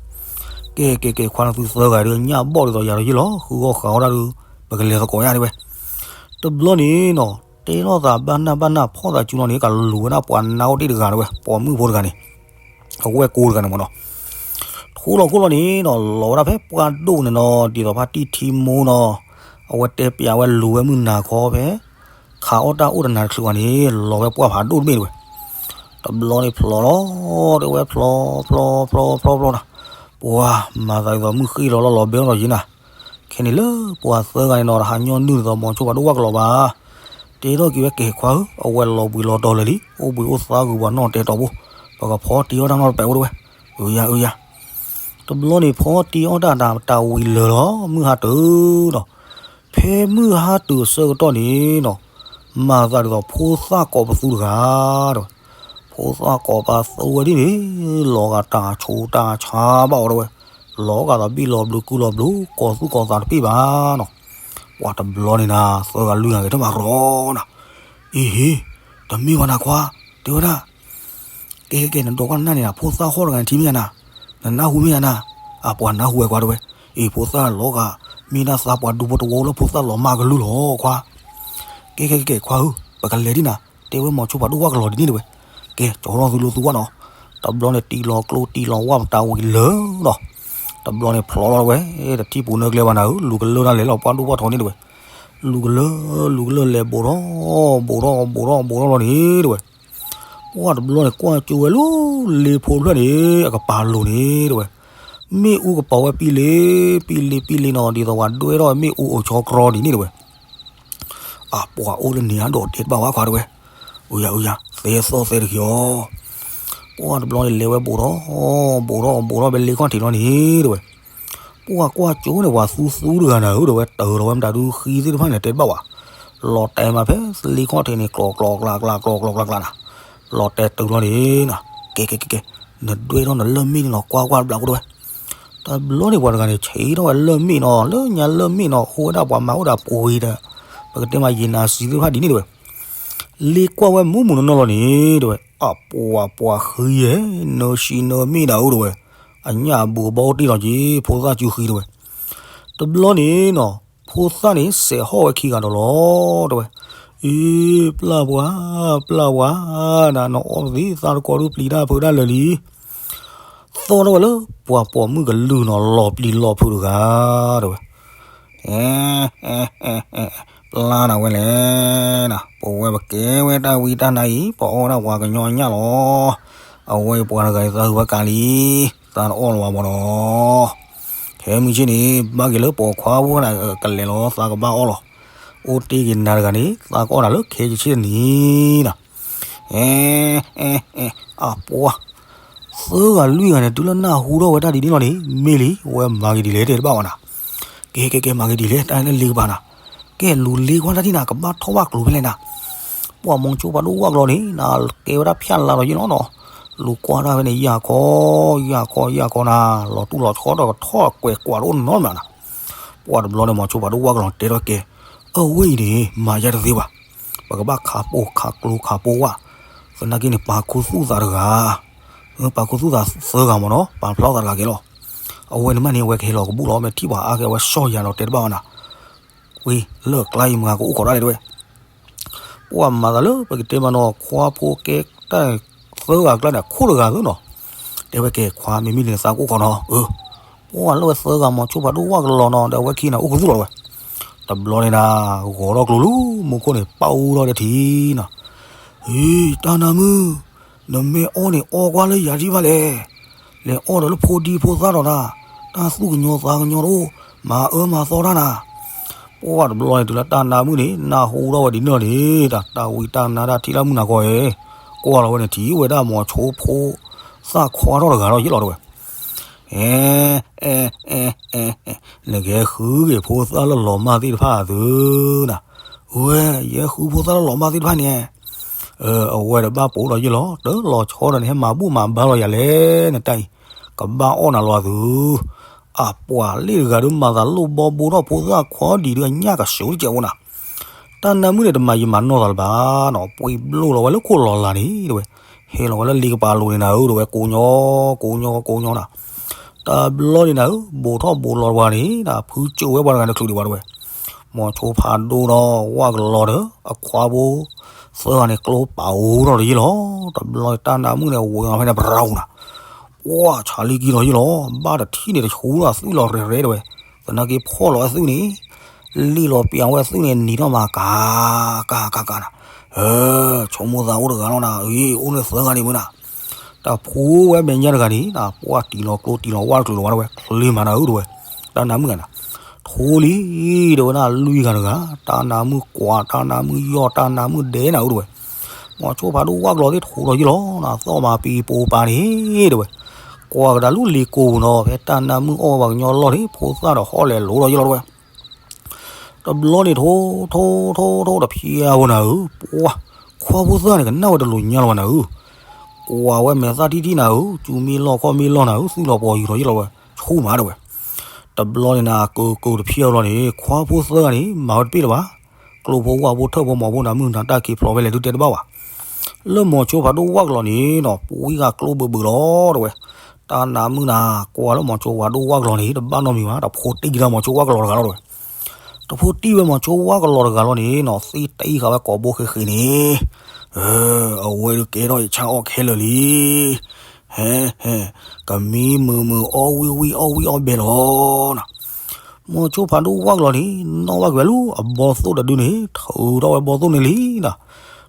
ကဲကဲကဲ ခွါနသုသၢဂၤဒုးညၣ်ဘီၣ်ဒ်သိးယၤဒီးယ့ၢ်လီၤ ဃုဂီၢ်ဃးအီၣ်တၢ်ဒုး, ပကလဲၤသကိးယါတဲဝဲ, တဘျီန့ၣ်နီၤ, တဲထီၣ်သးဘၣ်နၢ်ဘၣ်နၢ်ဖီၣ်သးစုလီၤန့ၣ် ကလူၤဝဲဒၣ်ပှၤနါအိၣ်တ့ၢ်တဂၤတဲဝဲ ပိာ်မုၣ်ဖိတဂၤန့ၣ် အဝဲၢ်ကိတဂၤန့ၣ်မ့ၢ်နီၤ, ထူလီၤခိၣ်လီၤန့ၣ်နီၤ လီၤဝဲဒၣ်ဖဲပှၢ်ဒိၣ်န့ၣ်နီၤ ဒ်သိးဖါတံၢ်ထံမိၢ်နီၤ, အဝဲတဲပျးဝဲလူၤဝဲမုၢ်နၤခီဖဲ, ခးအီၣ်တၢ်အိၣ်တနၤတချုးဘၣ်န့ၣ် လီၤဝဲပှၢ်ဖးဒိၣ်တဘ့ၣ်တဲဝဲ, တဘျီန့ၣ်ဖျိးလီၤ, တဲဝဲဖျိးဖျိးဖျိးဖျိးဖျိးနၤ, ပှၤမၤသးဒ်သိးမုၢ်ဃ့ၢ်လီၤလီၤလီၤဘဲအီၣ်လီၤ ယံၤနၤ, ခဲန့ၣ်လၢပှၤသၢဂၤန့ၣ်နီၤ တဟးညီနုၢ်ဒ်သိးမိၤဆိဖးဒိၣ်ဝၣ်ကလီၤဘၣ် တဲထီၣ်က့ၤဝဲကဲခွါဧၢ, အဝဲလီၤဘှံးလီၤတီၤလၢာ်လံ, အိၣ်ဘှံးအိၣ်သါဂုၤပှၤနီၣ်တဲတီၤဘိ, ပကဖီတ့အီၣ်တၢ်နီတပာ်အိၣ်တဲဝဲ, အုယၤအုယၤ, တဘျီန့ၣ်ဖီတ့အီၣ်တၢ်တၢ်ဝံၤလၢာ်လီၤ မုၢ်ဟါတုၤနီၤ, ဖဲမုၢ်ဟါတုၤအဆၢကတီၢ်န့ၣ်နီၤ, မၤသးဒ်သိးဖိသၣ်ကိးပသူတဂၤ တဲဝဲ, ဖိသၣ်ကိးပသူဝဲဒ်န့ၣ်, လီၤဂာ်တၢ်ဆိးတၢ်ဆါဘၣ်အီၤတဲဝဲ, လီၤဂာ်သးဘံၣ်လီၤဘျုးကုလီၤဘျုး ကိးသူၣ်ကိးသးတပ့ၢ်ဘၣ်နီၤ, ပှၤတဘျီန့ၣ်နၤ သၢဂၤလွံၢ်ဂၤက့ၤတမၤရီနၤ, အ့ဟ့, တမ့ၢ်ဝဲနၤခွါ, တဲဝဲဒၣ် ကဲကဲ နဒိးကွၢ်နနၢ်န့ၣ်နၤ ဖိသၣ်ဟီၣ်တဂၤန့ၣ်ထံၣ်မ့ၢ်ယၤနၤ, နနၢ်ဟူမ့ၢ်ယၤနၤ, အပှၤနၢ်ဟူဝဲခွါတဲဝဲ, အ့ ဖိသၣ်လီၤဂာ်, မ့ၢ်ဒၣ်သးပှၤဒူဖိတဝီလၢဖိသၣ်လီၤမၢ်ကလုၢ်လီၤခွါ, ကဲကဲကဲခွါဧၢ ပကလဲၤဒ်နၤ, တဲဝဲမိၤဆိဖးဒိၣ်ဝၣ်ကလီၤဒ်န့ၣ်တဲဝဲ, ကဲ ကၠီထီၣ်သုလိသုဝၣ်နီၤ, တဘျီန့ၣ်တံၢ်လီၤကျိတံၢ်လီၤဝၣ်မတၤဝံၤလၢာ်နီၤ, တဘျီန့ၣ်ဖျိးလီၤတဲဝဲ, တထံၣ်ပူၤနၢကျဲဘၣ်နၤဧၢ လူၤကလၢၢ်တၢ်လဲၤလီၤပှၢ်ဒိၣ်ပှၢ်ထီန့ၣ်တဲဝဲ, လူၤကလၢၢ် လူၤကလၢၢ်လဲၤဘိးထီၣ်, ဘိးထီၣ်ဘိးထီၣ်ဘိးထီၣ်လီၤန့ၣ်တဲဝဲ ပှၢ်တဘျီန့ၣ် ကွၢ်ကၠိဝဲလၢ လ့ဖိတဖျၢၣ်န့ၣ် အကပၤလိၤန့ၣ်တဲဝဲ, မ့ၣ်အူကပီၤဝဲပံလ့, ပံလ့ပံလ့နီၤ ဒ်သိးပှၤဒွဲၣ်ထီၣ်မ့ၣ်အူအိၣ်ဆီကြီဒ်န့ၣ်တဲဝဲ, အပှၤအိၣ်လၢန့ၣ်အဒိးတဲတဘၣ်ဝဲခွါတဲဝဲ, အုယၤအုယၤ သဲသီၣ်သဲတက့ၢ်အီၤ, ပှၢ်တဘျီန့ၣ်လဲၤဝဲဘိးထီၣ်, ဘိးထီၣ်ဘိးထီၣ်ဖဲလ့ခီၣ်ထံးလီၤန့ၣ်တဲဝဲ ပှၢ်ကွၢ်ကၠိန့ၣ် ပှၤသူသူတဂၤနၤဧၢ တဲဝဲ တၢၤထီၣ်ဝဲမတၤဒုဃံသ့ၣ်တဖၣ်န့ၣ် တဲတဘၣ်ဝဲ, လီၤတဲာ်မးဖဲလ့ခီၣ်ထံးန့ၣ် ကျီၤကျီၤကျါကျါကျီၤကျီၤကျါကျါနၤ, လီၤတဲာ်တုၤလီၤန့ၣ်နၤ, ကဲကဲကဲကဲ, နဒွဲၣ်ထီၣ်နလၢၢ်မ့ၣ်န့ၣ်နီၤ ကွၢ်ကွၢ်တဘျီဃီတဲဝဲ, တဘျီန့ၣ်ပှၤတဂၤန့ၣ် ဆံးထီၣ်ဝဲလၢၢ်မ့ၣ်နီၤ လၢညါလၢၢ်မ့ၣ်နီၤ အိၣ်ဝဲဒၣ်ပှၤမၤအိၣ်ဒၣ်ပှ့ၤဒီး, ပကတဲမးယံာ်နၤစံးသ့ၣ်တဖၣ်ဒ်န့ၣ်တဲဝဲ လ့ကွၢ်ဝဲမူးမူးနီၢ်နီၢ်လီၤန့ၣ်တဲဝဲ, အပှၤပှၤဃံဧၢ, နၢဆံနၢမ့ၣ်ဒၣ်ဧိၤတဲဝဲ, အညၣ်အဘူးအဘီအိၣ်တ့ၢ်လီၤက့ၤ ဖိသၣ်စုဃံတဲဝဲ, တဘျီန့ၣ်နီၤ ဖိသၣ်န့ၣ်စဲးဟီၣ်ဝဲခံဂၤဒီးလီၤတဲဝဲ, အ့ ပျၢ်ပှၤ, ပျၢ်ပှၤ, နအီၣ်သ့သးတကီဒုပျံၤတၢ်ဖုးတၢ်လၢာ်လံ သီၣ်ထီၣ်ဝဲလၢပှၤပိာ်မုၣ်ကလုၢ်နီၤ လီၤပျံၤလီၤဖုးတဂၤတဲဝဲ, ပျၢ်နၤဝဲလဲၣ်, ပဝဲပကဲဝဲတၢ်ဝံတၢ်နါအံၤ ပအီၣ်ဝဲဒၣ်ပှၤကညီအညၣ်လီၤ, အဝဲပှၤတဂၤအံၤသးဟုးဝဲကးလံ, သးတအီၣ်လၢၤဘၣ်မ့ၢ်နီၤ, ခဲမုၢ်ဆ့ၣ်န့ၣ် ဘၣ်က့ၤလၢပိာ်ခွါဖိန့ၣ် ကလဲၤလီၤသးကဘၣ်အီၣ်လီၤ, အိၣ်တ့ၢ်က့ၤနၤတဂၤန့ၣ် သးကအီၣ်နၤလၢခဲဆ့ဆ့တနံၤနၤ အပှၤ, သၢဂၤလွံၢ်ဂၤန့ၣ် တုၤလၢနၢ်ဟူထီၣ်ဝဲတၢ်ဒ်န့ၣ်လီၤန့ၣ် မ့ၢ်လံ ဝဲမၤက့ၤဒ်လဲၣ်တဲတဘၣ်ဝဲနၤ, ကဲကဲကဲ မၤက့ၤဒ်လဲၣ် တၢ်လၢလ့ကပၤနၤ, ကဲလူၤလ့ကွၢ်တၢ်ဒ်နၤ ကဘၣ်ထီၣ်ဘၣ်ကျိၤဖဲလဲၣ်နၤ, ပှၤမိၤဆိဖးဒိၣ်ဝၣ်ကလီၤန့ၣ် နကဲဝဲဒၣ်ဖၠၣ်လါလီၤယ့ၢ်လီၤနီၤ, လူၤကွၢ်တၢ်ဖဲန့ၣ် ယၢ်ခီ, ယၢ်ခီ ယၢ်ခီနၤ, လီၤတူၢ်လီၤဆီဒီးကထီၣ်ကွဲးကွၢ်တအိၣ်နီတမံၤနၤ, ပှၤတဘျီန့ၣ် မိၤဆိဖးဒိၣ်ဝၣ်ကလီၤတဲထီၣ်ကဲ, အဝဲအံၤန့ၣ် မၤယၤတသ့ဘၣ်, ပကဘၣ်ခးပိာ်ခးကျိခးပိာ်ဝဲ, သနာ်က့န့ၣ် ပာ်ခူသူၣ်သးတဂၤ, ပာ်ခူသူၣ်သးသၢဂၤမ့ၢ်နီၤ ပာ်ဖျါသးတဂၤကဲလီၤ, အဝဲန့ၣ်မးန့ၣ် အဝဲကဟဲလီၤကဘူၣ်လီၤ မ့ၢ်ထံၣ်ပှၤအါကဲဝဲဆီၣ်ယၤလီၤတဲတဘၣ်ဝဲနၤ, ဝံၤလၢကျါအံၤမၤကအိၣ်ခိးတၢ်လဲၣ်တဲဝဲ ပှၤမၤသးလၢပကတဲမးနီၤ ခွါဖိကဲတၢ်သၢဂၤကျါန့ၣ် အခိၣ်တဂၤသၢနီၤ, တဲဝဲကဲခွါ မ့မ့ၢ်န့ၣ်သးကအိၣ်ခိးနီၤ, ပှၤလၢဝဲသၢဂၤမိၤဆိဖးဒိၣ်ဝၣ်ကလီၤနီၤ ဒီးအဝဲခံန့ၣ် အိၣ်ခူသူၣ်လီၤဝဲ, တဘျီန့ၣ်နၤ ဂီၤထီၣ်ကျိၤလၢမူခိၣ်န့ၣ် ပာ်အူထီၣ်ဒီးထံနီၤ, ဟ့ တၢ်နါမုၣ်, နမ့ၢ်အီၣ်န့ၣ်အီၣ်ကွၢ်လၢယၤဒံးဘၣ်လဲၣ်, လဲၤအီၣ်ဒီးလၢဖိဒံဖိသၣ်ဒီးနၤ, တၢ်သူၣ်ကညီၤသးကညီၤတအိၣ်, မၤအၢမၤသီတၢ်နၤ, ပှၢ်တဘျီန့ၣ် တုၤလၢတၢ်နါမုၣ်န့ၣ် နၢ်ဟူထီၣ်ဝဲဒ်န့ၣ်လီၤန့ၣ် တၢ်တၢ်ဝံတၢ်နါတၢ်ထံၣ်လၢမုၢ်နၤကီၢ်အံၤ ကွၢ်လီၤဝဲန့ၣ် ထံၣ်ဝဲဒၣ်မိၤဆိဖိသၣ်ခွါထီၣ်တဂၤလီၤယ့ၣ်လီၤတဲဝဲ. အဲ အဲ အဲ အဲ နကဟဲဃုက့ၤဖိသၣ်လၢလီၤမၢ်သ့ၣ်တဖၣ်သုနၤ. ဝဲ ယဟဲဃုဖိသၣ်လၢလီၤမၢ်သ့ၣ်တဖၣ်န့ၣ် အဝဲတဘၣ်ပိာ်လီၤယ့ၣ်လီၤ တလီၤဆီဒီးနဟဲမၤဘူၣ်မၤဘါလီၤယၤလဲၣ် နတၢ်အံၤ ကဘၣ်အီၣ်နၤလီၤသု. အပှၤလ့ၢ်တဂၤဒုးမၤသးလိၣ်ဘီဘိထီၣ်ဖိသၣ်ခွါဒံးဒုးအညၣ်ကဆှီတကဲးဖိနၤ. တၢ်နါမုၣ်န့ၣ် တမၤယံာ်မၤနီၢ်သးလၢၤဘၣ်နီၤ ပှ့ၤဘျိၣ်လီၤဝဲလၢခိၣ်လီၤလၤန့ၣ်တဲဝဲ. ဟဲလီၤဝဲလၢလ့ကပၤလိၤန့ၣ်နၤဧၢ တဲဝဲ ကိးညီ ကိးညီ ကိးညီနၤ. တဘျီန့ၣ်နၤဧၢ ဘိးထီၣ်ဘိးလီၤပှၤန့ၣ် ဖုကၠိဝဲပှၤတဂၤန့ၣ်ချုးဒံးဘၣ်တဲဝဲ. မိၤဆိဖးဒိၣ်ဒီးဝၣ်ကလီၤဒီး အခွါဖိသၢဂၤန့ၣ် ကျိပာ်အိၣ်ထီၣ်လီၤယ့ၣ်လီၤ. တဘျီန့ၣ် တၢ်နါမုၣ်န့ၣ် ဝဲအီၤဖဲန့ၣ် ပရၢဝူၤနၤ ပှၢ်ဆါလံကံလီၤယ့ၣ်လီၤ ဘၣ်တထံၣ်န့ၣ်တဆူလီၤ သွံၣ်လီၤရဲၣ်ရဲၣ်တဲဝဲ. သနာ်က့ဖီၣ်လီၤဝဲသွံၣ်န့ၣ် လံၣ်လီၤပျၢၤဝဲသွံၣ်န့ၣ် နံၤထီၣ်မးကၤ ကၤ ကၤ ကၤနၤ. ဆိကမိၣ်သးအိၣ်တဂၤလီၤနၤ အ့ အိၣ်န့ၣ်သၢဂၤန့ၣ်မ့ၢ်နၤ. တၢ်ဖိဝဲမဲာ်ညါတဂၤန့ၣ် ပှၢ်တံၢ်လီၤကျိတံၢ်လီၤဝၣ်တချုးလီၤဝဲတဲဝဲ ချ့မးနၤဧၢတဲဝဲ. တၢ်နါမုၣ်ဂၤနၤ ထိလံ တဲဝဲဒၣ်လွံၢ်ဂၤတဂၤ တၢ်နါမုၣ်ကွၢ် တၢ်နါမုၣ်ယီၢ် တၢ်နါမုၣ်ဒဲးနၤဧၢတဲဝဲ. မိၤဆိဖးဒိၣ်ဝၣ်ကလီၤသ့ၣ်ထိလီၤယ့ၣ်လီၤနၤ သီၣ်မၤပံၤပိၤပၤန့ၣ်တဲဝဲ. ကွၢ်ကဒါလူလ့ကိပူၤနီၤ ဖဲတၢ်နါမုၣ်အီၣ်ဝဲပှၤကညီလီၢ်န့ၣ် ဖိသၣ်ဒီးဟီၣ်လဲၤလိၤလီၤယ့ၣ်လီၤတဲဝဲ. တဘျီန့ၣ်ထိ ထိ ထိ ထိတဖျဲးဧိၤနၤဧၢ ပှၢ် ခွါဖိသၣ်န့ၣ် ကနၣ်ဝဲတလိၤညါလီၤဘၣ်နၤဧၢ. ကွၢ်ဝဲမဲာ်သၣ်ထံထံနၤဧၢ စုမ့ၢ်လီၢ်ခီၣ်မ့ၢ်လီၢ်နၤဧၢ သွံၣ်လီၤပီၤယံၤလီၤယ့ၣ်လီၤဝဲ ဆိမးတဲဝဲ. တဘျီန့ၣ်နၤ ကၢကၢတဖျဲးဧိၤလီၤန့ၣ် ခွါဖိသၣ်ဂၤန့ၣ် မၤဝဲတပ့ၢ်လၢၤဘၣ်. ကျိဖိဝၣ်ဖိထၢၣ်ဖိမီၤဖိနၤ မုၢ်နၤတၢ်က့ၤဖျိးဖဲလဲၣ်ဒုးတဲတဘၣ်ဘၣ်. လၢမိၤဆိဖးဒိၣ်ဝၣ်ကလီၤန့ၣ်နီၤ ပှၤဂၤကျိဘုးဘုးလီၤတဲဝဲ. တၢ်နါမုၣ်နၤ ကွၢ်လၢမိၤဆိဖးဒိၣ်ဝၣ်ကလီၤန့ၣ် တဘၣ်နီတမံၤဘၣ် တဖိတံၢ်ကဒီးမိၤဆိဝၣ်ကလီၤတဂၤလီၤတဲဝဲ. တဖိတံၢ်ဝဲမိၤဆိဝၣ်ကလီၤတဂၤလီၤန့ၣ်နီၤ သ့ၣ်တံၢ်ဃာ်ဝဲကိာ်ဘိဃ့ဃ့န့ၣ် အဝဲဒုးကဲထီၣ်ယဆၣ်အီၣ်ခဲလၢာ်လံ. ဟဲ ဟဲ ကမံမုာ်မုာ်အီၣ်ဝံၣ်ဝံၣ်အီၣ်ဝံၣ်အီၣ်ဘဲလီၤနၤ. မိၤဆိဖးဒိၣ်ဝၣ်ကလီၤန့ၣ် နီၣ်ဘၣ်က့ၤဝဲလၢအဘီသိၣ်တဒုန့ၣ် ထုးထီၣ်ဝဲဘီသိၣ်န့ၣ်လံနၤ.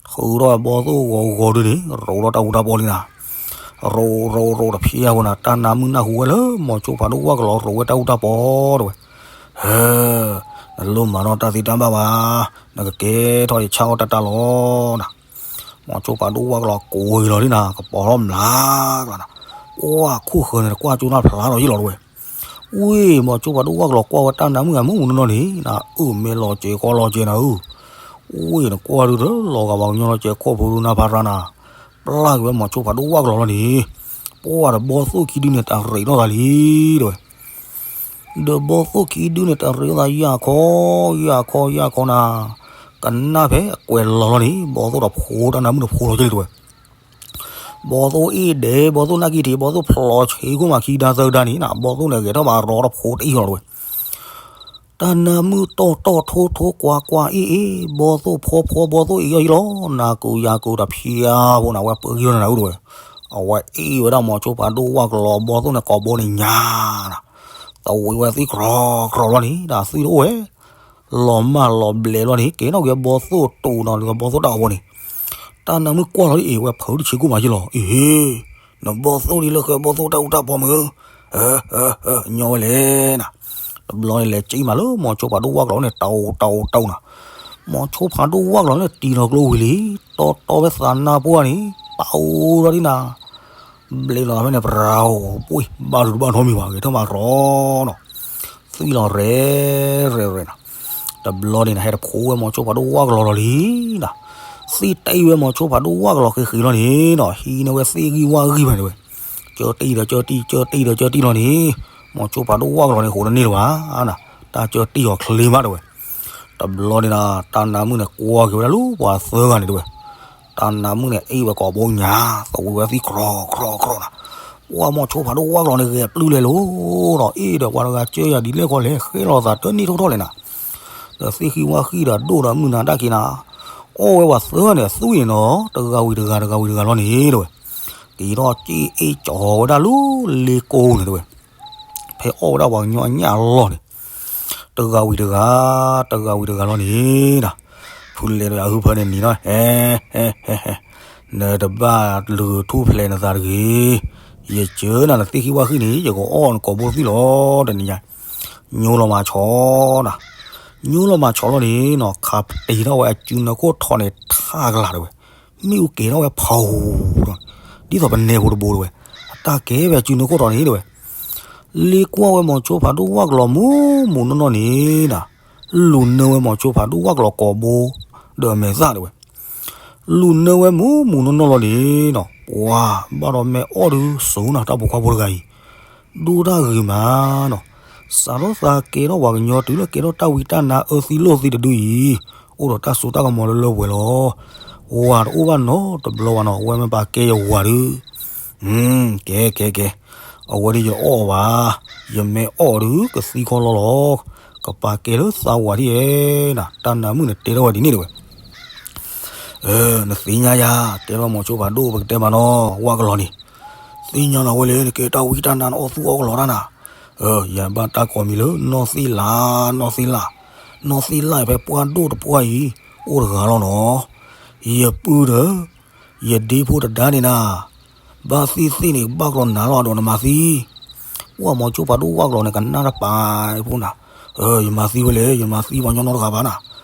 ထုးထီၣ်ဝဲဘီသိၣ်ဂီၤဂီၤဒုန့ၣ် ရိးထီၣ်တၢ်အူတၢ်ပီလံနၤ. ရိးရိးရိးတဖျဲးဧိၤနၤ တၢ်နါမုၣ်နၢ်ဟူဝဲလၢမိၤဆိဖးဒိၣ်ဝၣ်ကလီၤရိးဝဲတၢ်အူတၢ်ပီတဲဝဲ. ဟဲ နလိၣ်မၤနီၣ်တၢ်သ့တၢ်ဘၣ်ဘၣ်, နကကဲထီၣ်ယဆၣ်အီၣ်တၢ်တၢ်လီၤနၤ. မိၤဆိဖးဒိၣ်ဝၣ်ကလီၤကိးဂ့ၤလီၤဒ်နၤ ကပီၤထီၣ်မျးကျါနၤ, ကွၢ်ခိၣ်ဃၢၤန့ၣ် တကွၢ်ကၠိနၢ်ဖျါထီၣ်ယ့ၣ်လီၤတဲဝဲ. ဝ့ၢ် မိၤဆိဖးဒိၣ်ဝၣ်ကလီၤကွၢ်ဝဲတၢ်နါမုၣ်အမုၢ်မုၢ်နီၢ်နီၢ်န့ၣ် နအၢၣ်မဲာ်လီၤစဲးကီလီၤစဲးနၤဧၢ. ဝ့ၢ် နကွၢ်ဒုးတလီၤဂာ်ဘၣ်ကညီလီၤစဲး ခိၣ်ဖိဒုနၢ်ဖးရါနၤ, ပျၢ်က့ၤဝဲမိၤဆိဖးဒိၣ်ဝၣ်ကလီၤလီၤန့ၣ်, ပှၢ်ဒီးဘီသိၣ်ခံဒုန့ၣ် တရံးထီၣ်သးလံတဲဝဲ. ဒီးဘီသိၣ်ခံဒုန့ၣ် တရံးထီၣ်သး ယၢ်ခီ ယၢ်ခီ ယၢ်ခီနၤ, ကနၣ်ဖဲအကွဲးလီၤလီၤန့ၣ် ဘီသိၣ်ဒီးဖိတၢ်နါမုၣ်တဖိလီၤက့ၤလံတဲဝဲ. ဘီသိၣ်အ့ၣ်ဒဲး ဘီသိၣ်နၢ်ကံထံး ဘီသိၣ်ဖျိးဆ့ကိၣ်မးခံဒါသၢဒါန့ၣ် ဘီသိၣ်န့ၣ်ဂဲၤထီၣ်ဘၣ်ရီတဖိတအံၣ်လီၤတဲဝဲ. တၢ်နါမုၣ်တီၢ်တီၢ်ထိထိကွၢ်ကွၢ်အ့ၣ်အ့ၣ် ဘီသိၣ်ဖီဖီ ဘီသိၣ်အ့ၣ်အီၤယ့ၣ်လီၤ, နၤကူၤယၤကူၤတဖျါဖိန့ၣ် အဝဲပှ့ၤဂံၢ်လီၤနၤဧၢတဲဝဲ. အဝဲအ့ၣ်ဝဲဒၣ်မိၤဆိဖးဒိၣ်ဝၣ်ကလီၤ ဘီသိၣ်န့ၣ် ကိာ်ဘိန့ၣ်ညါနၤ, သဝံးဝဲသွံၣ်ကြီကြီလီၤန့ၣ် တၢ်သွံၣ်တအိၣ်ဝဲ လီၤမၢ်လီၤဘျဲးလီၤန့ၣ် ကဲထီၣ်က့ၤဘီသိၣ်တူာ်နီၤ လၢဘီသိၣ်တၢ်အီၣ်ဘီန့ၣ်. တၢ်နါမုၣ်ကွၢ်လီၤဒ်အံၤ ဝဲဖုးတဆ့ကိၣ်မးယ့ၣ်လီၤ, အ့ၣ်, နဘီသိၣ်ဒ်လၢဃဲဘီသိၣ်တၢ်အူတၢ်ပီမ့ၢ်, ညီဝဲလဲၣ်နၤ. တဘျီန့ၣ်လဲၤကံၣ်မးလၢမိၤဆိဖးဒိၣ်ဝၣ်ကလီၤန့ၣ် တအိၣ်တအိၣ်တအိၣ်နၤ. မိၤဆိဖးဒိၣ်ဝၣ်ကလီၤန့ၣ် တံၤလီၤကျိဝံၤလံ, တီတီဝဲသးနါပှၢ်န့ၣ် ပာ်အိၣ်လီၤဒ်နၤ ဘျ့လီၤဖဲန့ၣ် ပရၤအိၣ်ပှ့ၤ ဘၣ်ဒုးတဘၣ်ထီမံၤဘၣ် ဂဲၤထီၣ်မးရီနီၤ, သွံၣ်လီၤရဲၣ်ရဲၣ်ရဲၣ်နၤ. တဘျီန့ၣ်နၤ ဟဲတဖိဝဲမိၤဆိဖးဒိၣ်ဝၣ်ကလီၤလီၤလံနၤ, သ့ၣ်တံၢ်ဝဲမိၤဆိဖးဒိၣ်ဝၣ်ကလီၤဃ့ဃ့လီၤန့ၣ်နီၤ ဟံးန့ၢ်ဝဲသ့ၣ်ဂံၢ်ဝၣ်ဂံၢ်ဖဲန့ၣ်ဝဲ, ကၢတံၢ်ဒီးကၢတံၢ် ကၢတံၢ်ဒီးကၢတံၢ်လီၤန့ၣ်, မိၤဆိဖးဒိၣ်ဝၣ်ကလီၤန့ၣ် ဟိးတန့ၢ်လၢၤဘၣ်နၤ, တၢ်ကၢတံၢ်အီၤချ့မးတဲဝဲ. တဘျီန့ၣ်နၤ တၢ်နါမုၣ်န့ၣ် ကွၢ်က့ၤဝဲဒၣ်လၢပှၤသၢဂၤန့ၣ်တဲဝဲ. တၢ်နါမုၣ်န့ၣ် အ့ၣ်ဝဲကိာ်ဘိညါ သဝံးဝဲသွံၣ်ကြီကြီကြီနၤ. ပှၢ်မိၤဆိဖးဒိၣ်ဝၣ်ကလီၤန့ၣ် ဂဲၤပျုၢ်လဲၤလိၤဒီး အ့ၣ်ဒီးပှၤတဂၤကၢယၤဒ်လဲၣ်ခီလဲၣ် ဃဲလီၤသးတန့ၢ်ထီၣ်ထီၣ်လဲၣ်နၤ. ဒီးသ့ၣ်ဃံဝၣ်ဃံဒီးဒိၣ်ဒီးမုၢ်နၤတၢ်က့ၤနၤ, အီၣ်ဝဲပှၤသၢဂၤန့ၣ် အသွံၣ်န့ၣ်နီၤ တဂၤဝံၤတဂၤ တဂၤဝံၤတဂၤလီၤန့ၣ်တဲဝဲ. က့ၤထီၣ်က့ၣ်အ့ၣ်ကၠီၤဝဲဒၣ်လၢလ့ကိန့ၣ်တဲဝဲ. ဖဲအီၣ်ဝဲဒၣ်ပှၤကညီအညၣ်အလီၢ်န့ၣ် တဂၤဝံၤတဂၤ တဂၤဝံၤတဂၤလီၤန့ၣ်နၤ. ဖုလဲၤဒီးအဟုဖၢန့ၣ်နံၤနီၤ ဟဲ ဟဲ ဟဲ ဟဲ နတဘၣ်လုၢ်ထူၣ်ဖျဲးနသးတဂ့ၤ. ယစၢနၤနသ့ၣ်ဃံဝၣ်ဃံန့ၣ် ယကအီၣ်နကိာ်ဘိသွံၣ်လီၤတနံၤညါ, ညိလီၤမၤဆီနၤ. ညိလီၤမးဆီလီၤန့ၣ်နီၤ ခးတ့ၢ်ထီၣ်ဝဲအစုနၢခိၣ်ထီန့ၣ်ထးကလၤတဲဝဲ, မ့ၣ်အူကဲၤထီၣ်ဝဲဖီၣ်, ဒ်သိးပနဲဖိတဘိတဲဝဲ, အတၢ်ကဲၤဖဲအစုနၢခိၣ်ထီန့ၣ်တဲဝဲ, လ့ကွၢ်ဝဲမိၤဆိဖးဒိၣ်ဝၣ်ကလီၤမူးမူးနီၢ်နီၢ်န့ၣ်နီၤ, လူၤနၢဝဲမိၤဆိဖးဒိၣ်ဝၣ်ကလီၤကိာ်ဘိ ဒီးအမဲာ်သၣ်တဲဝဲ လူၤနၢဝဲမူးမူးနီၢ်နီၢ်လီၤန့ၣ်နီၤ, ပှၤဘၣ်ဒီးမ့ၢ်အီၣ်ဒုးစိၤနၤ တၢ်ပိာ်ခွါဖိတဂၤအံၤ, ဒိၣ်တၢ်ဂ့ၤမးနီၤ, စးထီၣ်သးကဲထီၣ်ပှၤကညီတုၤလၢကဲထီၣ်တၢ်ဝံတၢ်နါအၢသံလိာ်သံတဒုအံၤ, အိၣ်ဒီးတၢ်စိတၢ်ကမီၤလၢလၢပှဲၤပှဲၤလီၤ, ဝၤတအိၣ်ဘၣ်နီတဘျီဘၣ်နီၤ, အဝဲမ့ၢ်ပာ်ကဲယဝၤဒုး ကဲ ကဲ ကဲ, အဝဲဒၣ်ယအီၣ်ဘၣ်, ယမ့ၢ်အီၣ်ဒုးကသံခီလီၤလီၤ, ကပာ်ကဲလၢသးဝၤဒ်ယဲနၤ, တၢ်နါမုၣ်န့ၣ်တဲထီၣ်ဝဲဒ်န့ၣ်တဲဝဲ, နသ့ၣ်ညါယၤ, တဲထီၣ်မိၤဆိဖးဒိၣ်ပကတဲမးနီၤ, ဝၣ်ကလီၤန့ၣ်, သ့ၣ်ညါနၤဝဲလဲၣ် နကဲတၢ်ဝံတၢ်နါနအီၣ်သူၣ်အီၣ်ကလီၤတၢ်နၤ, ယဘၣ်တၢ်ကိးမံၤလၢနီၢ်သ့ၣ်လး, နီၢ်သ့ၣ်လး, နီၢ်သ့ၣ်လးဖဲပှၢ်ဒိၣ်တပှၢ်အံၤ, အိၣ်တဂၤလီၤနီၤ, ယပုၢ်ဒီး ယဒ့ဖိတဒါန့ၣ်နၤ, ဘၣ်သ့ၣ်သ့ၣ်န့ၣ် ဘၣ်ကလီၤနၤလီၤအဒိးနမၤသံ, ပှၤမိၤဆိဖးဒိၣ်ဝၣ်ကလီၤန့ၣ် ကနၣ်တပၤဖိနၤ, ယမၤသံဝဲလဲၣ်, ယမၤသံပှၤညီနီတဂၤဘၣ်နၤ,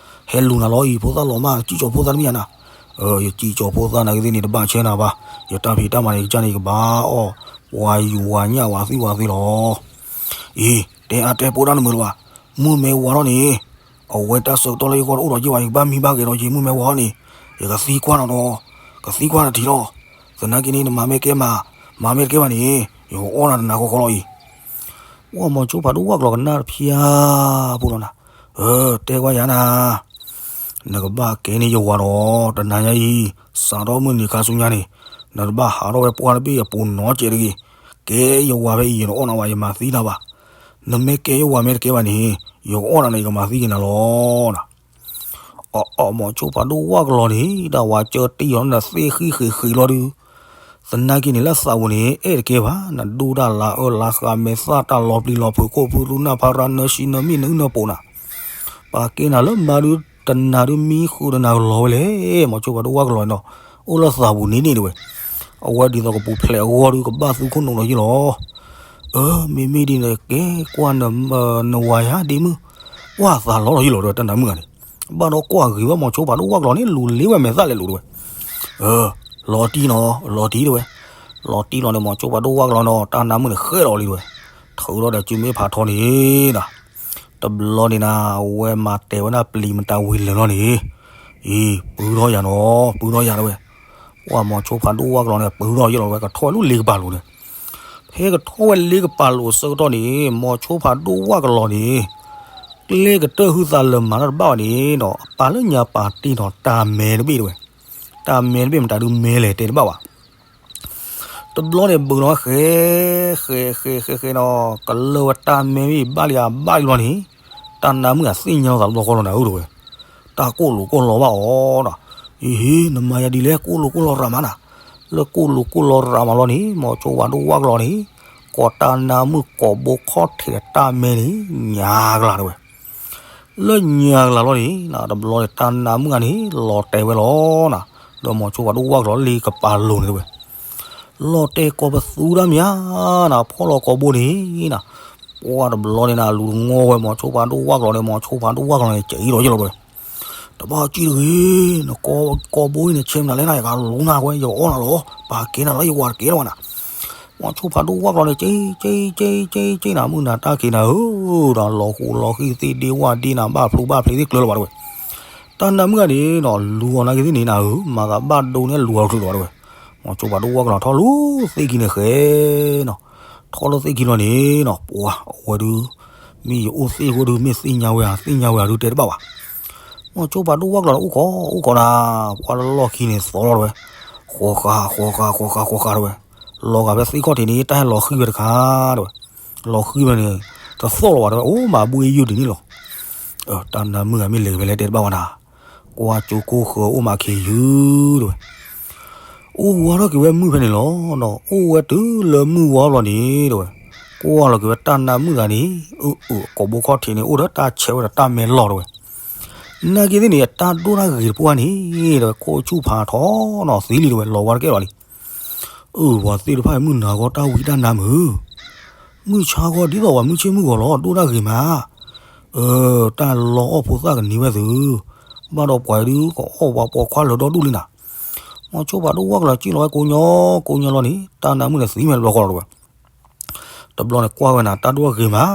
ဟဲလူၤနၤလီၤအံၤ ဖိသၣ်လီၤမး ကံၣ်ကၠီၤဖိသၣ်တမ့ၢ်ယၤနၤ, ယကံၣ်ကၠီၤဖိသၣ်နၤကသ့ၣ်န့ၣ် တဘၣ်ဆဲနၤဘၣ်, ယတၢ်ဖံးတၢ်မၤန့ၣ် ကစၢ်န့ၣ် ယကဘၣ်အီၣ်, ပှၤယူၤဝၤညၣ်ဝၤသံဝၤသ့လီၤ, အံၤ တဲအါတဲပိာ်တၢ်နမုာ်လၢၤဘၣ်, မုၢ်မဲဝၤထီၣ်န့ၣ် အဝဲတၢ်ဆၢကတီၢ်လၢယဂီၢ်တအိၣ်ဒီးယ့ၢ်ဘၣ် ယကဘၣ်မံဘၣ်ဂဲၤဒီးယ့ၢ် မုၢ်မဲဝၤထီၣ်န့ၣ်, ယကသံကွၢ်နၤဒီး, ကသံကွၢ်နၤထံးလီၤ, သနာ်က့န့ၣ် နမၤမ့ၢ်ကဲမး, မၤမ့ၢ်တကဲဘၣ်န့ၣ်, ယကအီၣ်နၤတနၤဃီဃီလီၤအံၤ, ပှၤမိၤဆိဖးဒိၣ်ဝၣ်ကလီၤကနၣ်တဖၠါဖိလီၤနၤ, တဲကွၢ်ယၤနၤ နကဘၣ်ကဲန့ၢ်ယဝၤဒီး တနၤညါအံၤ, စးထီၣ်မုၢ်နံၤခါဆူညါန့ၣ်, နတဘၣ်ဟးထီၣ်ဝဲပှၢ်တဘ့ၣ်အပူၤနီတစဲးတဂ့ၤ, ကဲယဝၤဖဲအံၤ ယတအီၣ်နၤဘၣ် ယမၤသံနၤဘၣ်, နမ့ၢ်ကဲယဝၤမ့ၢ်တကဲဘၣ်န့ၣ်, ယကအီၣ်နၤန့ၣ် ယကမၤသံက့ၤနၤလီၤနၤ, အမိၤဆိဖးဒိၣ်ဝၣ်ကလီၤန့ၣ် တၢ်ဝၤကၢတံၢ်အီၤန့ၣ် သ့ၣ်ဃံၣ်ဃ့ဃ့လီၤဒုး, သနာ်က့န့ၣ်လၢသးပူၤန့ၣ် အဲၣ်တကဲဘၣ်, နဒိၣ်တၢ်လၤအၢလၤဃာ်မဲာ်သၣ်တၢ်လီၤပျံၤလီၤဖုးခိၣ်ဖုရူနၢ်ဖးရၢနၢဆံနၢမံၣ်နၢအုၣ်နၢပူၤနၤ, ပာ်ကဲနၤလၢမါဒုး တနၤဒုးမံဃုာ်ဒီးနၤကလီၤဝဲလဲၣ်, မိၤဆိဖးဒိၣ်ဝၣ်ကလီၤန့ၣ်နီၤ, အိၣ်လၢသးပူၤန့ၣ်န့ၣ်တဲဝဲ, အဝဲဒ်သိးကပူၤဖျဲးအဂီၢ်ဒုး ကဘၣ်သူခိၣ်နူာ်လီၤယ့ၣ်လီၤ, အၢ မ့မ့ၢ်ဒ်န့ၣ် ကဲကွၢ်နဝၤယၤဒ့မုၣ်, ကွၢ်သးလီၤလီၤယ့ၣ်လီၤတဲဝဲ တၢ်နါမုၣ်ဂၤန့ၣ်, ဘၣ်ဒီးကွၢ်ဂ့ၤဝဲမိၤဆိဖးဒိၣ်ဝၣ်ကလီၤန့ၣ် လူၤလ့ဝဲမဲာ်သၣ်လဲၤလိၤတဲဝဲ, လီၤတံၢ်နီၤ လီၤတံၢ်တဲဝဲ, လီၤတံၢ်လီၤန့ၣ် မိၤဆိဖးဒိၣ်ဝၣ်ကလီၤနီၤ တၢ်နါမုၣ်န့ၣ်ဃဲလီၤလံတဲဝဲ, ထုးထီၣ်ဒီးစုမ့ၢ်ဖးထီန့ၣ်နီၤ, တဘျီန့ၣ်နၤ အဝဲမၤတဲာ်ဝဲဒၣ်ပျံၤမတၤဝံၤလၢာ်လီၤန့ၣ်, အံၤ ပုၢ်ထီၣ်ယၤနီၤ ပုၢ်ထီၣ်ယၤတဲဝဲ, ပှၤမိၤဆိဖးဒိၣ်ဝၣ်ကလီၤန့ၣ် ပုၢ်ထီၣ်ယ့ၣ်လီၤဝဲ ကထီၣ်ဝဲလၢလ့ကပၤလိၤန့ၣ်, ဖဲကထီၣ်ဝဲလ့ကပၤလိၤအဆၢကတီၢ်န့ၣ် မိၤဆိဖးဒိၣ်ဝၣ်ကလီၤန့ၣ် ကျဲကတၢၢ်ဟုသးလၢမၤတၢ်တဘၣ်ဘၣ်န့ၣ်နီၤ အပာ်လၢညါပာ်တ့ၢ်နီၤ တၢ်မဲတဘ့ၣ်တဲဝဲ, တၢ်မဲတဘ့ၣ်မတၤဒုးမဲလဲၣ်တဲတဘၣ်ဘၣ် တဘျီန့ၣ် ဘုးနီၤ ဃဲ ဃဲ ဃဲ ဃဲ ဃဲနီၤ ကလၢၢ်ဝဲတၢ်မဲမ့ၢ်ဘၣ်လံဧါ ဘၣ်လံလီၤန့ၣ်, တၢ်နါမုၣ်ဧါ သ့ၣ်ညါလီၤသးဘျီဃီလီၤနၤဧၢတဲဝဲ, တၢ်ကိၢ်လိာ်ကိၢ်လီၤဘၣ်အီၤနီၤ, အံၤ နမၤယၤဒ်လဲၣ် ကိၢ်လိာ်ကိၢ်လီၤရၤမးနၤ, လၢကိၢ်လိာ်ကိၢ်လီၤရၤမးလီၤန့ၣ် မိၤဆိဖးဒိၣ်ဝၣ်ကလီၤန့ၣ်, ကိးတၢ်နါမုၣ်ကိးဘိခီၣ်ထံးဒီးတၢ်မဲန့ၣ် ညါကလၤတဲဝဲ လၢညါကလၤလီၤန့ၣ် တဘျီန့ၣ် တၢ်နါမုၣ်ဂၤန့ၣ် လီၤတဲာ်ဝဲလီၤနၤ, ဒီးမိၤဆိဖးဒိၣ်ဝၣ်ကလီၤလၢလ့ကပၤလိၤန့ၣ်တဲဝဲ, လီၤတဲာ်ကိးပသူတၢ်မးနၤ, ဖီၣ်လီၤကိးဘိန့ၣ်နၤ, ပှၢ်တဘျီန့ၣ်နၤ လူၤတငီၢ်ဝဲမိၤဆိဖးဒိၣ်ဝၣ်ကလီၤန့ၣ် မိၤဆိဖးဒိၣ်ဝၣ်ကလီၤန့ၣ် ကဲအံၤလီၤယ့ၣ်လီၤတဲဝဲ, တဘၣ်ကံၣ်တဂ့ၤ, နကိးဘိအံၤန့ၣ် ဆဲးမနုၤလဲၣ်နၤ ယကလူၤနၤဝဲ ယကအီၣ်နၤလီၤ, ပာ်ကဲနၤလၢယဝၤတကဲလၢၤဘၣ်နၤ မိၤဆိဖးဒိၣ်ဝၣ်ကလီၤန့ၣ် က့ က့ က့ က့ က့ နၤ မုၢ်နၤတၢ်ခံးနၤဧၢ, ဒီးလီၤဃူလီၤဃံၤသ့ၣ်ဒ့ဝၣ်ဒ့နၤ ဘၣ်ဖျိဘၣ်ဖျ့သ့ၣ်ကျၢၤလၢၤဘၣ်တဲဝဲ, တၢ်နါမုၣ်ဂၤန့ၣ်နီၤ လူၤအီၤနာ်က့သ့ၣ်န့ၣ်နၤဧၢ, မၤသးဘၣ်ဒိန့ၣ်လူၤအီၤတချုးလၢၤဘၣ်တဲဝဲ, မိၤဆိဖးဒိၣ်ဝၣ်ကလီၤထီၣ်လူၤသ့ၣ်ခံန့ၣ်ဃဲနီၤ, ထီၣ်လၢသ့ၣ်ခံလီၤန့ၣ်နီၤ ပှၤအဝဲဒုး မ့ၢ်ယအိၣ်သ့ၣ်အဃိဒုး မ့ၢ်သ့ၣ်ညါဝဲဧါ သ့ၣ်ညါဝဲဧါဒုးတဲတဘၣ်ဘၣ် မိၤဆိဖးဒိၣ်ဝၣ်ကလီၤန့ၣ် အိၣ်ခိး အိၣ်ခိးနၤ, ပှၤလၢလီၢ်ခံန့ၣ်သီလီၤတဲဝဲ, ဃီဃာ ဃီဃာ ဃီဃာ ဃီဃာတဲဝဲ, လီၤဂာ်ဖဲသ့ၣ်ခီၣ်ထံးန့ၣ် တၢ်ဟဲလီၤဃံၤဝဲတခါတဲဝဲ, လီၤဃံၤဝဲန့ၣ် တသီၣ်လီၤဘၣ်တဲဝဲ, အိၣ်မးဘှ့ယုၢ်ဒ်န့ၣ်လီၤ. တၢ်နါမုၣ်ဂၤမ့ၢ်လဲၤဖဲလဲၣ်တဲတဘၣ်ဝဲနၤ, ကွၢ်ကၠိကိၢ်ဃၢၤအိၣ်မးခံယုၢ်တဲဝဲ အိၣ်ဝါထီၣ်က့ၤဝဲမုၢ်ဖဲန့ၣ်လီၤ. အိၣ်ဝဲတုၤလၢမုၢ်ဝါလီၤန့ၣ်တဲဝဲ, ကွၢ်လီၤက့ၤဝဲတၢ်နါမုၣ်ဂၤန့ၣ် အၢ အၢ ကိာ်ဘိခီၣ်ထံးန့ၣ် အိၣ်ဒီးတၢ်ဆဲးဝဲဒီးတၢ်မဲလီၤတဲဝဲ. နာ်က့သ့ၣ်န့ၣ် အတၢ်ဒိၣ်တၢ်ဂ့ၤတပှၢ်န့ၣ်တဲဝဲ ခိၣ်ဆူၣ်ဖးထီနီၤသံလံတဲဝဲ လီၤဝါတကဲလီၤလံ. အၢ ပှၤသ့ၣ်တဖၣ်အံၤမုၢ်နၤဂီၢ်တၢ်ဝံတၢ်နါမုၢ်, မုၢ်ဆါဂီၢ်ဒ်သိးပှၤမုၢ်ဆ့ၣ်မုၢ်ဂီၤလီၤ ဒိၣ်တၢ်ဂ့ၤမး. အ အၢ တၢ်လီၤအီၣ်ဖိသၣ်ကနံၤဝဲသု, ဘၣ်ဒီးပှၤဒုးကအီၣ်ပှၤပိာ်ခွါလၢာ်ဒီဒူၣ်လံနၤ. မိၤဆိဖးဒိၣ်ဝၢ်ကလီၤ စံၣ်လီၤဝဲကိးညီကိးညီလီၤန့ၣ် တၢ်နးမုၣ်န့ၣ်သံမဲာ်တဘျီဃီလီၤတဝဲ. တဘျီန့ၣ်ကွၢ်ဝဲနၤ တၢ်ဒိၣ်ဂ့ၤမး,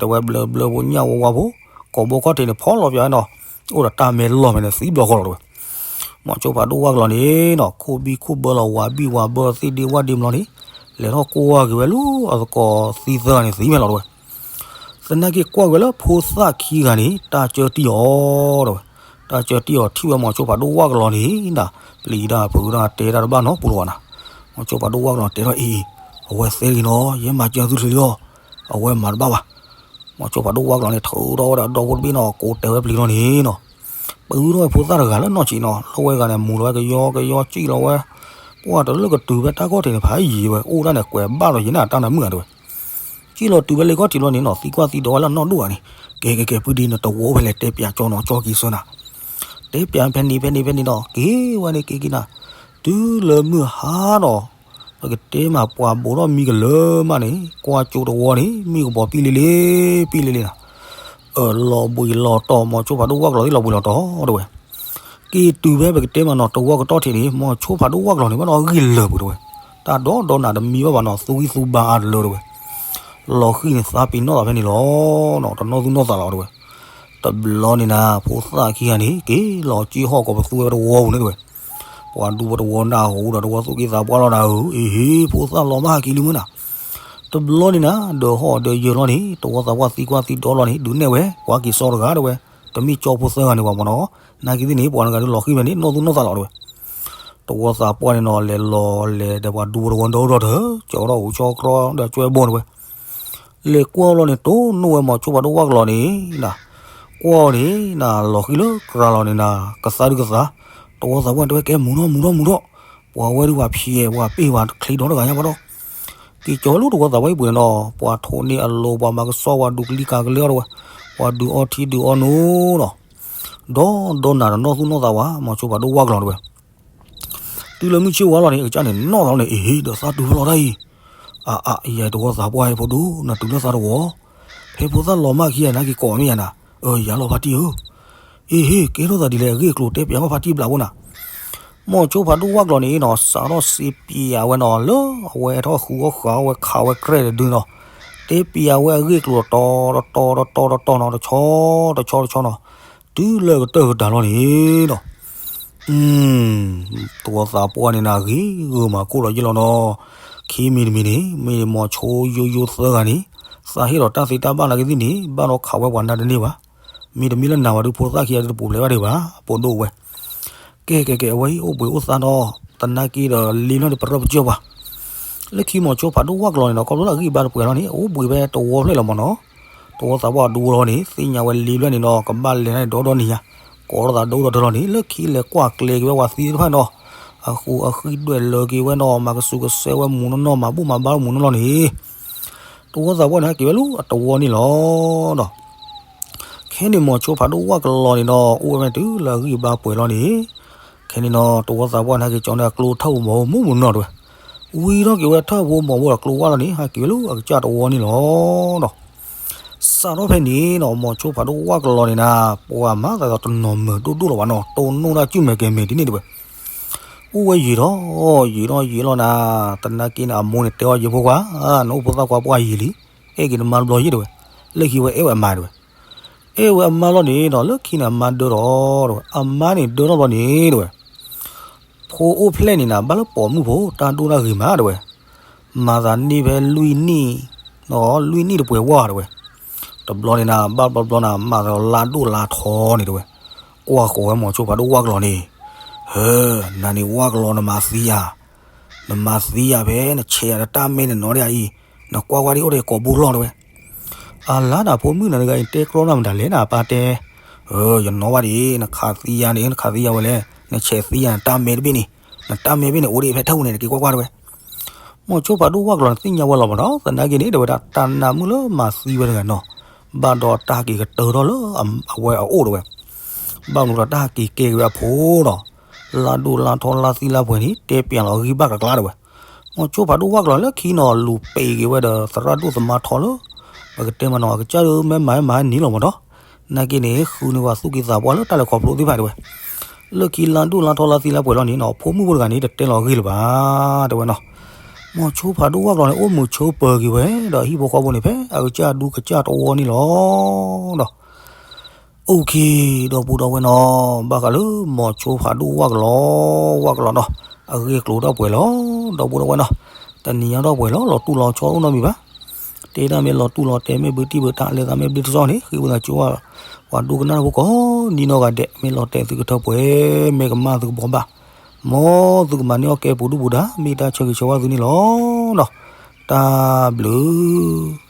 တဲဝဲဘျၢဘျၢဖိညၣ်ဝါဝါဖိ, ကိးဘိခီၣ်ထံးန့ၣ် ဖီလီၤပၠးဝဲနီၤ, အိၣ်ဒီးတၢ်မဲလီၤမဲာ်န့ၣ်သံဘျီဃီလီၤတဝဲ. မိၤဆိဖးဒိၣ်ဝၢ်ကလီၤန့ၣ်နီၤ ခိၣ်ဘံၣ်ခိၣ်ဘၢလီၤ ဝးဘံၣ်ဝးဘၢသ့ၣ်ဒ့ဝၣ်ဒ့ဘျီန့ၣ်, လဲၤထီၣ်ကွၢ်က့ၤဝဲလၢအသကိးသံသၢဂၤန့ၣ်သံမဲာ်လီၤတဝဲ. သနာ်က့ကွၢ်ဝဲလၢဖိသၣ်ခံဂၤန့ၣ် တၢ်ကၢတံၢ်အီၤတဝဲ. တၢ်ကၢတံၢ်အီၤထံၣ်ဝဲမိၤဆိဖးဒိၣ်ဝၢ်ကလီၤန့ၣ်နၤ, ပျံၤတၢ်ဖုးတၢ်တဲတၢ်တဘၣ်နီတပူၤလၢၤဘၣ်နၤ. မိၤဆိဖးဒိၣ်ဝၢ်ကလီၤတဲထီၣ်အံၤ, အဝဲသ့ၣ်ဂ့ၤနီၤ ယဲမၤစၢၤသုချ့လံလီၤ, အဝဲမၤတဘၣ်ဘၣ်. မိၤဆိဖးဒိၣ်ဝၢ်ကလီၤန့ၣ် ထုးထီၣ်ဝဲဒၣ်ဒီဖိတဘ့ၣ်နီၤ ကိးတဲဝဲပျံၤလီၤန့ၣ်နီၤ. ပၢထီၣ်ဝဲဖိသၣ်တဂၤလၢနီၢ်ဆံးနီၤ လၢဝဲဂၤန့ၣ် မူၤလီၤဝဲကယီကယီ စံၣ်လီၤဝဲ, ပှၢ်တလၢကတုၤဖဲတၢ်ခီၣ်ထံးန့ၣ် ဖးယံၤဝဲ အိၣ်ဒၣ်န့ၣ် ကွဲးဘၣ်လီၤယံၤနၤ တၢ်နးမုၣ်ဂၤတဝဲ. စံၣ်လီၤတုၤဖဲလ့ခီၣ်ထံးလီၤန့ၣ်နီၤ သံကွၢ်သံဒိးဝဲလၢနီၢ်ဒိၣ်ဂၤန့ၣ်, ကဲကဲကဲ ပုၢ်ဒံနတဝီအိၣ်ဖဲလဲၣ် တဲပၠးကၠီနီၤ ကၠီက့ၤဆၢနၤ. တဲပၠးဖဲန့ၣ်ဖဲန့ၣ်ဖဲန့ၣ်နီၤ က့ၤဝဲန့ၣ်က့ၤက့ၤနၤ, တုၤလၢမုၢ်ဟါနီၤ ပကတဲမးပှၤဘိးထီၣ်မံကလၢာ်မးန့ၣ် ကွၢ်ကၠိတဝီန့ၣ် မံကဘီပံၣ်လံလံ ပံၣ်လံလံနၤ. အၢ လီၤဘှံးလီၤတီၤ မိၤဆိဖးဒိၣ်ဝၢ်ကလီၤသ့ၣ်လီၤဘှံးလီၤတီၤတဝဲ. က့ၤတုၤဖဲပကတဲမးနီၤ တဝီကတီၢ်ထံးန့ၣ် မိၤဆိဖးဒိၣ်ဝၢ်ကလီၤန့ၣ် ဘၣ်ဒီးအဂံၢ်လၢာ်ပူၤတဝဲ. တၢ်ဒီဒီနၤတမံဘၣ်ဘၣ်နီၤ သူဂံၢ်သူဘါအါတလၢတဝဲ. လီၤဃံၣ်န့ၣ်သးပ့ၤနီၣ်သးဖဲန့ၣ်လီၤနီၤ တနီၣ်သူၣ်နီၣ်သးလီၤတဝဲ. တဘျီန့ၣ်နၤ ဖိသၣ်ခံဂၤန့ၣ် က့ၤလီၤက့ၤဟီၣ်ကိးပသူဝဲတဝီပူၤန့ၣ်တဝဲ. ပှၤဒူဖိတဝီနၢ်ဟူဒီးတဝီသူၣ်က့သးပှၢ်လီၤနၤဧၢ, အ့ဟ့ ဖိသၣ်လီၤမးဟးက့ၤလံမုၢ်နၤ. တဘျီန့ၣ်နၤ ဒီးဟီၣ်ဒီးယၢၤလီၤန့ၣ် တဝီသးပှၢ်သံကွၢ်သံဒိးလီၤန့ၣ် ဒုးနဲၣ်ဝဲ ကွၢ်က့ၤစီတဂၤတဝဲ. တမ့ၢ်ကၠီဖိသၢဂၤန့ၣ်ဘၣ်မ့ၢ်နီၤ. နာ်က့သ့ၣ်န့ၣ် ပှၤတဂၤဒုးလီၤဃံၣ်ဖဲန့ၣ် နီၣ်သူၣ်နီၣ်သးလီၤတဝဲ. တဝီသးပှၢ်န့ၣ်နီၤ လဲၤလီၤလဲၤဒီးပှၤဒူဖိတဝီဒီဒီတၢၢ် ကၠီထီၣ်အိၣ်ဆီကြီဒီးကၠွဲဘီတဝဲ. လဲၤကွၢ်လီၤန့ၣ် တိၢ်နီၣ်ဝဲမိၤဆိဖးဒိၣ်ဝၢ်ကလီၤန့ၣ်နၤ, ကွၢ်န့ၣ်နၤ လီၤဃံၣ်လၢကြၤလီၤန့ၣ်နၤ ကသါဒုကသါ. တဝီသးပှၢ်တဲဝဲ ကဲမူၤထီၣ်မူၤထီၣ်မူၤထီၣ်, ပှၤဝဲဒုးပှၤဖံးဝဲပှၤပ့ၢ်ဝဲချ့ဒီတဂၤညါဘၣ်ဒီး. က့ၤကၠီဝဲလၢတဝီသးပှၢ်ဟံၣ်ပူၤန့ၣ်နီၤ ပှၤထိးန့ၢ်အလိၤ ပှၤမၤကဆှီ ပှၤဒုးကလံၤကၤကလံၤအီၤတဝဲ. ပှၤဒုးအီထံဒုးအီနိနီၤ. ဒီဒီနၤတနီၣ်သူၣ်နီၣ်သးဝဲ မိၤဆိဖးဒိၣ်ဝၢ်ကလီၤတဝဲ. တုၤလၢမုၢ်ဆ့ၣ်ဝါလီၤန့ၣ် အကစၢ်န့ၣ်နီၣ်သးလီၤန့ၣ် အ့ဟ့ ဒီးသးတုၤဖဲလီၤတၢ်အံၤ. အအါ ယဲတဝီသးပှၢ်ဟဲဖိဒိၣ် နတုၤလၢသးတဝီ, ဖဲဖိသၣ်လီၤမၢ်ခံဂၤ နာ်က့ၤကိးမ့ၢ်ယၤနၤ, အၢ ယၤလီၤဖါတံၢ်ဧၢ. အ့ဟ့ ကဲထီၣ်သးဒ်လဲၣ် အဂ့ၢ်အကျိၤတဲပၠးဘၣ်ဖါတံၢ်ဘျးဖိနၤ. မိၤဆိဖးဒိၣ်ဝၢ်ကလီၤန့ၣ်နီၤ စးထီၣ်စံးပၠးဝဲနီၤ လၢအဝဲထီၣ်ဃုအီၣ်ဃာ်အီၣ်ဝဲခးဝဲကြဲၢ်တဒုနီၤ, တဲပၠးဝဲအဂ့ၢ်အကျိၤတတီၤတတီၤတတီၤတတီၤနီၤ တဆီတဆီတဆီနီၤ, တုၤလၢကတၢၢ်ကတၢၢ်လီၤန့ၣ်နီၤ တဝီသးပှၢ်န့ၣ်နၤ ဂ့ၤဂ့ၤမၤကိၢ်လီၤယ့ၢ်လီၤနီၤ. ခံမံၤတမံၤန့ၣ် မ့ၢ်မိၤဆိယိယိသၢဂၤန့ၣ် သးဟ့ၣ်ဒီးတၢ်သ့တၢ်ဘၣ်နာ်က့သ့ၣ်န့ၣ် ဘၣ်ဒီးခးဝဲပှၤနၢ်တန့ၢ်ဘၣ်. မ့တမ့ၢ်လၢနၤဝဲဒုး ဖိသၣ်ခံဂၤဒုးတပူၤဖျဲးဘၣ်ဒံးဘၣ် အပိာ်ဒိၣ်ဝဲ. ကဲကဲကဲ အဝဲအံၤအိၣ်ဘှံးအိၣ်သါနီၤ သနာ်က့ဒီးလ့လွဲၢ်န့ၣ် ပရၢပကၢၢ်ပှၤ လၢခံမိၤဆိဖးဒိၣ်ဝၢ်ကလီၤန့ၣ်နီၤ ခီဖျိလၢအဂံၢ်ဘါတပှဲၤလီၤန့ၣ် အအိၣ်ဘှံးဖဲတဝီဖျၢၣ်လီၤမ့ၢ်နီၤ. တဝီသးပှၢ်ဒူလီၤန့ၣ် သ့ၣ်ညါဝဲလ့လွဲၢ်န့ၣ်နီၤ ကဘၣ်လဲၤန့ၣ်ဒီဒီနံၤညါ ကိးထီၣ်သးဒိၣ်ဒီးတၢ်လီၤန့ၣ် လၢခံလဲၤကွၢ်ကျဲၤက့ၤဝဲပှၤသံတဖၣ်နီၤ အဃိအဃံၣ်ဒွဲၣ်လၢက့ၤဝဲနီၤ မၤကစူၤကစဲးဝဲမူၤနီၢ်နီၢ် မၤဘူၣ်မၤဘါမူၤနီၢ်နီၢ်န့ၣ် တဝီသးပှၢ်န့ၣ် ဟဲက့ၤဝဲလၢအတဝီန့ၣ်လီၤနီၤ. ခဲန့ၣ်မိၤဆိဖးဒိၣ်ဝၢ်ကလီၤန့ၣ်နီၤ အိၣ်ဝဲဖဲတုၤလၢအဂံၢ်ဘါပှဲၤလီၤန့ၣ် ခဲန့ၣ်နီၤ တဝီသးပှၢ်န့ၣ် ဟဲက့ၤကၠီန့ၣ် အကျိထၢၣ်ဖိမီၤဖိမူးမူးနီၢ်တဝဲ. ဝံၤထီၣ်က့ၤဝဲထၢၣ်ဖိမီၤဖိဒီးကျိဝၢ်လီၤန့ၣ် ဟဲက့ၤဝဲလၢအကစၢ်တဝီန့ၣ်လီၤနီၤ. စးထီၣ်ဖဲန့ၣ်နီၤ မိၤဆိဖးဒိၣ်ဝၢ်ကလီၤန့ၣ်နၤ ပှၤမၤသးဒီးတနီၤမုာ်ဒိၣ်ဒိၣ်လီၤဘၣ်နီၤ တိၢ်နီၣ်ဒၣ်စုၣ်မဲာ်ကဲၤမဲာ်ဒ်န့ၣ်တဝဲ. အိၣ်ဝဲယံာ်ထီၣ်ယံာ်ထီၣ်ယံာ်လီၤနၤ သနာ်က့န့ၣ် အမိၢ်န့ၣ်တဲအီၤ ယဖိခွါ နအိၣ်ဖိသၣ်ခွါပှၢ်ယံာ်လံ အဲၣ်က့ၤနမါတဘျီယ့ၢ်တဝဲ. လၢခံဝဲအဲၣ်ဝဲအမါတဝဲ အဲၣ်ဝဲအမါလီၤန့ၣ်ဒီး လၢခံန့ၣ်အမါဒၢထီၣ်တဝဲ အမါန့ၣ်ဒၢထီၣ်ဘျီန့ၣ်တဝဲ ဖိအိၣ်ဖျဲၣ်န့ၣ်နၤ ဘၣ်လၢပိာ်မုၣ်ဖိ တၢ်ဒိၣ်တၢ်ဂ့ၤမးတဝဲ မၤသးန့ၢ်ဖဲလွံၢ်နံၣ် လွံၢ်နံၣ်တပှဲၤဝဲတဝဲ. တဘျီန့ၣ်နၤ ဘၣ်ဘျီဘျီနၤ မၤသးဒီးလါဒိၣ်လါထီန့ၣ်တဝဲ ကွၢ်ဃီၤဝဲမိၤဆိဖးဒိၣ်ဝၢ်ကလီၤန့ၣ် ဟၢ နၤန့ၣ်ဝၢ်ကလီၤ နမၤသံယၤ နမၤသံယၤဖဲ နဆဲးယၤတၢ်မဲနနီၤဒၣ်အံၤ နကွၢ်ကွၢ်ဒ်အိၣ်ဒီးကိာ်ဘိလီၤတဝဲ. အလါနၤ ဖိမုၣ်နၤတဂၤအံၤ တဲကြီနၤမတၤလဲၣ်နၤ ပၢ်တဲ. ယနီၣ်ဘၣ်ဒံး နခးသံယၤန့ၣ် နခးသံယၤဝဲလဲၣ် နဆဲးသံယၤနတၢ်မဲတဘ့ၣ်န့ၣ် နတၢ်မဲတဘ့ၣ်န့ၣ် အိၣ်ဒံးဖဲထၢၣ်ပူၤန့ၣ် နက့ၤကွၢ်ကွၢ်တဝဲ. မိၤဆိဖးဒိၣ်ဝၢ်ကလီၤန့ၣ် သ့ၣ်ညါဝဲလီၤမးဒီး သနာ်က့န့ၣ် တဝဲဒၣ်တၢ်နးမုၣ်လၢမၤသံဝဲတဂၤနီၤ ဘၣ်ဒီးတၢ်ဟဲက့ၤကတၢၢ်ထီၣ်လၢအဝဲအအိၣ်တဝဲ ဘၣ်မနုၤဒီးတၢ်ဟဲက့ၤကဲက့ၤဝဲအဖိဒီး လါဒိၣ်လါထီလါသံလါပှဲၤန့ၣ် တဲပၠးလီၤအဂံၢ်ဘၣ်ကျါကျါတဝဲ. မိၤဆိဖးဒိၣ်ဝၢ်ကလီၤလၢခံနီၤ လူၤပံာ်က့ၤဝဲဒီးသရၣ်ဒိၣ်သမါထီလၢ ပကတဲမးနီၤ အကစၢ်ဒုးမ့ၢ်မၤမၤနံၤလီၤမးဒီး နာ်က့န့ၣ် ဃုန့ၢ်ဝဲသူၣ်က့သးပှၢ်လၢတၢ်လဲၤခီဖျိသ့ၣ်တဖၣ်တဲဝဲ, လၢခံလါဒိၣ်လါထီလါသံလါပှဲၤလီၤန့ၣ်နီၤ ဖိမုၣ်ဖိတဂၤန့ၣ် တတဲလီၤဂ့ၢ်လၢၤဘၣ် တဲဝဲနီၤ. မိၤဆိဖးဒိၣ်ဝၣ်ကလီၤန့ၣ် အိၣ်မုာ်ဆိပၢၤက့ၤဝဲ ဒီးဟံၣ်ဖိဃီဖိန့ၣ် ဖဲအကစၢ်ဒူကစၢ်တဝီန့ၣ်လီၤဒီး အိၣ်ခ့ ဒီပုၢ်ဒီဝဲၢ်နီၤ, ဘၣ်ဃးလၢမိၤဆိဖးဒိၣ်ဝၣ်ကလီၤ ဝၣ်ကလီၤနီၤ, အဂ့ၢ်ကျိၤဒီးပှဲၤလီၤ ဒီပုၢ်ဒီဝဲၢ်နီၤ, တနံၤညါဒီးပှဲၤလီၤ လီၤတူၢ်လီၤဆီအိၣ်နီတမံၤဘၣ်. တဲဒၣ်မ့ၢ်လီၤတူၢ်လီၤတဲာ် မ့ၢ်ဘုတံၢ်ဘုတၢ် လဲၤသးမ့ၢ်ဘျ့တစီန့ၣ် ဃ့ဝံသးစူၤ ပှၤဒိကနၣ်တၢ်ဖိကိးဒံနီၢ်ဂၤဒဲး မ့ၢ်လီၤတဲာ်သုကထၢပှဲၤ မ့ၢ်ကမၣ်သုကဘှီဘၣ်, မ်သုကမၤန့ၢ်အီၣ်ကဲပူၤဒူၣ်ပူၤဒါ မ့ၢ်တၢ်ဆၢဂ့ၤဆၢဝါသုန့ၣ်လီၤနီၤ. တၢ်ဘျုး